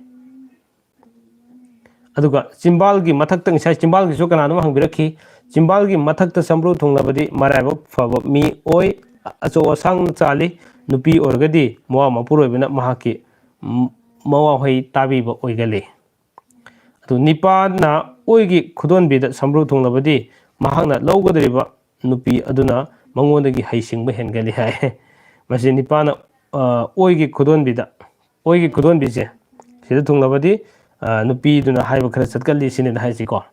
ꯑꯗꯨꯒ ꯆꯤꯝꯕꯥꯜꯒꯤ ꯃꯊꯛꯇ, ꯉꯁꯥꯏ ꯆꯤꯝꯕꯥꯜꯒꯤꯁꯨ ꯀꯅꯥꯅꯣꯝ ꯍꯪꯕꯤꯔꯛꯈꯤ, ꯆꯤꯝꯕꯥꯜꯒꯤ ꯃꯊꯛꯇ ꯁꯝꯕ꯭ꯔꯨ ꯊꯨꯡꯂꯕꯗꯤ ꯃꯔꯥꯏꯕꯛ ꯐꯕ ꯃꯤ ꯑꯣꯏ, ꯑꯆꯧ ꯑꯁꯥꯡꯅ ꯆꯥꯜꯂꯤ, ꯅꯨꯄꯤ ꯑꯣꯏꯔꯒꯗꯤ ꯃꯋꯥ ꯃꯄꯨꯔꯣꯏꯕꯅ ꯃꯍꯥꯛꯀꯤ ꯃꯋꯥꯍꯩ ꯇꯥꯕꯤꯕ ꯑꯣꯏꯒꯜꯂꯤ꯫ ꯑꯗꯨ ꯅꯤꯄꯥꯅ ꯑꯣꯏꯒꯤ ꯈꯨꯗꯣꯟꯕꯤꯗ ꯁꯝꯕ꯭ꯔꯨ ꯊꯨꯡꯂꯕꯗꯤ ꯃꯍꯥꯛꯅ ꯂꯧꯒꯗꯧꯔꯤꯕ ꯅꯨꯄꯤ ꯑꯗꯨꯅ ꯃꯉꯣꯟꯗꯒꯤ ꯍꯩꯁꯤꯡꯕ ꯍꯦꯟꯒꯜꯂꯤ ꯍꯥꯏ꯫ ꯃꯁꯤ ꯅꯤꯄꯥꯅ ꯑꯣꯏꯒꯤ ꯈꯨꯗꯣꯟꯕꯤꯗ, ꯑꯣꯏꯒꯤ ꯈꯨꯗꯣꯟꯕꯤꯁꯦ ꯁꯤꯗ ꯊꯨꯡꯂꯕꯗꯤ ꯅꯨꯄꯤꯗꯨꯅ ꯍꯥꯏꯕ ꯈꯔ ꯆꯠꯀꯜꯂꯤ ꯁꯤꯅꯤꯗ ꯍꯥꯏꯁꯤꯀꯣ꯫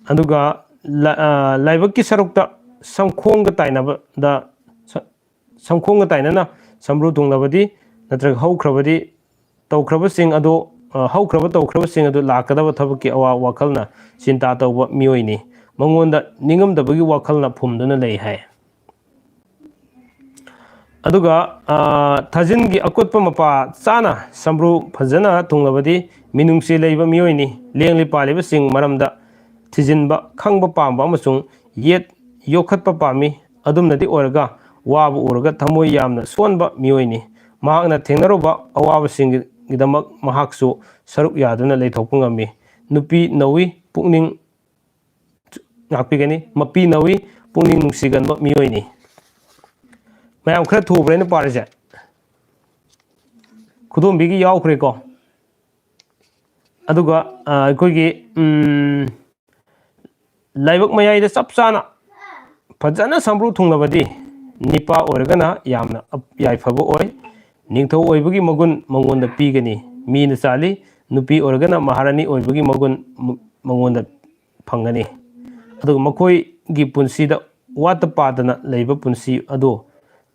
ꯑꯗꯨꯒ ꯂꯥꯏꯕꯛꯀꯤ ꯁꯔꯨꯛꯇ ꯁꯝꯈꯣꯡꯒ ꯇꯥꯏꯅꯕꯗ, ꯁꯝꯈꯣꯡꯒ ꯇꯥꯏꯅꯅ ꯁꯝꯕ꯭ꯔꯨ ꯊꯨꯡꯂꯕꯗꯤ ꯅꯠꯇ꯭ꯔꯒ ꯍꯧꯈ꯭ꯔꯕꯗꯤ ꯇꯧꯈ꯭ꯔꯕꯁꯤꯡ ꯑꯗꯨ, ꯍꯧꯈ꯭ꯔꯕ ꯇꯧꯈ꯭ꯔꯕꯁꯤꯡ ꯑꯗꯨ ꯂꯥꯛꯀꯗꯕ ꯊꯕꯛꯀꯤ ꯑꯋꯥ ꯋꯥꯈꯜꯅ ꯆꯤꯟꯇꯥ ꯇꯧꯕ ꯃꯤꯑꯣꯏꯅꯤ꯫ ꯃꯉꯣꯟꯗ ꯅꯤꯡꯉꯝꯗꯕꯒꯤ ꯋꯥꯈꯜꯅ ꯐꯨꯝꯗꯨꯅ ꯂꯩ ꯍꯥꯏ꯫ ꯑꯗꯨꯒ ꯊꯥꯖꯤꯟꯒꯤ ꯑꯀꯨꯠꯄ ꯃꯄꯥ ꯆꯥꯅ ꯁꯝꯕ꯭ꯔꯨ ꯐꯖꯅ ꯊꯨꯡꯂꯕꯗꯤ ꯃꯤꯅꯨꯡꯁꯤ ꯂꯩꯕ ꯃꯤꯑꯣꯏꯅꯤ꯫ ꯂꯦꯡꯂꯤ ꯄꯥꯜꯂꯤꯕꯁꯤꯡ ꯃꯔꯝꯗ ꯊꯤꯖꯤꯟꯕ ꯈꯪꯕ ꯄꯥꯝꯕ ꯑꯃꯁꯨꯡ ꯌꯦꯠ ꯌꯣꯛꯈꯠꯄ ꯄꯥꯝꯃꯤ꯫ ꯑꯗꯨꯝꯅꯗꯤ ꯑꯣꯏꯔꯒ ꯋꯥꯕ ꯎꯔꯒ ꯊꯃꯣꯏ ꯌꯥꯝꯅ ꯁꯣꯟꯕ ꯃꯤꯑꯣꯏꯅꯤ꯫ ꯃꯍꯥꯛꯅ ꯊꯦꯡꯅꯔꯨꯕ ꯑꯋꯥꯕꯁꯤꯡꯒꯤꯗꯃꯛ ꯃꯍꯥꯛꯁꯨ ꯁꯔꯨꯛ ꯌꯥꯗꯨꯅ ꯂꯩꯊꯣꯛꯄ ꯉꯝꯃꯤ꯫ ꯅꯨꯄꯤ ꯅꯧꯏ ꯄꯨꯛꯅꯤꯡ ꯉꯥꯛꯄꯤꯒꯅꯤ꯫ ꯃꯄꯤ ꯅꯧꯏ ꯄꯨꯛꯅꯤꯡ ꯅꯨꯡꯁꯤꯒꯟꯕ ꯃꯤꯑꯣꯏꯅꯤ꯫ ꯃꯌꯥꯝ ꯈꯔ ꯊꯨꯕ꯭ꯔꯥ ꯑꯩꯅ ꯄꯥꯔꯤꯁꯦ? ꯈꯨꯗꯣꯝꯕꯤꯒꯤ ꯌꯥꯎꯈ꯭ꯔꯦꯀꯣ꯫ ꯑꯗꯨꯒ ꯑ, ꯑꯩꯈꯣꯏꯒꯤ ꯎꯝ, ꯂꯥꯏꯕꯛ ꯃꯌꯥꯏꯗ ꯆꯞ ꯆꯥꯅ ꯐꯖꯅ ꯁꯝꯕ꯭ꯔꯨ ꯊꯨꯡꯂꯕꯗꯤ ꯅꯤꯄꯥ ꯑꯣꯏꯔꯒꯅ ꯌꯥꯝꯅ ꯑꯞ-, ꯌꯥꯏꯐꯕ ꯑꯣꯏ꯫ ꯅꯤꯡꯊꯧ ꯑꯣꯏꯕꯒꯤ ꯃꯒꯨꯟ ꯃꯉꯣꯟꯗ ꯄꯤꯒꯅꯤ꯫ ꯃꯤꯅ ꯆꯥꯜꯂꯤ꯫ ꯅꯨꯄꯤ ꯑꯣꯏꯔꯒꯅ ꯃꯍꯥꯔꯥꯅꯤ ꯑꯣꯏꯕꯒꯤ ꯃꯒꯨꯟ ꯃ-, ꯃꯉꯣꯟꯗ ꯐꯪꯒꯅꯤ꯫ ꯑꯗꯨꯒ ꯃꯈꯣꯏꯒꯤ ꯄꯨꯟꯁꯤꯗ ꯋꯥꯠꯇ ꯄꯥꯗꯅ ꯂꯩꯕ ꯄꯨꯟꯁꯤ ꯑꯗꯨ,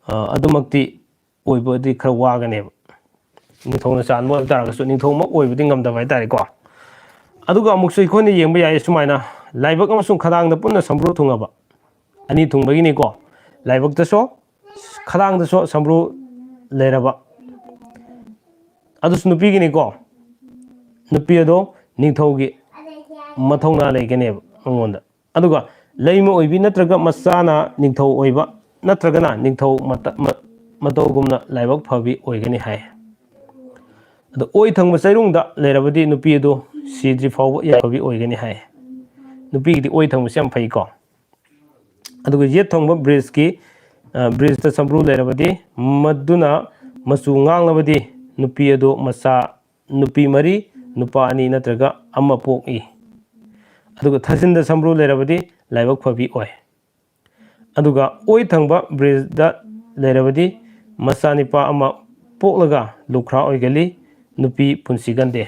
ꯑ, ꯑꯗꯨꯃꯛꯇꯤ ꯑꯣꯏꯕꯗꯤ ꯈꯔ ꯋꯥꯒꯅꯦꯕ꯫ ꯅꯤꯡꯊꯧꯅ ꯆꯥꯟꯕ ꯑꯣꯏꯕ ꯇꯥꯔꯒꯁꯨ ꯅꯤꯡꯊꯧꯃꯛ ꯑꯣꯏꯕꯗꯤ ꯉꯝꯗꯕ ꯍꯥꯏꯇꯥꯔꯦꯀꯣ꯫ ꯑꯗꯨꯒ ꯑꯃꯨꯛꯁꯨ ꯑꯩꯈꯣꯏꯅ ꯌꯦꯡꯕ ꯌꯥꯏ ꯁꯨꯃꯥꯏꯅ, ꯂꯥꯏꯕꯛ ꯑꯃꯁꯨꯡ ꯈꯗꯥꯡꯗ ꯄꯨꯟꯅ ꯁꯝꯕ꯭ꯔꯨ ꯊꯨꯡꯉꯕ꯫ ꯑꯅꯤ ꯊꯨꯡꯕꯒꯤꯅꯤꯀꯣ꯫ ꯂꯥꯏꯕꯛꯇꯁꯨ ꯈꯗꯥꯡꯗꯁꯨ ꯁꯝꯕ꯭ꯔꯨ ꯂꯩꯔꯕ꯫ ꯑꯗꯨꯁꯨ ꯅꯨꯄꯤꯒꯤꯅꯤꯀꯣ꯫ ꯅꯨꯄꯤ ꯑꯗꯣ ꯅꯤꯡꯊꯧꯒꯤ ꯃꯊꯧꯅꯥ ꯂꯩꯒꯅꯦꯕ ꯃꯉꯣꯟꯗ꯫ ꯑꯗꯨꯒ ꯂꯩꯃ ꯑꯣꯏꯕꯤ ꯅꯠꯇ꯭ꯔꯒ ꯃꯆꯥꯅ ꯅꯤꯡꯊꯧ ꯑꯣꯏꯕ ꯅꯠꯇ꯭ꯔꯒꯅ ꯅꯤꯡꯊꯧ ꯃꯇ-, ꯃ-, ꯃꯇꯧꯒꯨꯝꯅ ꯂꯥꯏꯕꯛ ꯐꯕꯤ ꯑꯣꯏꯒꯅꯤ ꯍꯥꯏ꯫ ꯑꯗꯣ ꯑꯣꯏ ꯊꯪꯕ ꯆꯩꯔꯨꯡꯗ ꯂꯩꯔꯕꯗꯤ ꯅꯨꯄꯤ ꯑꯗꯨ ꯁꯤꯗ꯭ꯔꯤ ꯐꯥꯎꯕ ꯌꯥꯏꯐꯕꯤ ꯑꯣꯏꯒꯅꯤ ꯍꯥꯏ꯫ ꯅꯨꯄꯤꯒꯤꯗꯤ ꯑꯣꯏ ꯊꯪꯕꯁꯦ ꯌꯥꯝ ꯐꯩꯀꯣ꯫ ꯑꯗꯨꯒ ꯌꯦꯠ ꯊꯪꯕ ꯕ꯭ꯔꯤꯖꯀꯤ, ꯑ, ꯕ꯭ꯔꯤꯖꯇ ꯁꯝꯕ꯭ꯔꯨ ꯂꯩꯔꯕꯗꯤ, ꯃꯗꯨꯅ ꯃꯆꯨ ꯉꯥꯡꯂꯕꯗꯤ ꯅꯨꯄꯤ ꯑꯗꯨ ꯃꯆꯥ, ꯅꯨꯄꯤ ꯃꯔꯤ, ꯅꯨꯄꯥ ꯑꯅꯤ ꯅꯠꯇ꯭ꯔꯒ ꯑꯃ ꯄꯣꯛꯏ꯫ ꯑꯗꯨꯒ ꯊꯥꯖꯤꯟꯗ ꯁꯝꯕ꯭ꯔꯨ ꯂꯩꯔꯕꯗꯤ ꯂꯥꯏꯕꯛ ꯐꯕꯤ ꯑꯣꯏ꯫ ꯑꯗꯨꯒ ꯑꯣꯏ ꯊꯪꯕ ꯕ꯭ꯔꯤꯖꯇ ꯂꯩꯔꯕꯗꯤ ꯃꯆꯥꯅꯤꯄꯥ ꯑꯃ ꯄꯣꯛꯂꯒ ꯂꯨꯈ꯭ꯔꯥ ꯑꯣꯏꯒꯜꯂꯤ, ꯅꯨꯄꯤ ꯄꯨꯟꯁꯤꯒꯟꯗꯦ꯫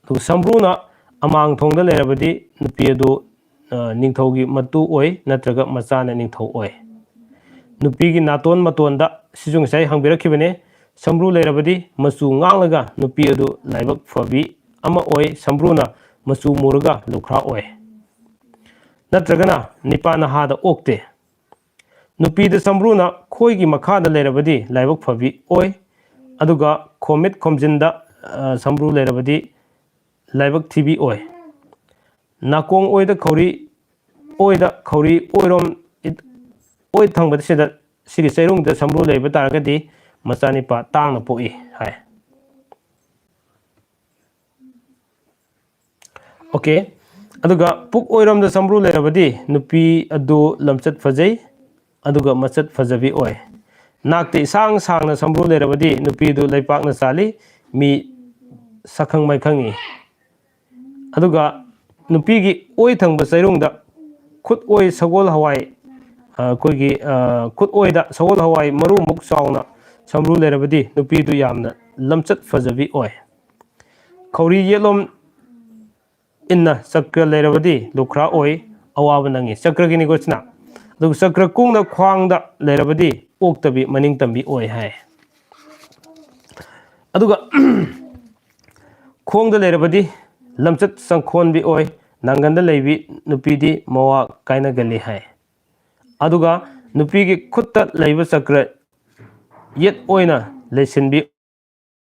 ꯑꯗꯨꯒ ꯁꯝꯕ꯭ꯔꯨꯅ ꯑꯃꯥꯡ ꯊꯣꯡꯗ ꯂꯩꯔꯕꯗꯤ ꯅꯨꯄꯤ ꯑꯗꯨ, ꯑ, ꯅꯤꯡꯊꯧꯒꯤ ꯃꯇꯨ ꯑꯣꯏ ꯅꯠꯇ꯭ꯔꯒ ꯃꯆꯥꯅ ꯅꯤꯡꯊꯧ ꯑꯣꯏ꯫ ꯅꯨꯄꯤꯒꯤ ꯅꯥꯇꯣꯟ ꯃꯇꯣꯟꯗ, ꯁꯤꯁꯨ ꯉꯁꯥꯏ ꯍꯪꯕꯤꯔꯛꯈꯤꯕꯅꯦ, ꯁꯝꯕ꯭ꯔꯨ ꯂꯩꯔꯕꯗꯤ ꯃꯆꯨ ꯉꯥꯡꯂꯒ ꯅꯨꯄꯤ ꯑꯗꯨ ꯂꯥꯏꯕꯛ ꯐꯕꯤ ꯑꯃ ꯑꯣꯏ, ꯁꯝꯕ꯭ꯔꯨꯅ ꯃꯆꯨ ꯃꯨꯔꯒ ꯂꯨꯈ꯭ꯔꯥ ꯑꯣꯏ꯫ ꯅꯠꯇ꯭ꯔꯒꯅ ꯅꯤꯄꯥ ꯅꯍꯥꯗ ꯑꯣꯛꯇꯦ꯫ ꯅꯨꯄꯤꯗ ꯁꯝꯕ꯭ꯔꯨꯅ ꯈꯣꯏꯒꯤ ꯃꯈꯥꯗ ꯂꯩꯔꯕꯗꯤ ꯂꯥꯏꯕꯛ ꯐꯕꯤ ꯑꯣꯏ, ꯑꯗꯨꯒ ꯈꯣꯝꯃꯤꯠ ꯈꯣꯝꯖꯤꯟꯗ, ꯑ, ꯁꯝꯕ꯭ꯔꯨ ꯂꯩꯔꯕꯗꯤ ꯂꯥꯏꯕꯛ ꯊꯤꯕꯤ ꯑꯣꯏ꯫ ꯅꯥꯀꯣꯡ ꯑꯣꯏꯗ ꯈꯧꯔꯤ, ꯑꯣꯏꯗ ꯈꯧꯔꯤ, ꯑꯣꯏꯔꯣꯝ, ꯏꯠ-, ꯑꯣꯏ ꯊꯪꯕꯗ ꯁꯤꯗ, ꯁꯤꯒꯤ ꯆꯩꯔꯨꯡꯗ ꯁꯝꯕ꯭ꯔꯨ ꯂꯩꯕ ꯇꯥꯔꯒꯗꯤ ꯃꯆꯥꯅꯤꯄꯥ ꯇꯥꯡꯅ ꯄꯣꯛꯏ ꯍꯥꯏ꯫ ꯑꯣꯀꯦ꯫ ꯑꯗꯨꯒ ꯄꯨꯛ ꯑꯣꯏꯔꯣꯝꯗ ꯁꯝꯕ꯭ꯔꯨ ꯂꯩꯔꯕꯗꯤ ꯅꯨꯄꯤ ꯑꯗꯨ ꯂꯝꯆꯠ ꯐꯖꯩ, ꯑꯗꯨꯒ ꯃꯆꯠ ꯐꯖꯕꯤ ꯑꯣꯏ꯫ ꯅꯥꯛꯇ ꯏꯁꯥꯡ ꯁꯥꯡꯅ ꯁꯝꯕ꯭ꯔꯨ ꯂꯩꯔꯕꯗꯤ ꯅꯨꯄꯤꯗꯨ ꯂꯩꯄꯥꯛꯅ ꯆꯥꯜꯂꯤ, ꯃꯤ ꯁꯛꯈꯪ ꯃꯥꯏꯈꯪꯉꯤ꯫ ꯑꯗꯨꯒ ꯅꯨꯄꯤꯒꯤ ꯑꯣꯏ ꯊꯪꯕ ꯆꯩꯔꯨꯡꯗ ꯈꯨꯠ ꯑꯣꯏ ꯁꯒꯣꯜ ꯍꯋꯥꯏ, ꯑ, ꯑꯩꯈꯣꯏꯒꯤ, ꯑ, ꯈꯨꯠ ꯑꯣꯏꯗ ꯁꯒꯣꯜ ꯍꯋꯥꯏ ꯃꯔꯨꯃꯨꯛ ꯆꯥꯎꯅ ꯁꯝꯕ꯭ꯔꯨ ꯂꯩꯔꯕꯗꯤ ꯅꯨꯄꯤꯗꯨ ꯌꯥꯝꯅ ꯂꯝꯆꯠ ꯐꯖꯕꯤ ꯑꯣꯏ꯫ ꯈꯧꯔꯤ ꯌꯦꯠꯂꯣꯝ ꯏꯟꯅ ꯆꯀ꯭ꯔ ꯂꯩꯔꯕꯗꯤ ꯂꯨꯈ꯭ꯔꯥ ꯑꯣꯏ, ꯑꯋꯥꯕ ꯅꯪꯉꯤ꯫ ꯆꯀ꯭ꯔꯒꯤꯅꯤꯀꯣ ꯁꯤꯅ꯫ ꯑꯗꯨꯒ ꯆꯀ꯭ꯔ ꯀꯣꯡꯅ ꯈ꯭ꯋꯥꯡꯗ ꯂꯩꯔꯕꯗꯤ ꯑꯣꯛꯇꯕꯤ ꯃꯅꯤꯡ ꯇꯝꯕꯤ ꯑꯣꯏ ꯍꯥꯏ꯫ ꯑꯗꯨꯒ ꯈꯣꯡꯗ ꯂꯩꯔꯕꯗꯤ ꯂꯝꯆꯠ ꯆꯪꯈꯣꯟꯕꯤ ꯑꯣꯏ, ꯅꯥꯡꯒꯟꯗ ꯂꯩꯕꯤ ꯅꯨꯄꯤꯗꯤ ꯃꯋꯥ ꯀꯥꯏꯅꯒꯜꯂꯤ ꯍꯥꯏ꯫ ꯑꯗꯨꯒ ꯅꯨꯄꯤꯒꯤ ꯈꯨꯠꯇ ꯂꯩꯕ ꯆꯀ꯭ꯔ ꯌꯦꯠ ꯑꯣꯏꯅ ꯂꯩꯁꯤꯟꯕꯤ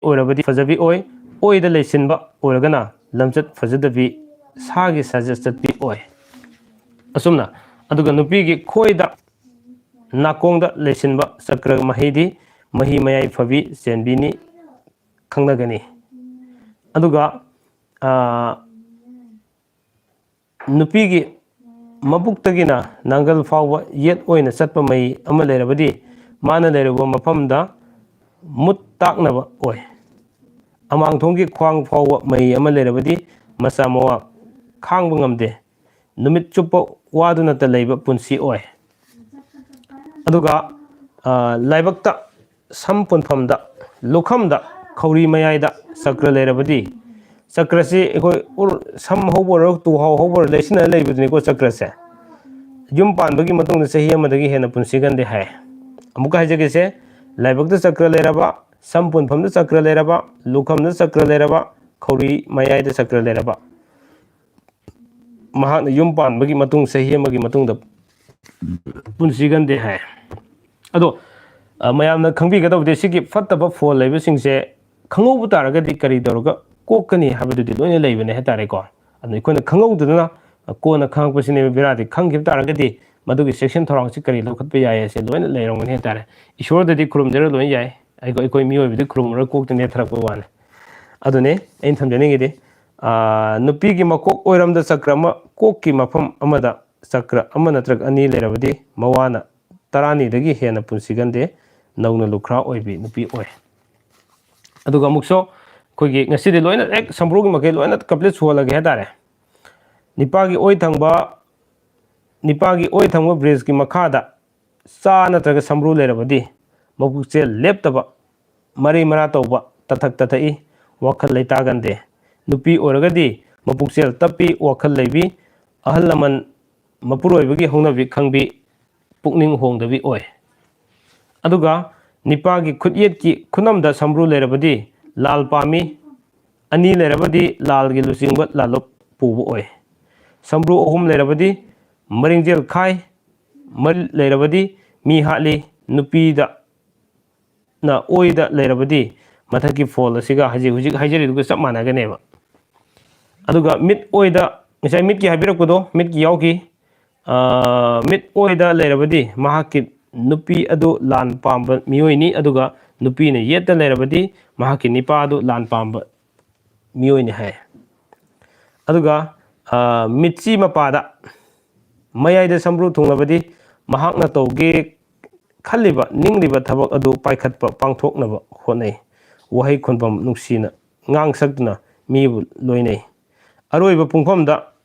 ꯑꯣꯏꯔꯕꯗꯤ ꯐꯖꯕꯤ ꯑꯣꯏ, ꯑꯣꯏꯗ ꯂꯩꯁꯤꯟꯕ ꯑꯣꯏꯔꯒꯅ ꯂꯝꯆꯠ ꯐꯖꯗꯕꯤ, ꯁꯥꯒꯤ ꯁꯥꯖꯠ ꯆꯠꯄꯤ ꯑꯣꯏ꯫ ꯑꯁꯨꯝꯅ, ꯑꯗꯨꯒ ꯅꯨꯄꯤꯒꯤ ꯈꯣꯏꯗ ꯅꯥꯀꯣꯡꯗ ꯂꯩꯁꯤꯟꯕ ꯆꯀ꯭ꯔ ꯃꯍꯩꯗꯤ ꯃꯍꯤ ꯃꯌꯥꯏ ꯐꯕꯤ ꯆꯦꯟꯕꯤꯅꯤ ꯈꯪꯅꯒꯅꯤ꯫ ꯑꯗꯨꯒ, ꯑ, ꯅꯨꯄꯤꯒꯤ ꯃꯕꯨꯛꯇꯒꯤꯅ ꯅꯥꯡꯒꯜ ꯐꯥꯎꯕ ꯌꯦꯠ ꯑꯣꯏꯅ ꯆꯠꯄ ꯃꯩ ꯑꯃ ꯂꯩꯔꯕꯗꯤ ꯃꯥꯅ ꯂꯩꯔꯨꯕ ꯃꯐꯝꯗ ꯃꯨꯠ ꯇꯥꯛꯅꯕ ꯑꯣꯏ꯫ ꯑꯃꯥꯡꯊꯣꯡꯒꯤ ꯈ꯭ꯋꯥꯡ ꯐꯥꯎꯕ ꯃꯩ ꯑꯃ ꯂꯩꯔꯕꯗꯤ ꯃꯆꯥ ꯃꯋꯥ ꯈꯥꯡꯕ ꯉꯝꯗꯦ꯫ ꯅꯨꯃꯤꯠ ꯆꯨꯞꯄ ꯋꯥꯗꯨꯅꯇ ꯂꯩꯕ ꯄꯨꯟꯁꯤ ꯑꯣꯏ꯫ ꯑꯗꯨꯒ, ꯑ, ꯂꯥꯏꯕꯛꯇ ꯁꯝ ꯄꯨꯟꯐꯝꯗ, ꯂꯨꯈꯝꯗ, ꯈꯧꯔꯤ ꯃꯌꯥꯏꯗ ꯆꯀ꯭ꯔ ꯂꯩꯔꯕꯗꯤ, ꯆꯀ꯭ꯔꯁꯤ ꯑꯩꯈꯣꯏ ꯎꯔ-, ꯁꯝ ꯍꯧꯕ ꯑꯣꯏꯔꯣ, ꯇꯨꯍꯥꯎ ꯍꯧꯕ ꯑꯣꯏꯔꯣ, ꯂꯩꯁꯤꯟꯅ ꯂꯩꯕꯗꯨꯅꯤꯀꯣ ꯆꯀ꯭ꯔꯁꯦ꯫ ꯌꯨꯝ ꯄꯥꯟꯕꯒꯤ ꯃꯇꯨꯡꯗ ꯆꯍꯤ ꯑꯃꯗꯒꯤ ꯍꯦꯟꯅ ꯄꯨꯟꯁꯤ ꯀꯟꯗꯦ ꯍꯥꯏ꯫ ꯑꯃꯨꯛꯀ ꯍꯥꯏꯖꯒꯦꯁꯦ, ꯂꯥꯏꯕꯛꯇ ꯆꯀ꯭ꯔ ꯂꯩꯔꯕ, ꯁꯝ ꯄꯨꯟꯐꯝꯗ ꯆꯀ꯭ꯔ ꯂꯩꯔꯕ, ꯂꯨꯈꯝꯗ ꯆꯀ꯭ꯔ ꯂꯩꯔꯕ, ꯈꯧꯔꯤ ꯃꯌꯥꯏꯗ ꯆꯀ꯭ꯔ ꯂꯩꯔꯕ, ꯃꯍꯥꯛꯅ ꯌꯨꯝ ꯄꯥꯟꯕꯒꯤ ꯃꯇꯨꯡ ꯆꯍꯤ ꯑꯃꯒꯤ ꯃꯇꯨꯡꯗ ꯄꯨꯟꯁꯤ ꯀꯟꯗꯦ ꯍꯥꯏ꯫ ꯑꯗꯣ, ꯑ, ꯃꯌꯥꯝꯅ ꯈꯪꯕꯤꯒꯗꯕꯗꯤ ꯁꯤꯒꯤ ꯐꯠꯇꯕ ꯐꯣꯜ ꯂꯩꯕꯁꯤꯡꯁꯦ ꯈꯪꯍꯧꯕ ꯇꯥꯔꯒꯗꯤ ꯀꯔꯤ ꯇꯧꯔꯒ ꯀꯣꯛꯀꯅꯤ ꯍꯥꯏꯕꯗꯨꯗꯤ ꯂꯣꯏꯅ ꯂꯩꯕꯅꯦ ꯍꯥꯏꯇꯥꯔꯦꯀꯣ꯫ ꯑꯗꯣ ꯑꯩꯈꯣꯏꯅ ꯈꯪꯍꯧꯗꯗꯅ, ꯑ, ꯀꯣꯟꯅ ꯈꯪꯉꯛꯄꯁꯤꯅꯦꯕ ꯕꯦꯔꯥꯗꯤ꯫ ꯈꯪꯈꯤꯕ ꯇꯥꯔꯒꯗꯤ ꯃꯗꯨꯒꯤ ꯆꯦꯛꯁꯤꯟ ꯊꯧꯔꯥꯡꯁꯤ ꯀꯔꯤ ꯂꯧꯈꯠꯄ ꯌꯥꯏ ꯍꯥꯏꯁꯦ ꯂꯣꯏꯅ ꯂꯩꯔꯝꯒꯅꯤ ꯍꯥꯏꯇꯥꯔꯦ꯫ ꯏꯁꯣꯔꯗꯗꯤ ꯈꯨꯔꯨꯝꯖꯔ ꯂꯣꯏꯅ ꯌꯥꯏ, ꯑꯩꯈꯣꯏ, ꯑꯩꯈꯣꯏ ꯃꯤꯑꯣꯏꯕꯗꯤ ꯈꯨꯔꯨꯝꯃꯔꯣꯏ, ꯀꯣꯛꯇ ꯅꯦꯠꯊꯔꯛꯄ ꯋꯥꯅꯤ꯫ ꯑꯗꯨꯅꯦ ꯑꯩꯅ ꯊꯝꯖꯅꯤꯡꯉꯤꯗꯤ꯫ ꯅꯨꯄꯤꯒꯤ ꯃꯀꯣꯛ ꯑꯣꯏꯔꯝꯗ ꯆꯀ꯭ꯔ ꯑꯃ, ꯀꯣꯛꯀꯤ ꯃꯐꯝ ꯑꯃꯗ ꯆꯀ꯭ꯔ ꯑꯃ ꯅꯠꯇ꯭ꯔꯒ ꯑꯅꯤ ꯂꯩꯔꯕꯗꯤ ꯃꯋꯥꯅ ꯇꯔꯥꯅꯤꯗꯒꯤ ꯍꯦꯟꯅ ꯄꯨꯟꯁꯤꯒꯟꯗꯦ, ꯅꯧꯅ ꯂꯨꯈ꯭ꯔꯥ ꯑꯣꯏꯕꯤ ꯅꯨꯄꯤ ꯑꯣꯏ꯫ ꯑꯗꯨꯒ ꯑꯃꯨꯛꯁꯨ ꯑꯩꯈꯣꯏꯒꯤ ꯉꯁꯤꯗꯤ ꯂꯣꯏꯅ ꯍꯦꯛ ꯁꯝꯕ꯭ꯔꯨꯒꯤ ꯃꯈꯩ ꯂꯣꯏꯅ complete ꯁꯨꯍꯜꯂꯒꯦ ꯍꯥꯏꯇꯥꯔꯦ꯫ ꯅꯤꯄꯥꯒꯤ ꯑꯣꯏ ꯊꯪꯕ, ꯅꯤꯄꯥꯒꯤ ꯑꯣꯏ ꯊꯪꯕ ꯕ꯭ꯔꯤꯖꯀꯤ ꯃꯈꯥꯗ ꯆꯥ ꯅꯠꯇ꯭ꯔꯒ ꯁꯝꯕ꯭ꯔꯨ ꯂꯩꯔꯕꯗꯤ ꯃꯄꯨꯛꯆꯦꯜ ꯂꯦꯞꯇꯕ, ꯃꯔꯩ ꯃꯔꯥ ꯇꯧꯕ, ꯇꯊꯛ ꯇꯊꯛꯏ, ꯋꯥꯈꯜ ꯂꯩꯇꯥꯒꯟꯗꯦ꯫ ꯅꯨꯄꯤ ꯑꯣꯏꯔꯒꯗꯤ ꯃꯄꯨꯛꯆꯦꯜ ꯇꯞꯄꯤ, ꯋꯥꯈꯜ ꯂꯩꯕꯤ, ꯑꯍꯜ ꯂꯃꯟ ꯃꯄꯨꯔꯣꯏꯕꯒꯤ ꯍꯧꯅꯕꯤ ꯈꯪꯕꯤ, ꯄꯨꯛꯅꯤꯡ ꯍꯣꯡꯗꯕꯤ ꯑꯣꯏ꯫ ꯑꯗꯨꯒ ꯅꯤꯄꯥꯒꯤ ꯈꯨꯠꯌꯦꯠꯀꯤ ꯈꯨꯅꯝꯗ ꯁꯝꯕ꯭ꯔꯨ ꯂꯩꯔꯕꯗꯤ ꯂꯥꯜ ꯄꯥꯝꯃꯤ, ꯑꯅꯤ ꯂꯩꯔꯕꯗꯤ ꯂꯥꯜꯒꯤ ꯂꯨꯆꯤꯡꯕ ꯂꯥꯜꯂꯨꯞ ꯄꯨꯕ ꯑꯣꯏ꯫ ꯁꯝꯕ꯭ꯔꯨ ꯑꯍꯨꯝ ꯂꯩꯔꯕꯗꯤ ꯃꯔꯤꯡꯖꯦꯜ ꯈꯥꯏ, ꯃꯔꯤ ꯂꯩꯔꯕꯗꯤ ꯃꯤ ꯍꯥꯠꯂꯤ, ꯅꯨꯄꯤꯗ ꯅ ꯑꯣꯏꯗ ꯂꯩꯔꯕꯗꯤ ꯃꯊꯛꯀꯤ ꯐꯣꯜ ꯑꯁꯤꯒ ꯍꯧꯖꯤꯛ ꯍꯧꯖꯤꯛ ꯍꯥꯏꯖꯔꯤꯗꯨꯒ ꯆꯞ ꯃꯥꯟꯅꯒꯅꯦꯕ꯫ ꯑꯗꯨꯒ ꯃꯤꯠ ꯑꯣꯏꯗ, ꯉꯁꯥꯏ ꯃꯤꯠꯀꯤ ꯍꯥꯏꯕꯤꯔꯛꯄꯗꯣ, ꯃꯤꯠꯀꯤ ꯌꯥꯎꯈꯤ꯫ ꯃꯤꯠ ꯑꯣꯏꯗ ꯂꯩꯔꯕꯗꯤ ꯃꯍꯥꯛꯀꯤ ꯅꯨꯄꯤ ꯑꯗꯨ ꯂꯥꯟ ꯄꯥꯝꯕ ꯃꯤꯑꯣꯏꯅꯤ, ꯑꯗꯨꯒ ꯅꯨꯄꯤꯅ ꯌꯦꯠꯇ ꯂꯩꯔꯕꯗꯤ ꯃꯍꯥꯛꯀꯤ ꯅꯤꯄꯥ ꯑꯗꯨ ꯂꯥꯟ ꯄꯥꯝꯕ ꯃꯤꯑꯣꯏꯅꯤ ꯍꯥꯏ꯫ ꯑꯗꯨꯒ ꯃꯤꯠꯁꯤ ꯃꯄꯥꯗ ꯃꯌꯥꯏꯗ ꯁꯝꯕ꯭ꯔꯨ ꯊꯨꯡꯂꯕꯗꯤ ꯃꯍꯥꯛꯅ ꯇꯧꯒꯦ ꯈꯜꯂꯤꯕ ꯅꯤꯡꯂꯤꯕ ꯊꯕꯛ ꯑꯗꯨ ꯄꯥꯏꯈꯠꯄ ꯄꯥꯡꯊꯣꯛꯅꯕ ꯍꯣꯠꯅꯩ꯫ ꯋꯥꯍꯩ ꯈꯣꯟꯐꯝ ꯅꯨꯡꯁꯤꯅ ꯉꯥꯡ ꯁꯛꯇꯨꯅ ꯃꯤꯕꯨ ꯂꯣꯏꯅꯩ꯫ ꯑꯔꯣꯏꯕ ꯄꯨꯡꯐꯝꯗ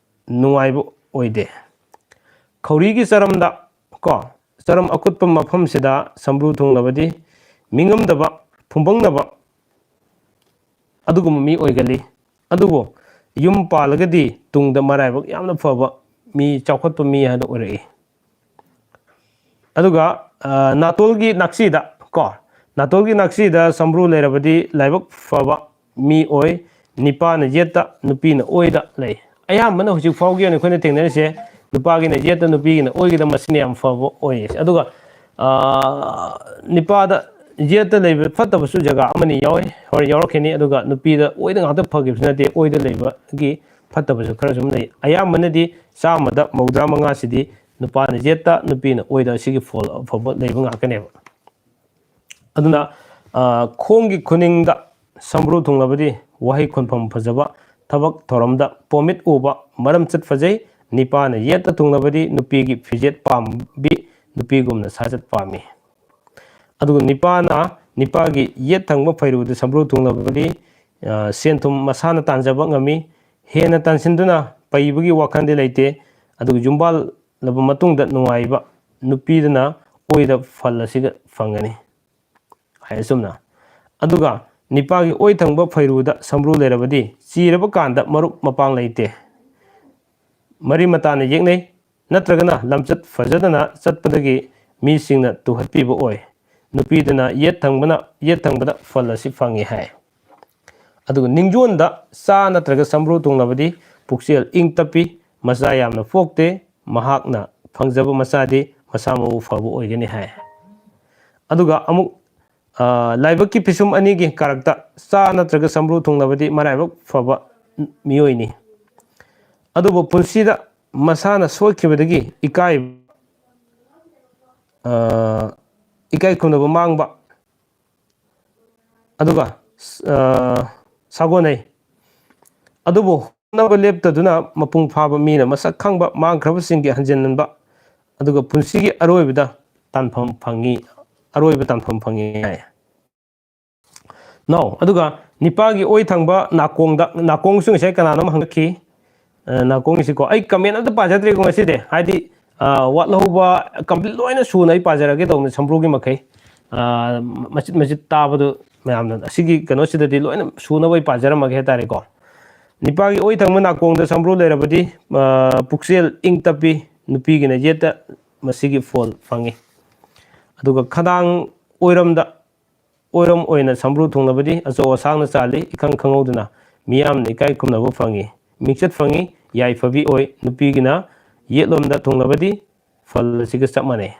ꯅꯨꯡꯉꯥꯏꯕ ꯑꯣꯏꯗꯦ꯫ ꯈꯧꯔꯤꯒꯤ ꯆꯔꯝꯗ ꯀꯣ, ꯆꯔꯝ ꯑꯀꯨꯠꯄ ꯃꯐꯝꯁꯤꯗ ꯁꯝꯕ꯭ꯔꯨ ꯊꯨꯡꯂꯕꯗꯤ ꯃꯤꯉꯝꯗꯕ, ꯐꯨꯝꯕꯪꯅꯕ ꯑꯗꯨꯒꯨꯝꯕ ꯃꯤ ꯑꯣꯏꯒꯜꯂꯤ꯫ ꯑꯗꯨꯕꯨ ꯌꯨꯝ ꯄꯥꯜꯂꯒꯗꯤ ꯇꯨꯡꯗ ꯃꯔꯥꯏꯕꯛ ꯌꯥꯝꯅ ꯐꯕ ꯃꯤ, ꯆꯥꯎꯈꯠꯄ ꯃꯤ ꯍꯥꯏꯗꯣ ꯑꯣꯏꯔꯛꯏ꯫ ꯑꯗꯨꯒ ꯅꯥꯇꯣꯜꯒꯤ ꯅꯥꯛꯁꯤꯗ ꯀꯣ, ꯅꯥꯇꯣꯜꯒꯤ ꯅꯥꯛꯁꯤꯗ ꯁꯝꯕ꯭ꯔꯨ ꯂꯩꯔꯕꯗꯤ ꯂꯥꯏꯕꯛ ꯐꯕ ꯃꯤ ꯑꯣꯏ꯫ ꯅꯤꯄꯥꯅ ꯌꯦꯠꯇ, ꯅꯨꯄꯤꯅ ꯑꯣꯏꯗ ꯂꯩ꯫ ꯑꯌꯥꯝꯕꯅ ꯍꯧꯖꯤꯛ ꯐꯥꯎꯒꯤ ꯑꯣꯏꯅ ꯑꯩꯈꯣꯏꯅ ꯊꯦꯡꯅꯔꯤꯁꯦ ꯅꯨꯄꯥꯒꯤꯅ ꯌꯦꯠꯇ, ꯅꯨꯄꯤꯒꯤꯅ ꯑꯣꯏꯒꯤꯗ, ꯃꯁꯤꯅ ꯌꯥꯝ ꯐꯕ ꯑꯣꯏꯌꯦ꯫ ꯑꯗꯨꯒ ꯅꯤꯄꯥꯗ ꯌꯦꯠꯇ ꯂꯩꯕ ꯐꯠꯇꯕꯁꯨ ꯖꯒꯥ ꯑꯃꯅꯤ ꯌꯥꯎꯋꯤ, ꯍꯣꯏ, ꯌꯥꯎꯔꯛꯈꯤꯅꯤ꯫ ꯑꯗꯨꯒ ꯅꯨꯄꯤꯗ ꯑꯣꯏꯗ ꯉꯥꯛꯇ ꯐꯈꯤꯕꯁꯨ ꯅꯠꯇꯦ, ꯑꯣꯏꯗ ꯂꯩꯕꯒꯤ ꯐꯠꯇꯕꯁꯨ ꯈꯔ ꯁꯨꯝ ꯂꯩ꯫ ꯑꯌꯥꯝꯕꯅꯗꯤ ꯆꯥꯝꯃꯗ ꯃꯧꯗ꯭ꯔꯥ ꯃꯉꯥꯁꯤꯗꯤ ꯅꯨꯄꯥꯅ ꯌꯦꯠꯇ, ꯅꯨꯄꯤꯅ ꯑꯣꯏꯗ, ꯑꯁꯤꯒꯤ ꯐꯣꯜ ꯑꯐꯕ ꯂꯩꯕ ꯉꯥꯛꯇꯅꯦꯕ꯫ ꯑꯗꯨꯅ ꯈꯣꯡꯒꯤ ꯈꯨꯅꯤꯡꯗ ꯁꯝꯕ꯭ꯔꯨ ꯊꯨꯡꯂꯕꯗꯤ ꯋꯥꯍꯩ ꯈꯣꯟꯐꯝ ꯐꯖꯕ, ꯊꯕꯛ ꯊꯧꯔꯝꯗ ꯄꯣꯃꯤꯠ ꯎꯕ, ꯃꯔꯝꯆꯠ ꯐꯖꯩ꯫ ꯅꯤꯄꯥꯅ ꯌꯦꯠꯇ ꯊꯨꯡꯂꯕꯗꯤ ꯅꯨꯄꯤꯒꯤ ꯐꯤꯖꯦꯠ ꯄꯥꯝꯕꯤ, ꯅꯨꯄꯤꯒꯨꯝꯅ ꯁꯥꯖꯠ ꯄꯥꯝꯃꯤ꯫ ꯑꯗꯨꯒ ꯅꯤꯄꯥꯅ ꯅꯤꯄꯥꯒꯤ ꯌꯦꯠ ꯊꯪꯕ ꯐꯩꯔꯨꯗ ꯁꯝꯕ꯭ꯔꯨ ꯊꯨꯡꯂꯕꯗꯤ, ꯑ, ꯁꯦꯟ ꯊꯨꯝ ꯃꯁꯥꯅ ꯇꯥꯟꯖꯕ ꯉꯝꯃꯤ꯫ ꯍꯦꯟꯅ ꯇꯥꯟꯁꯤꯟꯗꯨꯅ ꯄꯩꯕꯒꯤ ꯋꯥꯈꯜꯗꯤ ꯂꯩꯇꯦ꯫ ꯑꯗꯨꯒ ꯌꯨꯝꯕꯥꯜꯂꯕ ꯃꯇꯨꯡꯗ ꯅꯨꯡꯉꯥꯏꯕ ꯅꯨꯄꯤꯗꯨꯅ ꯑꯣꯏꯗ ꯐꯜ ꯑꯁꯤꯒ ꯐꯪꯒꯅꯤ ꯍꯥꯏ ꯑꯁꯨꯝꯅ꯫ ꯑꯗꯨꯒ ꯅꯤꯄꯥꯒꯤ ꯑꯣꯏ ꯊꯪꯕ ꯐꯩꯔꯨꯗ ꯁꯝꯕ꯭ꯔꯨ ꯂꯩꯔꯕꯗꯤ ꯆꯤꯔꯕ ꯀꯥꯟꯗ ꯃꯔꯨꯞ ꯃꯄꯥꯡ ꯂꯩꯇꯦ꯫ ꯃꯔꯤ ꯃꯇꯥꯅ ꯌꯦꯛꯅꯩ, ꯅꯠꯇ꯭ꯔꯒꯅ ꯂꯝꯆꯠ ꯐꯖꯗꯅ ꯆꯠꯄꯗꯒꯤ ꯃꯤꯁꯤꯡꯅ ꯇꯨꯍꯠꯄꯤꯕ ꯑꯣꯏ꯫ ꯅꯨꯄꯤꯗꯨꯅ ꯌꯦꯠ ꯊꯪꯕꯅ, ꯌꯦꯠ ꯊꯪꯕꯗ ꯐꯜ ꯑꯁꯤ ꯐꯪꯉꯤ ꯍꯥꯏ꯫ ꯑꯗꯨꯒ ꯅꯤꯡꯖꯣꯟꯗ ꯆꯥ ꯅꯠꯇ꯭ꯔꯒ ꯁꯝꯕ꯭ꯔꯨ ꯊꯨꯡꯂꯕꯗꯤ ꯄꯨꯛꯆꯦꯜ ꯏꯪ ꯇꯞꯄꯤ, ꯃꯆꯥ ꯌꯥꯝꯅ ꯄꯣꯛꯇꯦ, ꯃꯍꯥꯛꯅ ꯐꯪꯖꯕ ꯃꯆꯥꯗꯤ ꯃꯁꯥ ꯃꯎ ꯐꯕ ꯑꯣꯏꯒꯅꯤ ꯍꯥꯏ꯫ ꯑꯗꯨꯒ ꯑꯃꯨꯛ, ꯑ, ꯂꯥꯏꯕꯛꯀꯤ ꯄꯤꯁꯨꯝ ꯑꯅꯤꯒꯤ ꯀꯥꯔꯛꯇ ꯆꯥ ꯅꯠꯇ꯭ꯔꯒ ꯁꯝꯕ꯭ꯔꯨ ꯊꯨꯡꯂꯕꯗꯤ ꯃꯔꯥꯏꯕꯛ ꯐꯕ ꯃꯤꯑꯣꯏꯅꯤ꯫ ꯑꯗꯨꯕꯨ ꯄꯨꯟꯁꯤꯗ ꯃꯁꯥꯅ ꯁꯣꯏꯈꯤꯕꯗꯒꯤ ꯏꯀꯥꯏ, ꯑ, ꯏꯀꯥꯏ ꯈꯨꯝꯅꯕ ꯃꯥꯡꯕ, ꯑꯗꯨꯒ, ꯑ, ꯁꯥꯒꯣꯟꯅꯩ꯫ ꯑꯗꯨꯕꯨ ꯍꯣꯠꯅꯕ ꯂꯦꯞꯇꯗꯨꯅ ꯃꯄꯨꯡ ꯐꯥꯕ ꯃꯤꯅ ꯃꯁꯛ ꯈꯪꯕ ꯃꯥꯡꯈ꯭ꯔꯕꯁꯤꯡꯒꯤ ꯍꯟꯖꯤꯟꯍꯟꯕ, ꯑꯗꯨꯒ ꯄꯨꯟꯁꯤꯒꯤ ꯑꯔꯣꯏꯕꯗ ꯇꯥꯟꯐꯝ ꯐꯪꯉꯤ, ꯑꯔꯣꯏꯕ ꯇꯥꯟꯐꯝ ꯐꯪꯉꯤ ꯍꯥꯏ꯫ ꯅꯥꯎ, ꯑꯗꯨꯒ ꯅꯤꯄꯥꯒꯤ ꯑꯣꯏ ꯊꯪꯕ ꯅꯥꯀꯣꯡꯗ, ꯅꯥꯀꯣꯡꯁꯨ ꯉꯁꯥꯏ ꯀꯅꯥꯅꯣꯝ ꯍꯪꯉꯛꯈꯤ꯫ ꯑ, ꯅꯥꯀꯣꯡꯒꯤꯁꯤꯀꯣ, ꯑꯩ comment ꯑꯝꯇ ꯄꯥꯖꯗ꯭ꯔꯦꯀꯣ ꯉꯁꯤꯗꯤ, ꯍꯥꯏꯗꯤ, ꯑ, ꯋꯥꯠꯍꯧꯕ complete ꯂꯣꯏꯅ ꯁꯨꯅ ꯑꯩ ꯄꯥꯖꯔꯛꯑꯒꯦ ꯇꯧꯕꯅꯦ ꯁꯝꯕ꯭ꯔꯨꯒꯤ ꯃꯈꯩ꯫ ꯑ, ꯃꯆꯤꯠ ꯃꯆꯤꯠ ꯇꯥꯕꯗꯨ ꯃꯌꯥꯝꯅ ꯑꯁꯤꯒꯤ ꯀꯩꯅꯣꯁꯤꯗꯗꯤ ꯂꯣꯏꯅ ꯁꯨꯅꯕ ꯑꯩ ꯄꯥꯖꯔꯝꯃꯒꯦ ꯍꯥꯏꯇꯥꯔꯦꯀꯣ꯫ ꯅꯤꯄꯥꯒꯤ ꯑꯣꯏ ꯊꯪꯕ ꯅꯥꯀꯣꯡꯗ ꯁꯝꯕ꯭ꯔꯨ ꯂꯩꯔꯕꯗꯤ, ꯑ, ꯄꯨꯛꯆꯦꯜ ꯏꯪ ꯇꯞꯄꯤ, ꯅꯨꯄꯤꯒꯤꯅ ꯌꯦꯠꯇ ꯃꯁꯤꯒꯤ ꯐꯣꯜ ꯐꯪꯉꯤ꯫ ꯑꯗꯨꯒ ꯈꯗꯥꯡ ꯑꯣꯏꯔꯣꯝꯗ, ꯑꯣꯏꯔꯣꯝ ꯑꯣꯏꯅ ꯁꯝꯕ꯭ꯔꯨ ꯊꯨꯡꯂꯕꯗꯤ ꯑꯆꯧ ꯑꯁꯥꯡꯅ ꯆꯥꯜꯂꯤ, ꯏꯈꯪ ꯈꯪꯍꯧꯗꯅ ꯃꯤꯌꯥꯝꯅ ꯏꯀꯥꯏ ꯈꯨꯝꯅꯕ ꯐꯪꯉꯤ, ꯃꯤꯡꯆꯠ ꯐꯪꯉꯤ, ꯌꯥꯏꯐꯕꯤ ꯑꯣꯏ꯫ ꯅꯨꯄꯤꯒꯤꯅ ꯌꯦꯠꯂꯣꯝꯗ ꯊꯨꯡꯂꯕꯗꯤ ꯐꯜ ꯑꯁꯤꯒ ꯆꯞ ꯃꯥꯟꯅꯩ꯫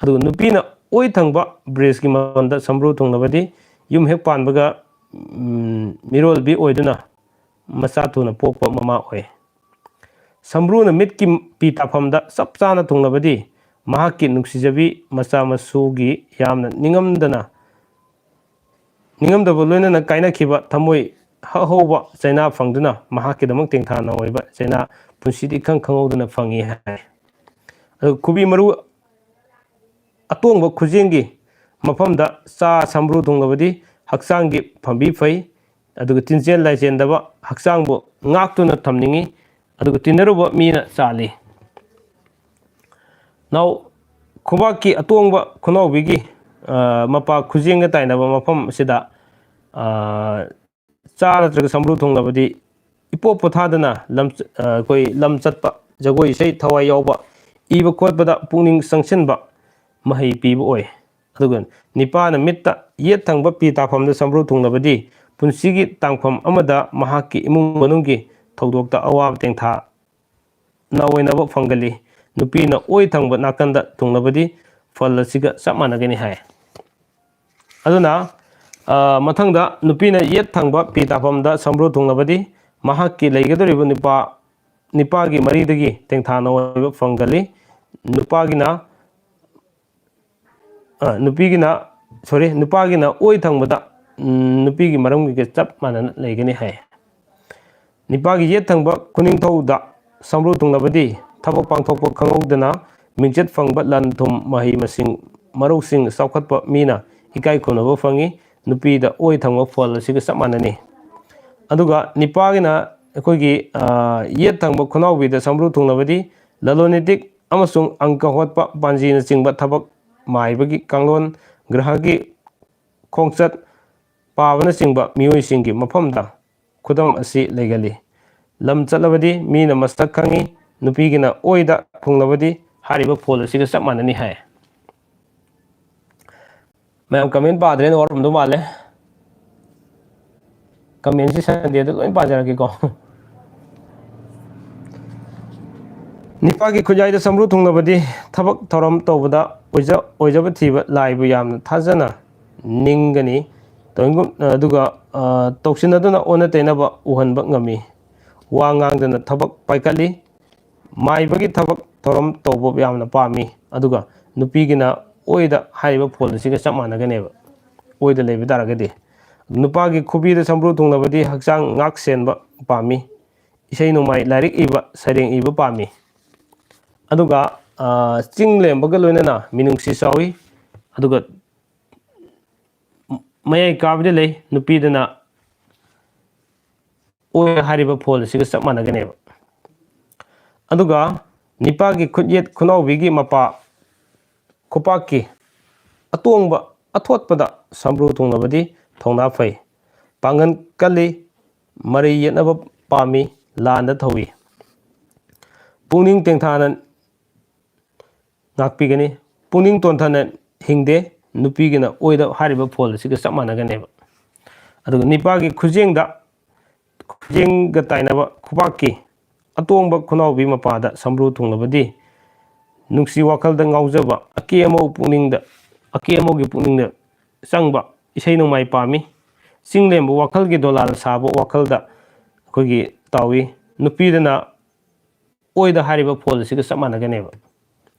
ꯑꯗꯨꯒ ꯅꯨꯄꯤꯅ ꯑꯣꯏ ꯊꯪꯕ ꯕ꯭ꯔꯦꯁꯀꯤ ꯃꯇꯣꯟꯗ ꯁꯝꯕ꯭ꯔꯨ ꯊꯨꯡꯂꯕꯗꯤ ꯌꯨꯝ ꯍꯦꯛ ꯄꯥꯟꯕꯒ, ꯎꯝ, ꯃꯤꯔꯣꯜꯕꯤ ꯑꯣꯏꯗꯨꯅ ꯃꯆꯥ ꯊꯨꯅ ꯄꯣꯛꯄ ꯃꯃꯥ ꯑꯣꯏ꯫ ꯁꯝꯕ꯭ꯔꯨꯅ ꯃꯤꯠꯀꯤ ꯄꯤ ꯇꯥꯐꯝꯗ ꯆꯞ ꯆꯥꯅ ꯊꯨꯡꯂꯕꯗꯤ ꯃꯍꯥꯛꯀꯤ ꯅꯨꯡꯁꯤꯖꯕꯤ ꯃꯆꯥ ꯃꯁꯨꯒꯤ ꯌꯥꯝꯅ ꯅꯤꯡꯉꯝꯗꯅ, ꯅꯤꯡꯉꯝꯗꯕ ꯂꯣꯏꯅꯅ ꯀꯥꯏꯅꯈꯤꯕ ꯊꯃꯣꯏ ꯍꯧꯕ ꯆꯩꯅꯥ ꯐꯪꯗꯨꯅ ꯃꯍꯥꯛꯀꯤꯗꯃꯛ ꯇꯦꯡꯊꯥꯅ ꯑꯣꯏꯕ ꯆꯩꯅꯥ ꯄꯨꯟꯁꯤꯗꯤ ꯏꯈꯪ ꯈꯪꯍꯧꯗꯅ ꯐꯪꯏ ꯍꯥꯏ꯫ ꯑꯗꯨꯒ ꯈꯨꯕꯤ ꯃꯔꯨ ꯑꯇꯣꯡꯕ ꯈꯨꯖꯦꯡꯒꯤ ꯃꯐꯝꯗ ꯆꯥ ꯁꯝꯕ꯭ꯔꯨ ꯊꯨꯡꯂꯕꯗꯤ ꯍꯛꯆꯥꯡꯒꯤ ꯐꯝꯕꯤ ꯐꯩ꯫ ꯑꯗꯨꯒ ꯇꯤꯟꯖꯦꯜ ꯂꯥꯏꯆꯦꯟꯗꯕ ꯍꯛꯆꯥꯡꯕꯨ ꯉꯥꯛꯇꯨꯅ ꯊꯝꯅꯤꯡꯏ꯫ ꯑꯗꯨꯒ ꯇꯤꯟꯅꯔꯨꯕ ꯃꯤꯅ ꯆꯥꯜꯂꯤ꯫ ꯅꯥꯎ ꯈꯨꯕꯥꯛꯀꯤ ꯑꯇꯣꯡꯕ ꯈꯨꯅꯥꯎꯕꯤꯒꯤ, ꯑ, ꯃꯄꯥ ꯈꯨꯖꯦꯡꯒ ꯇꯥꯏꯅꯕ ꯃꯐꯝ ꯑꯁꯤꯗ, ꯑ, ꯆꯥ ꯅꯠꯇ꯭ꯔꯒ ꯁꯝꯕ꯭ꯔꯨ ꯊꯨꯡꯂꯕꯗꯤ ꯏꯄꯣꯞ ꯄꯣꯊꯥꯗꯅ ꯂꯝ, ꯑ, ꯑꯩꯈꯣꯏ ꯂꯝ ꯆꯠꯄ, ꯖꯒꯣꯏ ꯏꯁꯩ ꯊꯋꯥꯏ ꯌꯥꯎꯕ, ꯏꯕ ꯈꯣꯠꯄꯗ ꯄꯨꯛꯅꯤꯡ ꯆꯪꯁꯤꯟꯕ ꯃꯍꯩ ꯄꯤꯕ ꯑꯣꯏ꯫ ꯑꯗꯨꯒ ꯅꯤꯄꯥꯅ ꯃꯤꯠꯇ ꯌꯦꯠ ꯊꯪꯕ ꯄꯤ ꯇꯥꯐꯝꯗ ꯁꯝꯕ꯭ꯔꯨ ꯊꯨꯡꯂꯕꯗꯤ ꯄꯨꯟꯁꯤꯒꯤ ꯇꯥꯡꯐꯝ ꯑꯃꯗ ꯃꯍꯥꯛꯀꯤ ꯏꯃꯨꯡ ꯃꯅꯨꯡꯒꯤ ꯊꯧꯗꯣꯛꯇ ꯑꯋꯥꯕ ꯇꯦꯡꯊꯥ ꯅꯥꯑꯣꯏꯅꯕ ꯐꯪꯒꯜꯂꯤ꯫ ꯅꯨꯄꯤꯅ ꯑꯣꯏ ꯊꯪꯕ ꯅꯥꯀꯟꯗ ꯊꯨꯡꯂꯕꯗꯤ ꯐꯜ ꯑꯁꯤꯒ ꯆꯞ ꯃꯥꯟꯅꯒꯅꯤ ꯍꯥꯏ꯫ ꯑꯗꯨꯅ, ꯑ, ꯃꯊꯪꯗ ꯅꯨꯄꯤꯅ ꯌꯦꯠ ꯊꯪꯕ ꯄꯤ ꯇꯥꯐꯝꯗ ꯁꯝꯕ꯭ꯔꯨ ꯊꯨꯡꯂꯕꯗꯤ ꯃꯍꯥꯛꯀꯤ ꯂꯩꯒꯗꯧꯔꯤꯕ ꯅꯨꯄꯥ, ꯅꯤꯄꯥꯒꯤ ꯃꯔꯤꯗꯒꯤ ꯇꯦꯡꯊꯥ ꯅꯥꯑꯣꯏꯕ ꯐꯪꯒꯜꯂꯤ꯫ ꯅꯨꯄꯥꯒꯤꯅ ꯑ, ꯅꯨꯄꯤꯒꯤꯅ, sorry, ꯅꯨꯄꯥꯒꯤꯅ ꯑꯣꯏ ꯊꯪꯕꯗ, ꯎꯝ, ꯅꯨꯄꯤꯒꯤ ꯃꯔꯝꯒꯤꯒ ꯆꯞ ꯃꯥꯟꯅꯅ ꯂꯩꯒꯅꯤ ꯍꯥꯏ꯫ ꯅꯤꯄꯥꯒꯤ ꯌꯦꯠ ꯊꯪꯕ ꯈꯨꯅꯤꯡꯊꯧꯗ ꯁꯝꯕ꯭ꯔꯨ ꯊꯨꯡꯂꯕꯗꯤ ꯊꯕꯛ ꯄꯥꯡꯊꯣꯛꯄ ꯈꯪꯍꯧꯗꯅ ꯃꯤꯡꯆꯠ ꯐꯪꯕ, ꯂꯟ ꯊꯨꯝ, ꯃꯍꯩ ꯃꯁꯤꯡ, ꯃꯔꯧꯁꯤꯡ ꯆꯥꯎꯈꯠꯄ, ꯃꯤꯅ ꯏꯀꯥꯏ ꯈꯨꯝꯅꯕ ꯐꯪꯏ꯫ ꯅꯨꯄꯤꯗ ꯑꯣꯏ ꯊꯪꯕ ꯐꯣꯜ ꯑꯁꯤꯒ ꯆꯞ ꯃꯥꯟꯅꯅꯤ꯫ ꯑꯗꯨꯒ ꯅꯤꯄꯥꯒꯤꯅ ꯑꯩꯈꯣꯏꯒꯤ, ꯑ, ꯌꯦꯠ ꯊꯪꯕ ꯈꯨꯅꯥꯎꯕꯤꯗ ꯁꯝꯕ꯭ꯔꯨ ꯊꯨꯡꯂꯕꯗꯤ ꯂꯂꯣꯟ ꯏꯇꯤꯛ ꯑꯃꯁꯨꯡ ꯑꯪꯀ ꯍꯣꯠꯄ, ꯄꯥꯟꯖꯤꯅꯆꯤꯡꯕ ꯊꯕꯛ, ꯃꯥꯏꯕꯒꯤ ꯀꯥꯡꯂꯣꯟ, ꯒ꯭ꯔꯍꯒꯤ ꯈꯣꯡꯆꯠ ꯄꯥꯕꯅꯆꯤꯡꯕ ꯃꯤꯑꯣꯏꯁꯤꯡꯒꯤ ꯃꯐꯝꯗ ꯈꯨꯗꯝ ꯑꯁꯤ ꯂꯩꯒꯜꯂꯤ꯫ ꯂꯝ ꯆꯠꯂꯕꯗꯤ ꯃꯤꯅ ꯃꯁꯛ ꯈꯪꯏ꯫ ꯅꯨꯄꯤꯒꯤꯅ ꯑꯣꯏꯗ ꯊꯨꯡꯂꯕꯗꯤ ꯍꯥꯏꯔꯤꯕ ꯐꯣꯜ ꯑꯁꯤꯒ ꯆꯞ ꯃꯥꯟꯅꯅꯤ ꯍꯥꯏ꯫ ꯃꯌꯥꯝ comment ꯄꯥꯗ꯭ꯔꯦꯅ ꯋꯥꯔꯝꯗꯧ ꯃꯥꯜꯂꯦ꯫ Commentꯁꯤ Sundayꯗ ꯂꯣꯏ ꯄꯥꯖꯔꯛꯀꯦꯀꯣ꯫ ꯅꯤꯄꯥꯒꯤ ꯈꯨꯟꯌꯥꯏꯗ ꯁꯝꯕ꯭ꯔꯨ ꯊꯨꯡꯂꯕꯗꯤ ꯊꯕꯛ ꯊꯧꯔꯝ ꯇꯧꯕꯗ ꯑꯣꯏꯖ-, ꯑꯣꯏꯖꯕ ꯊꯤꯕ ꯂꯥꯏꯕꯨ ꯌꯥꯝꯅ ꯊꯥꯖꯅ ꯅꯤꯡꯒꯅꯤ꯫ ꯇꯧꯏꯒꯨꯝ-, ꯑꯗꯨꯒ, ꯑ, ꯇꯧꯁꯤꯟꯅꯗꯨꯅ ꯑꯣꯟꯅ ꯇꯩꯅꯕ ꯎꯍꯟꯕ ꯉꯝꯃꯤ꯫ ꯋꯥ ꯉꯥꯡꯗꯅ ꯊꯕꯛ ꯄꯥꯏꯈꯠꯂꯤ꯫ ꯃꯥꯏꯕꯒꯤ ꯊꯕꯛ ꯊꯧꯔꯝ ꯇꯧꯕ ꯌꯥꯝꯅ ꯄꯥꯝꯃꯤ꯫ ꯑꯗꯨꯒ ꯅꯨꯄꯤꯒꯤꯅ ꯑꯣꯏꯗ ꯍꯥꯏꯔꯤꯕ ꯐꯣꯜ ꯑꯁꯤꯒ ꯆꯞ ꯃꯥꯟꯅꯒꯅꯦꯕ, ꯑꯣꯏꯗ ꯂꯩꯕ ꯇꯥꯔꯒꯗꯤ꯫ ꯅꯨꯄꯥꯒꯤ ꯈꯨꯕꯤꯗ ꯁꯝꯕ꯭ꯔꯨ ꯊꯨꯡꯂꯕꯗꯤ ꯍꯛꯆꯥꯡ ꯉꯥꯛ ꯁꯦꯟꯕ ꯄꯥꯝꯃꯤ꯫ ꯏꯁꯩ ꯅꯣꯡꯃꯥꯏ, ꯂꯥꯏꯔꯤꯛ ꯏꯕ, ꯁꯩꯔꯦꯡ ꯏꯕ ꯄꯥꯝꯃꯤ꯫ ꯑꯗꯨꯒ, ꯑ, ꯆꯤꯡ ꯂꯦꯝꯕꯒ ꯂꯣꯏꯅꯅ ꯃꯤꯅꯨꯡꯁꯤ ꯆꯥꯎꯏ꯫ ꯑꯗꯨꯒ ꯃꯌꯥꯏ ꯀꯥꯕꯗꯤ ꯂꯩ, ꯅꯨꯄꯤꯗꯅ ꯑꯣꯏ ꯍꯥꯏꯔꯤꯕ ꯐꯣꯜ ꯑꯁꯤꯒ ꯆꯞ ꯃꯥꯟꯅꯒꯅꯦꯕ꯫ ꯑꯗꯨꯒ ꯅꯤꯄꯥꯒꯤ ꯈꯨꯠꯌꯦꯠ ꯈꯨꯅꯥꯎꯕꯤꯒꯤ ꯃꯄꯥ ꯈꯨꯄꯥꯛꯀꯤ ꯑꯇꯣꯡꯕ ꯑꯊꯣꯠꯄꯗ ꯁꯝꯕ꯭ꯔꯨ ꯊꯨꯡꯂꯕꯗꯤ ꯊꯧꯅꯥ ꯐꯩ꯫ ꯄꯥꯡꯒꯜ ꯀꯜꯂꯤ, ꯃꯔꯩ ꯌꯦꯠꯅꯕ ꯄꯥꯝꯃꯤ, ꯂꯥꯟꯗ ꯊꯧꯏ꯫ ꯄꯨꯛꯅꯤꯡ ꯇꯦꯡꯊꯥꯅ ꯉꯥꯛꯄꯤꯒꯅꯤ꯫ ꯄꯨꯛꯅꯤꯡ ꯇꯣꯟꯊꯅ ꯍꯤꯡꯗꯦ, ꯅꯨꯄꯤꯒꯤꯅ ꯑꯣꯏꯗ ꯍꯥꯏꯔꯤꯕ ꯐꯣꯜ ꯑꯁꯤꯒ ꯆꯞ ꯃꯥꯟꯅꯒꯅꯦꯕ꯫ ꯑꯗꯨꯒ ꯅꯤꯄꯥꯒꯤ ꯈꯨꯖꯦꯡꯗ, ꯈꯨꯖꯦꯡꯒ ꯇꯥꯏꯅꯕ ꯈꯨꯕꯥꯛꯀꯤ ꯑꯇꯣꯡꯕ ꯈꯨꯅꯥꯎꯕꯤ ꯃꯄꯥꯗ ꯁꯝꯕ꯭ꯔꯨ ꯊꯨꯡꯂꯕꯗꯤ ꯅꯨꯡꯁꯤ ꯋꯥꯈꯜꯗ ꯉꯥꯎꯖꯕ, ꯑꯀꯦ ꯑꯃꯧ ꯄꯨꯛꯅꯤꯡꯗ, ꯑꯀꯦ ꯑꯃꯧꯒꯤ ꯄꯨꯛꯅꯤꯡꯗ ꯆꯪꯕ, ꯏꯁꯩ ꯅꯣꯡꯃꯥꯏ ꯄꯥꯝꯃꯤ꯫ ꯆꯤꯡ ꯂꯦꯝꯕ ꯋꯥꯈꯜꯒꯤ ꯗꯣꯂꯥꯜ ꯁꯥꯕ ꯋꯥꯈꯜꯗ ꯑꯩꯈꯣꯏꯒꯤ ꯇꯥꯎꯏ꯫ ꯅꯨꯄꯤꯗꯅ ꯑꯣꯏꯗ ꯍꯥꯏꯔꯤꯕ ꯐꯣꯜ ꯑꯁꯤꯒ ꯆꯞ ꯃꯥꯟꯅꯒꯅꯦꯕ꯫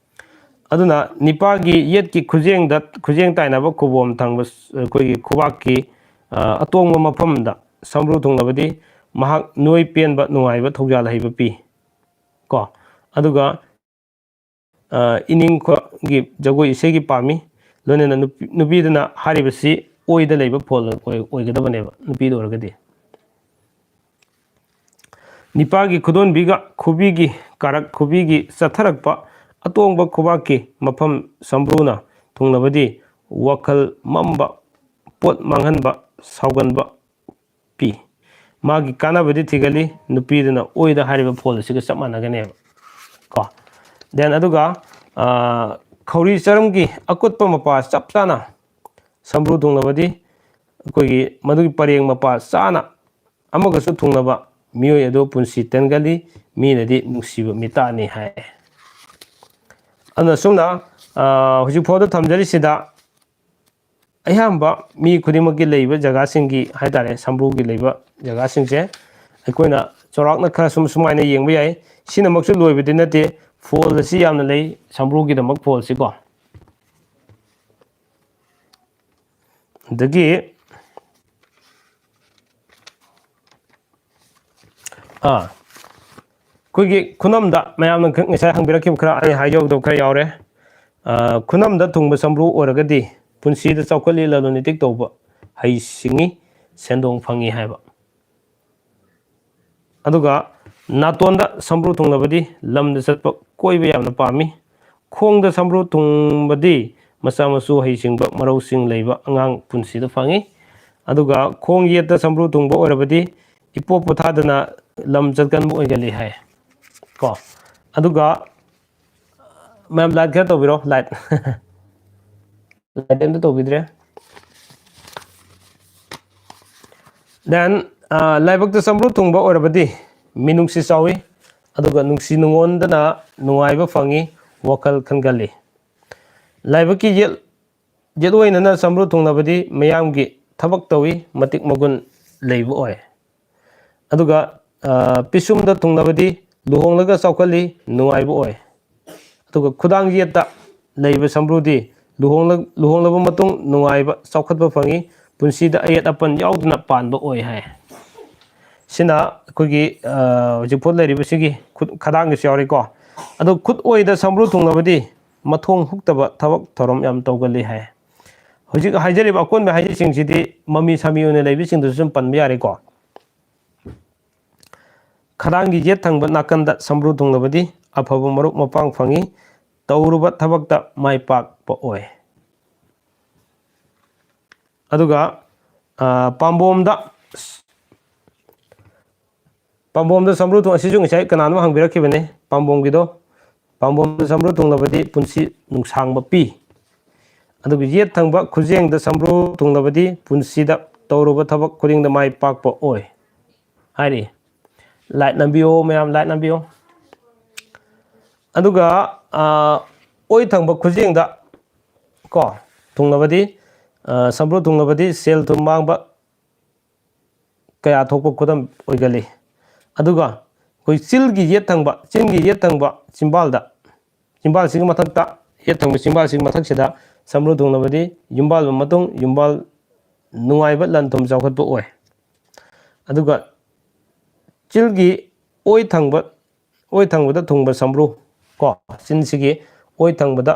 ꯑꯗꯨꯅ ꯅꯤꯄꯥꯒꯤ ꯌꯦꯠꯀꯤ ꯈꯨꯖꯦꯡꯗ, ꯈꯨꯖꯦꯡ ꯇꯥꯏꯅꯕ ꯈꯨꯕꯣꯝ ꯊꯪꯕ ꯑꯩꯈꯣꯏꯒꯤ ꯈꯨꯕꯥꯛꯀꯤ, ꯑ, ꯑꯇꯣꯡꯕ ꯃꯐꯝꯗ ꯁꯝꯕ꯭ꯔꯨ ꯊꯨꯡꯂꯕꯗꯤ ꯃꯍꯥꯛ ꯅꯣꯏ ꯄꯦꯟꯕ, ꯅꯨꯡꯉꯥꯏꯕ, ꯊꯧꯖꯥꯜ ꯍꯩꯕ ꯄꯤ꯫ ꯀꯣ? ꯑꯗꯨꯒ, ꯑ, ꯏꯅꯤꯡꯈꯣꯒꯤ ꯖꯒꯣꯏ ꯏꯁꯩꯒꯤ ꯄꯥꯝꯃꯤ꯫ ꯂꯣꯏꯅꯅ ꯅꯨꯄꯤ-, ꯅꯨꯄꯤꯗꯨꯅ ꯍꯥꯏꯔꯤꯕꯁꯤ ꯑꯣꯏꯗ ꯂꯩꯕ ꯐꯣꯜ ꯑꯣꯏ-, ꯑꯣꯏꯒꯗꯕꯅꯦꯕ, ꯅꯨꯄꯤꯗ ꯑꯣꯏꯔꯒꯗꯤ꯫ ꯅꯤꯄꯥꯒꯤ ꯈꯨꯗꯣꯟꯕꯤꯒ ꯈꯨꯕꯤꯒꯤ ꯀꯥꯔꯛ, ꯈꯨꯕꯤꯒꯤ ꯆꯠꯊꯔꯛꯄ ꯑꯇꯣꯡꯕ ꯈꯨꯕꯥꯛꯀꯤ ꯃꯐꯝ ꯁꯝꯕ꯭ꯔꯨꯅ ꯊꯨꯡꯂꯕꯗꯤ ꯋꯥꯈꯜ ꯃꯝꯕ, ꯄꯣꯠ ꯃꯥꯡꯍꯟꯕ, ꯁꯥꯎꯒꯟꯕ ꯄꯤ꯫ ꯃꯥꯒꯤ ꯀꯥꯟꯅꯕꯗꯤ ꯊꯤꯒꯜꯂꯤ, ꯅꯨꯄꯤꯗꯨꯅ ꯑꯣꯏꯗ ꯍꯥꯏꯔꯤꯕ ꯐꯣꯜ ꯑꯁꯤꯒ ꯆꯞ ꯃꯥꯟꯅꯒꯅꯦꯕ꯫ ꯀꯣ? Then ꯑꯗꯨꯒ, ꯑ, ꯈꯧꯔꯤ ꯆꯔꯝꯒꯤ ꯑꯀꯨꯠꯄ ꯃꯄꯥ ꯆꯞ ꯆꯥꯅ ꯁꯝꯕ꯭ꯔꯨ ꯊꯨꯡꯂꯕꯗꯤ ꯑꯩꯈꯣꯏꯒꯤ ꯃꯗꯨꯒꯤ ꯄꯔꯦꯡ ꯃꯄꯥ ꯆꯥꯅ ꯑꯃꯒꯁꯨ ꯊꯨꯡꯂꯕ ꯃꯤꯑꯣꯏ ꯑꯗꯨ ꯄꯨꯟꯁꯤ ꯇꯦꯟꯒꯜꯂꯤ, ꯃꯤꯅꯗꯤ ꯅꯨꯡꯁꯤꯕ ꯃꯤꯇꯥꯅꯤ ꯍꯥꯏ꯫ ꯑꯗꯨꯅ ꯑꯁꯨꯝꯅ, ꯑ, ꯍꯧꯖꯤꯛ ꯐꯥꯎꯗ ꯊꯝꯖꯔꯤꯁꯤꯗ ꯑꯌꯥꯝꯕ ꯃꯤ ꯈꯨꯗꯤꯡꯃꯛꯀꯤ ꯂꯩꯕ ꯖꯒꯥꯁꯤꯡꯒꯤ ꯍꯥꯏ ꯇꯥꯔꯦ, ꯁꯝꯕ꯭ꯔꯨꯒꯤ ꯂꯩꯕ ꯖꯒꯥꯁꯤꯡꯁꯦ ꯑꯩꯈꯣꯏꯅ ꯆꯥꯎꯔꯥꯛꯅ ꯈꯔ ꯁꯨꯝ ꯁꯨꯃꯥꯏꯅ ꯌꯦꯡꯕ ꯌꯥꯏ꯫ ꯁꯤꯅꯃꯛꯁꯨ ꯂꯣꯏꯕꯗꯤ ꯅꯠꯇꯦ, ꯐꯣꯜ ꯑꯁꯤ ꯌꯥꯝꯅ ꯂꯩ, ꯁꯝꯕ꯭ꯔꯨꯒꯤꯗꯃꯛ ꯐꯣꯜꯁꯤꯀꯣ꯫ ꯑꯗꯒꯤ ꯑꯥ, ꯑꯩꯈꯣꯏꯒꯤ ꯈꯨꯅꯝꯗ ꯃꯌꯥꯝꯅ ꯉꯁꯥꯏ ꯍꯪꯕꯤꯔꯛꯈꯤꯕ ꯈꯔ, ꯑꯩ ꯍꯥꯏꯖꯍꯧꯗꯕ ꯈꯔ ꯌꯥꯎꯔꯦ꯫ ꯑꯥ, ꯈꯨꯅꯝꯗ ꯊꯨꯡꯕ ꯁꯝꯕ꯭ꯔꯨ ꯑꯣꯏꯔꯒꯗꯤ ꯄꯨꯟꯁꯤꯗ ꯆꯥꯎꯈꯠꯂꯤ, ꯂꯂꯣꯟ ꯏꯇꯤꯛ ꯇꯧꯕ ꯍꯩ ꯁꯤꯡꯉꯤ, ꯁꯦꯟꯗꯣꯡ ꯐꯪꯉꯤ ꯍꯥꯏꯕ꯫ ꯑꯗꯨꯒ ꯅꯥꯇꯣꯟꯗ ꯁꯝꯕ꯭ꯔꯨ ꯊꯨꯡꯂꯕꯗꯤ ꯂꯝꯗ ꯆꯠꯄ, ꯀꯣꯏꯕ ꯌꯥꯝꯅ ꯄꯥꯝꯃꯤ꯫ ꯈꯣꯡꯗ ꯁꯝꯕ꯭ꯔꯨ ꯊꯨꯡꯕꯗꯤ ꯃꯆꯥ ꯃꯁꯨ ꯍꯩꯁꯤꯡꯕ, ꯃꯔꯧꯁꯤꯡ ꯂꯩꯕ ꯑꯉꯥꯡ ꯄꯨꯟꯁꯤꯗ ꯐꯪꯉꯤ꯫ ꯑꯗꯨꯒ ꯈꯣꯡ ꯌꯦꯠꯇ ꯁꯝꯕ꯭ꯔꯨ ꯊꯨꯡꯕ ꯑꯣꯏꯔꯕꯗꯤ ꯏꯄꯣ ꯄꯣꯊꯥꯗꯅ ꯂꯝ ꯆꯠꯀꯟꯕ ꯑꯣꯏꯒꯜꯂꯤ ꯍꯥꯏ꯫ ꯀꯣ, ꯑꯗꯨꯒ ꯃꯌꯥꯝ ꯂꯥꯏꯠ ꯈꯔ ꯇꯧꯕꯤꯔꯣ, ꯂꯥꯏꯠ꯫ ꯂꯥꯏꯠ ꯑꯝꯇ ꯇꯧꯕꯤꯗ꯭ꯔꯦ꯫ Then, ꯑ, ꯂꯥꯏꯕꯛꯇ ꯁꯝꯕ꯭ꯔꯨ ꯊꯨꯡꯕ ꯑꯣꯏꯔꯕꯗꯤ ꯃꯤꯅꯨꯡꯁꯤ ꯆꯥꯎꯏ, ꯑꯗꯨꯒ ꯅꯨꯡꯁꯤ ꯅꯨꯡꯉꯣꯟꯗꯅ ꯅꯨꯡꯉꯥꯏꯕ ꯐꯪꯏ, ꯋꯥꯈꯜ ꯈꯟꯒꯜꯂꯤ꯫ ꯂꯥꯏꯕꯛꯀꯤ ꯌꯦꯠ, ꯌꯦꯠ ꯑꯣꯏꯅꯅ ꯁꯝꯕ꯭ꯔꯨ ꯊꯨꯡꯂꯕꯗꯤ ꯃꯤꯌꯥꯝꯒꯤ ꯊꯕꯛ ꯇꯧꯏ, ꯃꯇꯤꯛ ꯃꯒꯨꯟ ꯂꯩꯕ ꯑꯣꯏ꯫ ꯑꯗꯨꯒ, ꯑ, ꯄꯤꯁꯨꯝꯗ ꯊꯨꯡꯂꯕꯗꯤ ꯂꯨꯍꯣꯡꯂꯒ ꯆꯥꯎꯈꯠꯂꯤ, ꯅꯨꯡꯉꯥꯏꯕ ꯑꯣꯏ꯫ ꯑꯗꯨꯒ ꯈꯨꯗꯥꯡ ꯌꯦꯠꯇ ꯂꯩꯕ ꯁꯝꯕ꯭ꯔꯨꯗꯤ ꯂꯨꯍꯣꯡꯂ-, ꯂꯨꯍꯣꯡꯂꯕ ꯃꯇꯨꯡ ꯅꯨꯡꯉꯥꯏꯕ, ꯆꯥꯎꯈꯠꯄ ꯐꯪꯏ, ꯄꯨꯟꯁꯤꯗ ꯑꯌꯦꯠ ꯑꯄꯟ ꯌꯥꯎꯗꯅ ꯄꯥꯟꯕ ꯑꯣꯏ ꯍꯥꯏ꯫ ꯁꯤꯅ ꯑꯩꯈꯣꯏꯒꯤ, ꯑ, ꯍꯧꯖꯤꯛ ꯄꯣꯠ ꯂꯩꯔꯤꯕꯁꯤꯒꯤ ꯈꯨꯠ, ꯈꯗꯥꯡꯒꯤꯁꯨ ꯌꯥꯎꯔꯤꯀꯣ꯫ ꯑꯗꯣ ꯈꯨꯠ ꯑꯣꯏꯗ ꯁꯝꯕ꯭ꯔꯨ ꯊꯨꯡꯂꯕꯗꯤ ꯃꯊꯣꯡ ꯍꯨꯛꯇꯕ ꯊꯕꯛ ꯊꯧꯔꯝ ꯌꯥꯝ ꯇꯧꯒꯜꯂꯤ ꯍꯥꯏ꯫ ꯍꯧꯖꯤꯛ ꯍꯥꯏꯖꯔꯤꯕ ꯑꯀꯣꯟꯕ ꯍꯥꯏꯖꯁꯤꯡꯁꯤꯗꯤ ꯃꯃꯤ ꯁꯥꯃꯤ ꯑꯣꯏꯅ ꯂꯩꯕꯁꯤꯡꯗꯁꯨ ꯁꯨꯝ ꯄꯟꯕ ꯌꯥꯔꯦꯀꯣ꯫ ꯈꯗꯥꯡꯒꯤ ꯌꯦꯠ ꯊꯪꯕ ꯅꯥꯀꯟꯗ ꯁꯝꯕ꯭ꯔꯨ ꯊꯨꯡꯂꯕꯗꯤ ꯑꯐꯕ ꯃꯔꯨꯞ ꯃꯄꯥꯡ ꯐꯪꯏ, ꯇꯧꯔꯨꯕ ꯊꯕꯛꯇ ꯃꯥꯏ ꯄꯥꯛꯄ ꯑꯣꯏ꯫ ꯑꯗꯨꯒ, ꯑ, ꯄꯥꯝꯕꯣꯝꯗ, ꯄꯥꯝꯕꯣꯝꯗ ꯁꯝꯕ꯭ꯔꯨ ꯊꯨꯡ-, ꯑꯁꯤꯁꯨ ꯉꯁꯥꯏ ꯀꯅꯥꯅꯣ ꯍꯪꯕꯤꯔꯛꯈꯤꯕꯅꯦ, ꯄꯥꯝꯕꯣꯝꯒꯤꯗꯣ꯫ ꯄꯥꯝꯕꯣꯝꯗ ꯁꯝꯕ꯭ꯔꯨ ꯊꯨꯡꯂꯕꯗꯤ ꯄꯨꯟꯁꯤ ꯅꯨꯡꯁꯥꯡꯕ ꯄꯤ꯫ ꯑꯗꯨꯒ ꯌꯦꯠ ꯊꯪꯕ ꯈꯨꯖꯦꯡꯗ ꯁꯝꯕ꯭ꯔꯨ ꯊꯨꯡꯂꯕꯗꯤ ꯄꯨꯟꯁꯤꯗ ꯇꯧꯔꯨꯕ ꯊꯕꯛ ꯈꯨꯗꯤꯡꯗ ꯃꯥꯏ ꯄꯥꯛꯄ ꯑꯣꯏ ꯍꯥꯏꯔꯤ꯫ ꯂꯥꯏꯠ ꯅꯝꯕꯤꯌꯣ ꯃꯌꯥꯝ, ꯂꯥꯏꯠ ꯅꯝꯕꯤꯌꯣ꯫ ꯑꯗꯨꯒ, ꯑ, ꯑꯣꯏ ꯊꯪꯕ ꯈꯨꯖꯦꯡꯗ ꯀꯣ, ꯊꯨꯡꯂꯕꯗꯤ, ꯑ, ꯁꯝꯕ꯭ꯔꯨ ꯊꯨꯡꯂꯕꯗꯤ ꯁꯦꯜ ꯊꯨꯝ ꯃꯥꯡꯕ ꯀꯌꯥ ꯊꯣꯛꯄ ꯈꯨꯗꯝ ꯑꯣꯏꯒꯜꯂꯤ꯫ ꯑꯗꯨꯒ ꯑꯩꯈꯣꯏ ꯆꯤꯜꯒꯤ ꯌꯦꯠ ꯊꯪꯕ, ꯆꯤꯟꯒꯤ ꯌꯦꯠ ꯊꯪꯕ ꯆꯤꯝꯕꯥꯜꯗ, ꯆꯤꯝꯕꯥꯜꯁꯤꯒꯤ ꯃꯊꯛꯇ, ꯌꯦꯠ ꯊꯪꯕ ꯆꯤꯝꯕꯥꯜꯁꯤꯒꯤ ꯃꯊꯛꯁꯤꯗ ꯁꯝꯕ꯭ꯔꯨ ꯊꯨꯡꯂꯕꯗꯤ ꯌꯨꯝꯕꯥꯜ ꯃꯇꯨꯡ, ꯌꯨꯝꯕꯥꯜ ꯅꯨꯡꯉꯥꯏꯕ, ꯂꯟ ꯊꯨꯝ ꯆꯥꯎꯈꯠꯄ ꯑꯣꯏ꯫ ꯑꯗꯨꯒ ꯆꯤꯜꯒꯤ ꯑꯣꯏ ꯊꯪꯕ, ꯑꯣꯏ ꯊꯪꯕꯗ ꯊꯨꯡꯕ ꯁꯝꯕ꯭ꯔꯨ ꯀꯣ, ꯆꯤꯟꯁꯤꯒꯤ ꯑꯣꯏ ꯊꯪꯕꯗ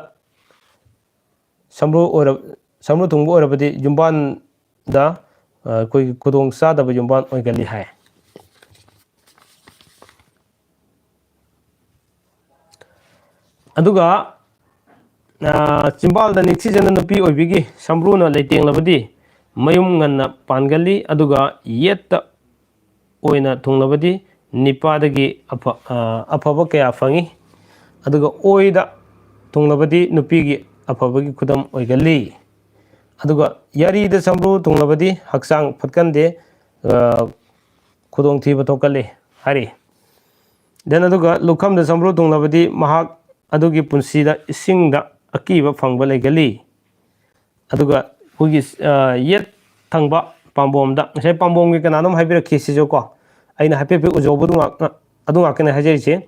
ꯁꯝꯕ꯭ꯔꯨ ꯑꯣꯏꯔ-, ꯁꯝꯕ꯭ꯔꯨ ꯊꯨꯡꯕ ꯑꯣꯏꯔꯕꯗꯤ ꯌꯨꯝꯕꯥꯟꯗ, ꯑ, ꯑꯩꯈꯣꯏꯒꯤ ꯈꯨꯗꯣꯡ ꯆꯥꯗꯕ ꯌꯨꯝꯕꯥꯟ ꯑꯣꯏꯒꯜꯂꯤ ꯍꯥꯏ꯫ ꯑꯗꯨꯒ, ꯑ, ꯆꯤꯝꯕꯥꯜꯗ ꯅꯤꯡꯊꯤꯖꯅ ꯅꯨꯄꯤ ꯑꯣꯏꯕꯤꯒꯤ ꯁꯝꯕ꯭ꯔꯨꯅ ꯂꯩꯇꯦꯡꯂꯕꯗꯤ ꯃꯌꯨꯝ ꯉꯟꯅ ꯄꯥꯟꯒꯜꯂꯤ, ꯑꯗꯨꯒ ꯌꯦꯠꯇ ꯑꯣꯏꯅ ꯊꯨꯡꯂꯕꯗꯤ ꯅꯤꯄꯥꯗꯒꯤ ꯑꯐ-, ꯑ, ꯑꯐꯕ ꯀꯌꯥ ꯐꯪꯏ꯫ ꯑꯗꯨꯒ ꯑꯣꯏꯗ ꯊꯨꯡꯂꯕꯗꯤ ꯅꯨꯄꯤꯒꯤ ꯑꯐꯕꯒꯤ ꯈꯨꯗꯝ ꯑꯣꯏꯒꯜꯂꯤ꯫ ꯑꯗꯨꯒ ꯌꯥꯔꯤꯗ ꯁꯝꯕ꯭ꯔꯨ ꯊꯨꯡꯂꯕꯗꯤ ꯍꯛꯆꯥꯡ ꯐꯠꯀꯟꯗꯦ, ꯑ, ꯈꯨꯗꯣꯡꯊꯤꯕ ꯊꯣꯛꯀꯜꯂꯤ ꯍꯥꯏꯔꯤ꯫ Then ꯑꯗꯨꯒ ꯂꯨꯈꯝꯗ ꯁꯝꯕ꯭ꯔꯨ ꯊꯨꯡꯂꯕꯗꯤ ꯃꯍꯥꯛ ꯑꯗꯨꯒꯤ ꯄꯨꯟꯁꯤꯗ ꯏꯁꯤꯡꯗ ꯑꯀꯤꯕ ꯐꯪꯕ ꯂꯩꯒꯜꯂꯤ꯫ ꯑꯗꯨꯒ ꯑꯩꯈꯣꯏꯒꯤ, ꯑ, ꯌꯦꯠ ꯊꯪꯕ ꯄꯥꯝꯕꯣꯝꯗ, ꯉꯁꯥꯏ ꯄꯥꯝꯕꯣꯝꯒꯤ ꯀꯅꯥꯅꯣꯝ ꯍꯥꯏꯕꯤꯔꯛꯈꯤ ꯁꯤꯁꯨ ꯀꯣ, ꯑꯩꯅ ꯍꯥꯏꯐꯦꯠ ꯍꯥꯏꯐꯦꯠ ꯎꯖꯍꯧꯕꯗꯨ ꯉꯥꯛ-, ꯑꯗꯨ ꯉꯥꯛꯇꯅꯦ ꯍꯥꯏꯖꯔꯤꯁꯦ꯫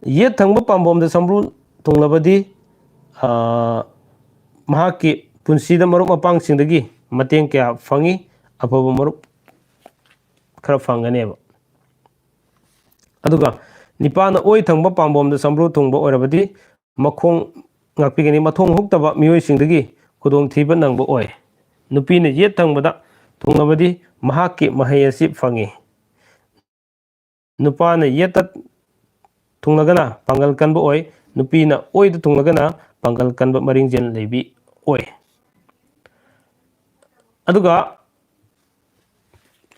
ꯌꯦꯠ ꯊꯪꯕ ꯄꯥꯝꯕꯣꯝꯗ ꯁꯝꯕ꯭ꯔꯨ ꯊꯨꯡꯂꯕꯗꯤ, ꯑ, ꯃꯍꯥꯛꯀꯤ ꯄꯨꯟꯁꯤꯗ ꯃꯔꯨꯞ ꯃꯄꯥꯡꯁꯤꯡꯗꯒꯤ ꯃꯇꯦꯡ ꯀꯌꯥ ꯐꯪꯉꯤ, ꯑꯐꯕ ꯃꯔꯨꯞ ꯈꯔ ꯐꯪꯒꯅꯦꯕ꯫ ꯑꯗꯨꯒ ꯅꯤꯄꯥꯅ ꯑꯣꯏ ꯊꯪꯕ ꯄꯥꯝꯕꯣꯝꯗ ꯁꯝꯕ꯭ꯔꯨ ꯊꯨꯡꯕ ꯑꯣꯏꯔꯕꯗꯤ ꯃꯈꯣꯡ ꯉꯥꯛꯄꯤꯒꯅꯤ, ꯃꯊꯣꯡ ꯍꯨꯛꯇꯕ ꯃꯤꯑꯣꯏꯁꯤꯡꯗꯒꯤ ꯈꯨꯗꯣꯡꯊꯤꯕ ꯅꯪꯕ ꯑꯣꯏ꯫ ꯅꯨꯄꯤꯅ ꯌꯦꯠ ꯊꯪꯕꯗ ꯊꯨꯡꯂꯕꯗꯤ ꯃꯍꯥꯛꯀꯤ ꯃꯍꯩ ꯑꯁꯤ ꯐꯪꯉꯤ꯫ ꯅꯨꯄꯥꯅ ꯌꯦꯠꯇ ꯊꯨꯡꯂꯒꯅ ꯄꯥꯡꯒꯜ ꯀꯟꯕ ꯑꯣꯏ, ꯅꯨꯄꯤꯅ ꯑꯣꯏꯗ ꯊꯨꯡꯂꯒꯅ ꯄꯥꯡꯒꯜ ꯀꯟꯕ ꯃꯔꯤꯡꯖꯦꯜ ꯂꯩꯕꯤ ꯑꯣꯏ꯫ ꯑꯗꯨꯒ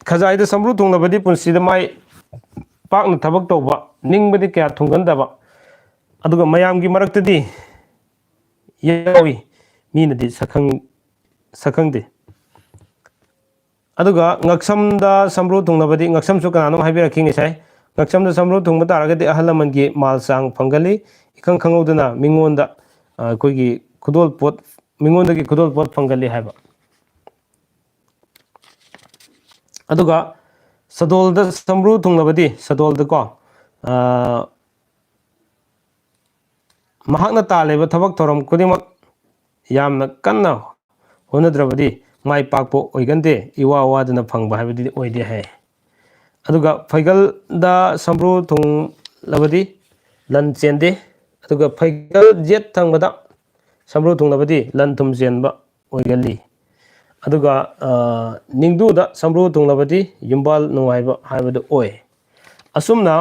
ꯈꯖꯥꯏꯗ ꯁꯝꯕ꯭ꯔꯨ ꯊꯨꯡꯂꯕꯗꯤ ꯄꯨꯟꯁꯤꯗ ꯃꯥꯏ ꯄꯥꯛꯅ ꯊꯕꯛ ꯇꯧꯕ, ꯅꯤꯡꯕꯗꯤ ꯀꯌꯥ ꯊꯨꯡꯒꯟꯗꯕ, ꯑꯗꯨꯒ ꯃꯌꯥꯝꯒꯤ ꯃꯔꯛꯇꯗꯤ ꯌꯥꯎꯏ, ꯃꯤꯅꯗꯤ ꯁꯛꯈꯪ-, ꯁꯛꯈꯪꯗꯦ꯫ ꯑꯗꯨꯒ ꯉꯛꯁꯝꯗ ꯁꯝꯕ꯭ꯔꯨ ꯊꯨꯡꯂꯕꯗꯤ, ꯉꯛꯁꯝꯁꯨ ꯀꯅꯥꯅꯣꯝ ꯍꯥꯏꯕꯤꯔꯛꯈꯤ ꯉꯁꯥꯏ, ꯉꯛꯁꯝꯗ ꯁꯝꯕ꯭ꯔꯨ ꯊꯨꯡꯕ ꯇꯥꯔꯒꯗꯤ ꯑꯍꯜ ꯂꯃꯟꯒꯤ ꯃꯥꯜ ꯆꯥꯡ ꯐꯪꯒꯜꯂꯤ, ꯏꯈꯪ ꯈꯪꯍꯧꯗꯅ ꯃꯤꯉꯣꯟꯗ, ꯑ, ꯑꯩꯈꯣꯏꯒꯤ ꯈꯨꯗꯣꯜ ꯄꯣꯠ, ꯃꯤꯉꯣꯟꯗꯒꯤ ꯈꯨꯗꯣꯜ ꯄꯣꯠ ꯐꯪꯒꯜꯂꯤ ꯍꯥꯏꯕ꯫ ꯑꯗꯨꯒ ꯁꯗꯣꯜꯗ ꯁꯝꯕ꯭ꯔꯨ ꯊꯨꯡꯂꯕꯗꯤ, ꯁꯗꯣꯜꯗꯀꯣ, ꯑ, ꯃꯍꯥꯛꯅ ꯇꯥꯜꯂꯤꯕ ꯊꯕꯛ ꯊꯧꯔꯝ ꯈꯨꯗꯤꯡꯃꯛ ꯌꯥꯝꯅ ꯀꯟꯅ ꯍꯣꯠꯅꯗ꯭ꯔꯕꯗꯤ ꯃꯥꯏ ꯄꯥꯛꯄ ꯑꯣꯏꯒꯟꯗꯦ, ꯏꯋꯥ ꯋꯥꯗꯅ ꯐꯪꯕ ꯍꯥꯏꯕꯗꯨꯗꯤ ꯑꯣꯏꯗꯦ ꯍꯥꯏ꯫ ꯑꯗꯨꯒ ꯐꯩꯒꯜꯗ ꯁꯝꯕ꯭ꯔꯨ ꯊꯨꯡꯂꯕꯗꯤ ꯂꯟ ꯆꯦꯟꯗꯦ꯫ ꯑꯗꯨꯒ ꯐꯩꯒꯜ ꯌꯦꯠ ꯊꯪꯕꯗ ꯁꯝꯕ꯭ꯔꯨ ꯊꯨꯡꯂꯕꯗꯤ ꯂꯟ ꯊꯨꯝ ꯆꯦꯟꯕ ꯑꯣꯏꯒꯜꯂꯤ꯫ ꯑꯗꯨꯒ, ꯑ, ꯅꯤꯡꯗꯨꯗ ꯁꯝꯕ꯭ꯔꯨ ꯊꯨꯡꯂꯕꯗꯤ ꯌꯨꯝꯕꯥꯜ ꯅꯨꯡꯉꯥꯏꯕ ꯍꯥꯏꯕꯗꯨ ꯑꯣꯏ꯫ ꯑꯁꯨꯝꯅ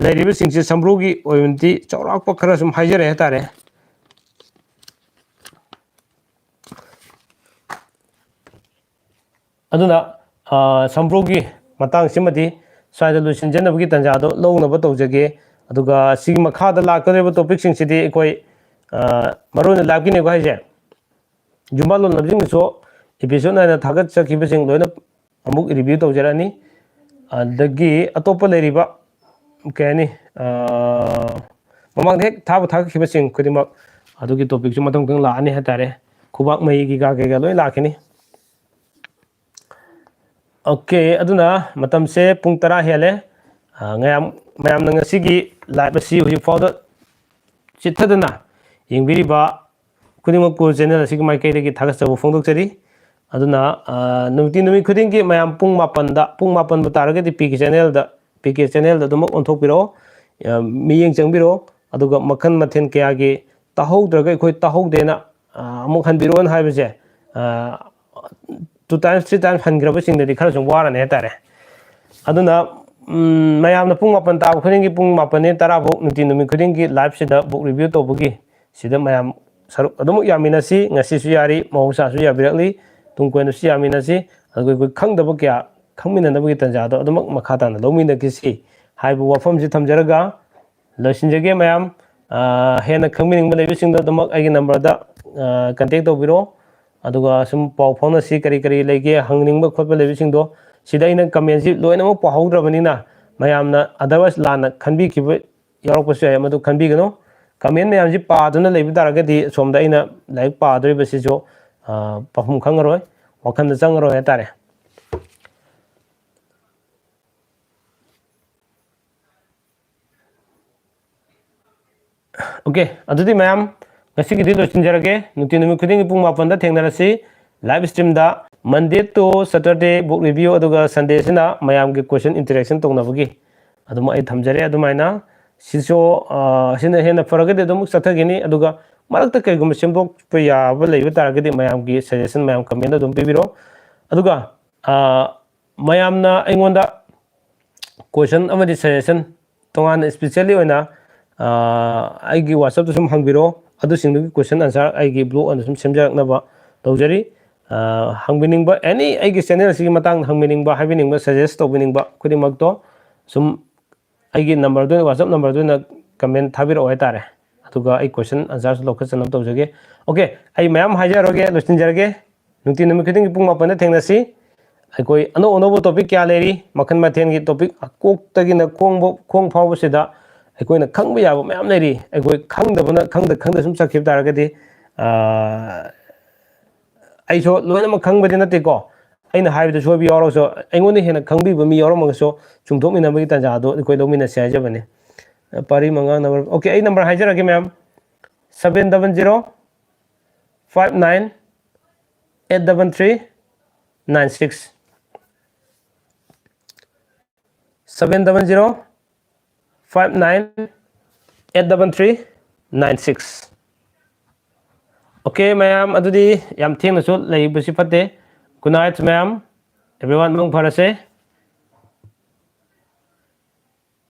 ꯂꯩꯔꯤꯕꯁꯤꯡꯁꯦ ꯁꯝꯕ꯭ꯔꯨꯒꯤ ꯑꯣꯏꯅꯗꯤ ꯆꯥꯎꯔꯥꯛꯄ ꯈꯔ ꯁꯨꯝ ꯍꯥꯏꯖꯔꯦ ꯍꯥꯏꯇꯥꯔꯦ꯫ ꯑꯗꯨꯅ, ꯑ, ꯁꯝꯕ꯭ꯔꯨꯒꯤ ꯃꯇꯥꯡꯁꯤꯃꯗꯤ ꯁ꯭ꯋꯥꯏꯗ ꯂꯣꯏꯁꯤꯟꯖꯅꯕꯒꯤ ꯇꯥꯟꯖꯥꯗꯣ ꯂꯧꯅꯕ ꯇꯧꯖꯒꯦ꯫ ꯑꯗꯨꯒ ꯁꯤꯒꯤ ꯃꯈꯥꯗ ꯂꯥꯛꯀꯗꯧꯔꯤꯕ ꯇꯣꯄꯤꯛꯁꯤꯡꯁꯤꯗꯤ ꯑꯩꯈꯣꯏ, ꯑ, ꯃꯔꯨꯑꯣꯏꯅ ꯂꯥꯏꯐꯀꯤꯅꯦꯀꯣ ꯍꯥꯏꯁꯦ꯫ ꯌꯨꯝꯕꯥꯜ ꯂꯣꯟꯅꯕꯁꯤꯡꯁꯨ ꯏꯄꯤꯁꯣꯠ ꯅꯥꯏꯅ ꯊꯥꯒꯠꯆꯈꯤꯕꯁꯤꯡ ꯂꯣꯏꯅ ꯑꯃꯨꯛ ꯔꯤꯚ꯭ꯌꯨ ꯇꯧꯖꯔꯛꯑꯅꯤ꯫ ꯑꯗꯒꯤ ꯑꯇꯣꯞꯄ ꯂꯩꯔꯤꯕ, ꯀꯩ ꯍꯥꯏꯅꯤ, ꯑ, ꯃꯃꯥꯡꯗ ꯍꯦꯛ ꯊꯥꯕ ꯊꯥꯒꯠꯈꯤꯕꯁꯤꯡ ꯈꯨꯗꯤꯡꯃꯛ ꯑꯗꯨꯒꯤ ꯇꯣꯄꯤꯛꯁꯨ ꯃꯊꯪ ꯃꯊꯪ ꯂꯥꯛꯑꯅꯤ ꯍꯥꯏꯇꯥꯔꯦ꯫ ꯈꯨꯕꯥꯛ ꯃꯩꯒꯤ ꯀꯩꯀꯥ ꯀꯩꯀꯥ ꯂꯣꯏ ꯂꯥꯛꯈꯤꯅꯤ꯫ ꯑꯣꯀꯦ, ꯑꯗꯨꯅ ꯃꯇꯝꯁꯦ ꯄꯨꯡ ꯇꯔꯥ ꯍꯦꯜꯂꯦ꯫ ꯑ, ꯃꯌꯥꯝ, ꯃꯌꯥꯝꯅ ꯉꯁꯤꯒꯤ ꯂꯥꯏꯐ ꯑꯁꯤ ꯍꯧꯖꯤꯛ ꯐꯥꯎꯗ ꯆꯤꯠꯊꯗꯅ ꯌꯦꯡꯕꯤꯔꯤꯕ ꯈꯨꯗꯤꯡꯃꯛꯄꯨ ꯆꯦꯅꯦꯜ ꯑꯁꯤꯒꯤ ꯃꯥꯏꯀꯩꯗꯒꯤ ꯊꯥꯒꯠꯆꯕ ꯐꯣꯡꯗꯣꯛꯆꯔꯤ꯫ ꯑꯗꯨꯅ, ꯑ, ꯅꯨꯡꯇꯤ ꯅꯨꯃꯤꯠ ꯈꯨꯗꯤꯡꯒꯤ ꯃꯌꯥꯝ ꯄꯨꯡ ꯃꯥꯄꯟꯗ, ꯄꯨꯡ ꯃꯥꯄꯟꯕꯨ ꯇꯥꯔꯒꯗꯤ ꯄꯤ ꯀꯦ ꯆꯦꯅꯦꯜꯗ, ꯄꯤ ꯀꯦ ꯆꯦꯅꯦꯜꯗ ꯑꯗꯨꯃꯛ ꯑꯣꯟꯊꯣꯛꯄꯤꯔꯛꯑꯣ꯫ ꯑ, ꯃꯤꯠꯌꯦꯡ ꯆꯪꯕꯤꯔꯛꯑꯣ꯫ ꯑꯗꯨꯒ ꯃꯈꯜ ꯃꯊꯦꯜ ꯀꯌꯥꯒꯤ ꯇꯥꯍꯧꯗ꯭ꯔꯒ ꯑꯩꯈꯣꯏ ꯇꯥꯍꯧꯗꯦꯅ, ꯑ, ꯑꯃꯨꯛ ꯍꯟꯕꯤꯔꯛꯑꯣꯅ ꯍꯥꯏꯕꯁꯦ, ꯑ, two times, three times ꯍꯟꯈ꯭ꯔꯕꯁꯤꯡꯗꯗꯤ ꯈꯔꯁꯨ ꯋꯥꯔꯅꯤ ꯍꯥꯏꯇꯥꯔꯦ꯫ ꯑꯗꯨꯅ, ꯎꯝ, ꯃꯌꯥꯝꯅ ꯄꯨꯡ ꯃꯥꯄꯟ ꯇꯥꯕ ꯈꯨꯗꯤꯡꯒꯤ, ꯄꯨꯡ ꯃꯥꯄꯟꯗꯒꯤ ꯇꯔꯥ ꯐꯥꯎ ꯅꯨꯡꯇꯤ ꯅꯨꯃꯤꯠ ꯈꯨꯗꯤꯡꯒꯤ ꯂꯥꯏꯐꯁꯤꯗ ꯕꯨꯛ ꯔꯤꯚ꯭ꯌꯨ ꯇꯧꯕꯒꯤ ꯁꯤꯗ ꯃꯌꯥꯝ ꯁꯔꯨꯛ ꯑꯗꯨꯃꯛ ꯌꯥꯃꯤꯟꯅꯁꯤ꯫ ꯉꯁꯤꯁꯨ ꯌꯥꯔꯤ, ꯃꯍꯧꯁꯥꯁꯨ ꯌꯥꯕꯤꯔꯛꯂꯤ, ꯇꯨꯡ ꯀꯣꯏꯅꯁꯨ ꯌꯥꯃꯤꯟꯅꯁꯤ꯫ ꯑꯗꯨꯒ ꯑꯩꯈꯣꯏ ꯈꯪꯗꯕ ꯀꯌꯥ ꯈꯪꯃꯤꯟꯅꯅꯕꯒꯤ ꯇꯥꯟꯖꯥꯗꯣ ꯑꯗꯨꯃꯛ ꯃꯈꯥ ꯇꯥꯅ ꯂꯧꯃꯤꯟꯅꯈꯤꯁꯤ ꯍꯥꯏꯕ ꯋꯥꯐꯝꯁꯤ ꯊꯝꯖꯔꯒ ꯂꯣꯏꯁꯤꯟꯖꯒꯦ ꯃꯌꯥꯝ꯫ ꯑ, ꯍꯦꯟꯅ ꯈꯪꯕꯤꯅꯤꯡꯕ ꯂꯩꯕꯁꯤꯡꯗꯣ ꯑꯗꯨꯃꯛ ꯑꯩꯒꯤ ꯅꯝꯕꯔꯗ, ꯑ, ꯀꯟꯇꯦꯛ ꯇꯧꯕꯤꯔꯛꯑꯣ꯫ ꯑꯗꯨꯒ ꯁꯨꯝ ꯄꯥꯎ ꯐꯥꯎꯅꯁꯤ, ꯀꯔꯤ ꯀꯔꯤ ꯂꯩꯒꯦ ꯍꯪꯅꯤꯡꯕ ꯈꯣꯠꯄ ꯂꯩꯕꯁꯤꯡꯗꯣ꯫ ꯁꯤꯗ ꯑꯩꯅ ꯀꯃꯦꯟꯁꯤ ꯂꯣꯏꯅꯃꯛ ꯄꯥꯍꯧꯗ꯭ꯔꯕꯅꯤꯅ ꯃꯌꯥꯝꯅ otherwise ꯂꯥꯟꯅ ꯈꯟꯕꯤꯈꯤꯕ ꯌꯥꯎꯔꯛꯄꯁꯨ ꯌꯥꯏ, ꯃꯗꯨ ꯈꯟꯕꯤꯒꯅꯨ꯫ ꯀꯃꯦꯟ ꯃꯌꯥꯝꯁꯤ ꯄꯥꯗꯨꯅ ꯂꯩꯕ ꯇꯥꯔꯒꯗꯤ ꯁꯣꯝꯗ ꯑꯩꯅ ꯂꯥꯏꯔꯤꯛ ꯄꯥꯗꯣꯔꯤꯕꯁꯤꯁꯨ, ꯑ, ꯄꯥꯐꯝ ꯈꯪꯉꯔꯣꯏ, ꯋꯥꯈꯜꯗ ꯆꯪꯉꯔꯣꯏ ꯍꯥꯏꯇꯥꯔꯦ꯫ ꯑꯣꯀꯦ, ꯑꯗꯨꯗꯤ ꯃꯌꯥꯝ ꯉꯁꯤꯒꯤꯗꯤ ꯂꯣꯏꯁꯤꯟꯖꯔꯒꯦ꯫ ꯅꯨꯡꯇꯤ ꯅꯨꯃꯤꯠ ꯈꯨꯗꯤꯡꯒꯤ ꯄꯨꯡ ꯃꯥꯄꯟꯗ ꯊꯦꯡꯅꯔꯁꯤ live ꯁ꯭ꯇ꯭ꯔꯤꯝꯗ꯫ Monday to Saturday book review, ꯑꯗꯨꯒ Sundayꯁꯤꯅ ꯃꯌꯥꯝꯒꯤ question interaction ꯇꯧꯅꯕꯒꯤ ꯑꯗꯨꯝ ꯑꯩ ꯊꯝꯖꯔꯦ꯫ ꯑꯗꯨꯃꯥꯏꯅ ꯁꯤꯁꯨ, ꯑ, ꯁꯤꯅ ꯍꯦꯟꯅ ꯐꯔꯒꯗꯤ ꯑꯗꯨꯝ ꯆꯠꯊꯈꯤꯅꯤ꯫ ꯑꯗꯨꯒ ꯃꯔꯛꯇ ꯀꯩꯒꯨꯝꯕ ꯁꯦꯝꯗꯣꯛꯄ ꯌꯥꯕ ꯂꯩꯕ ꯇꯥꯔꯒꯗꯤ ꯃꯌꯥꯝꯒꯤ suggestion ꯃꯌꯥꯝ comment ꯑꯗꯨꯝ ꯄꯤꯕꯤꯔꯣ꯫ ꯑꯗꯨꯒ, ꯑ, ꯃꯌꯥꯝꯅ ꯑꯩꯉꯣꯟꯗ question ꯑꯃꯗꯤ suggestion ꯇꯣꯉꯥꯟꯅ specially ꯑꯣꯏꯅ, ꯑ, ꯑꯩꯒꯤ WhatsAppꯇ ꯁꯨꯝ ꯍꯪꯕꯤꯔꯛꯑꯣ꯫ ꯑꯗꯨꯁꯤꯡꯗꯨꯒꯤ question answer ꯑꯩꯒꯤ blog ꯑꯣꯏꯅ ꯁꯨꯝ ꯁꯦꯝꯖꯔꯛꯅꯕ ꯇꯧꯖꯔꯤ꯫ ꯑ, ꯍꯪꯕꯤꯅꯤꯡꯕ, any ꯑꯩꯒꯤ channel ꯑꯁꯤꯒꯤ ꯃꯇꯥꯡꯗ ꯍꯪꯕꯤꯅꯤꯡꯕ, ꯍꯥꯏꯕꯤꯅꯤꯡꯕ, suggest ꯇꯧꯕꯤꯅꯤꯡꯕ ꯈꯨꯗꯤꯡꯃꯛꯇꯣ ꯁꯨꯝ ꯑꯩꯒꯤ numberꯗ ꯑꯣꯏꯅ, WhatsApp numberꯗ ꯑꯣꯏꯅ comment ꯊꯥꯕꯤꯔꯛꯑꯣ ꯍꯥꯏꯇꯥꯔꯦ꯫ ꯑꯗꯨꯒ ꯑꯩ question answerꯁꯨ ꯂꯧꯈꯠꯆꯅꯕ ꯇꯧꯖꯒꯦ꯫ Okay, ꯑꯩ ꯃꯌꯥꯝ ꯍꯥꯏꯖꯔꯒꯦ, ꯂꯣꯏꯁꯤꯟꯖꯔꯒꯦ꯫ ꯅꯨꯡꯇꯤ ꯅꯨꯃꯤꯠ ꯈꯨꯗꯤꯡꯒꯤ ꯄꯨꯡ ꯃꯥꯄꯟꯗ ꯊꯦꯡꯅꯁꯤ꯫ ꯑꯩꯈꯣꯏ ꯑꯅꯧ ꯑꯅꯧꯕ topic ꯀꯌꯥ ꯂꯩꯔꯤ, ꯃꯈꯜ ꯃꯊꯦꯜꯒꯤ topic, ꯀꯣꯛꯇꯒꯤꯅ ꯈꯣꯡꯕ-, ꯈꯣꯡ ꯐꯥꯎꯕꯁꯤꯗ ꯑꯩꯈꯣꯏꯅ ꯈꯪꯕ ꯌꯥꯕ ꯃꯌꯥꯝ ꯂꯩꯔꯤ꯫ ꯑꯩꯈꯣꯏ ꯈꯪꯗꯕꯅ, ꯈꯪꯗ ꯈꯪꯗ ꯁꯨꯝ ꯆꯠꯈꯤꯕ ꯇꯥꯔꯒꯗꯤ, ꯑ, ꯑꯩꯁꯨ ꯂꯣꯏꯅꯃꯛ ꯈꯪꯕꯗꯤ ꯅꯠꯇꯦꯀꯣ꯫ ꯑꯩꯅ ꯍꯥꯏꯕꯗ ꯁꯣꯏꯕ ꯌꯥꯎꯔꯒꯁꯨ, ꯑꯩꯉꯣꯟꯗ ꯍꯦꯟꯅ ꯈꯪꯕꯤꯕ ꯃꯤ ꯌꯥꯎꯔꯝꯃꯒꯁꯨ, ꯆꯨꯝꯊꯣꯛꯃꯤꯟꯅꯕꯒꯤ ꯇꯥꯟꯖꯥꯗꯣ ꯑꯩꯈꯣꯏ ꯂꯧꯃꯤꯟꯅꯁꯦ ꯍꯥꯏꯖꯕꯅꯤ꯫ ꯄꯥꯔꯤ ꯃꯉꯥ number, okay, ꯑꯩ number ꯍꯥꯏꯖꯔꯛꯀꯦ ꯃꯌꯥꯝ: seven double zero five nine eight double three nine six, seven double zero five nine eight double three nine six꯫ Okay ꯃꯌꯥꯝ, ꯑꯗꯨꯗꯤ ꯌꯥꯝ ꯊꯦꯡꯅꯁꯨ ꯂꯩꯕꯁꯤ ꯐꯠꯇꯦ꯫ Good night ꯃꯌꯥꯝ, everyone, ꯃꯪ ꯐꯔꯁꯦ꯫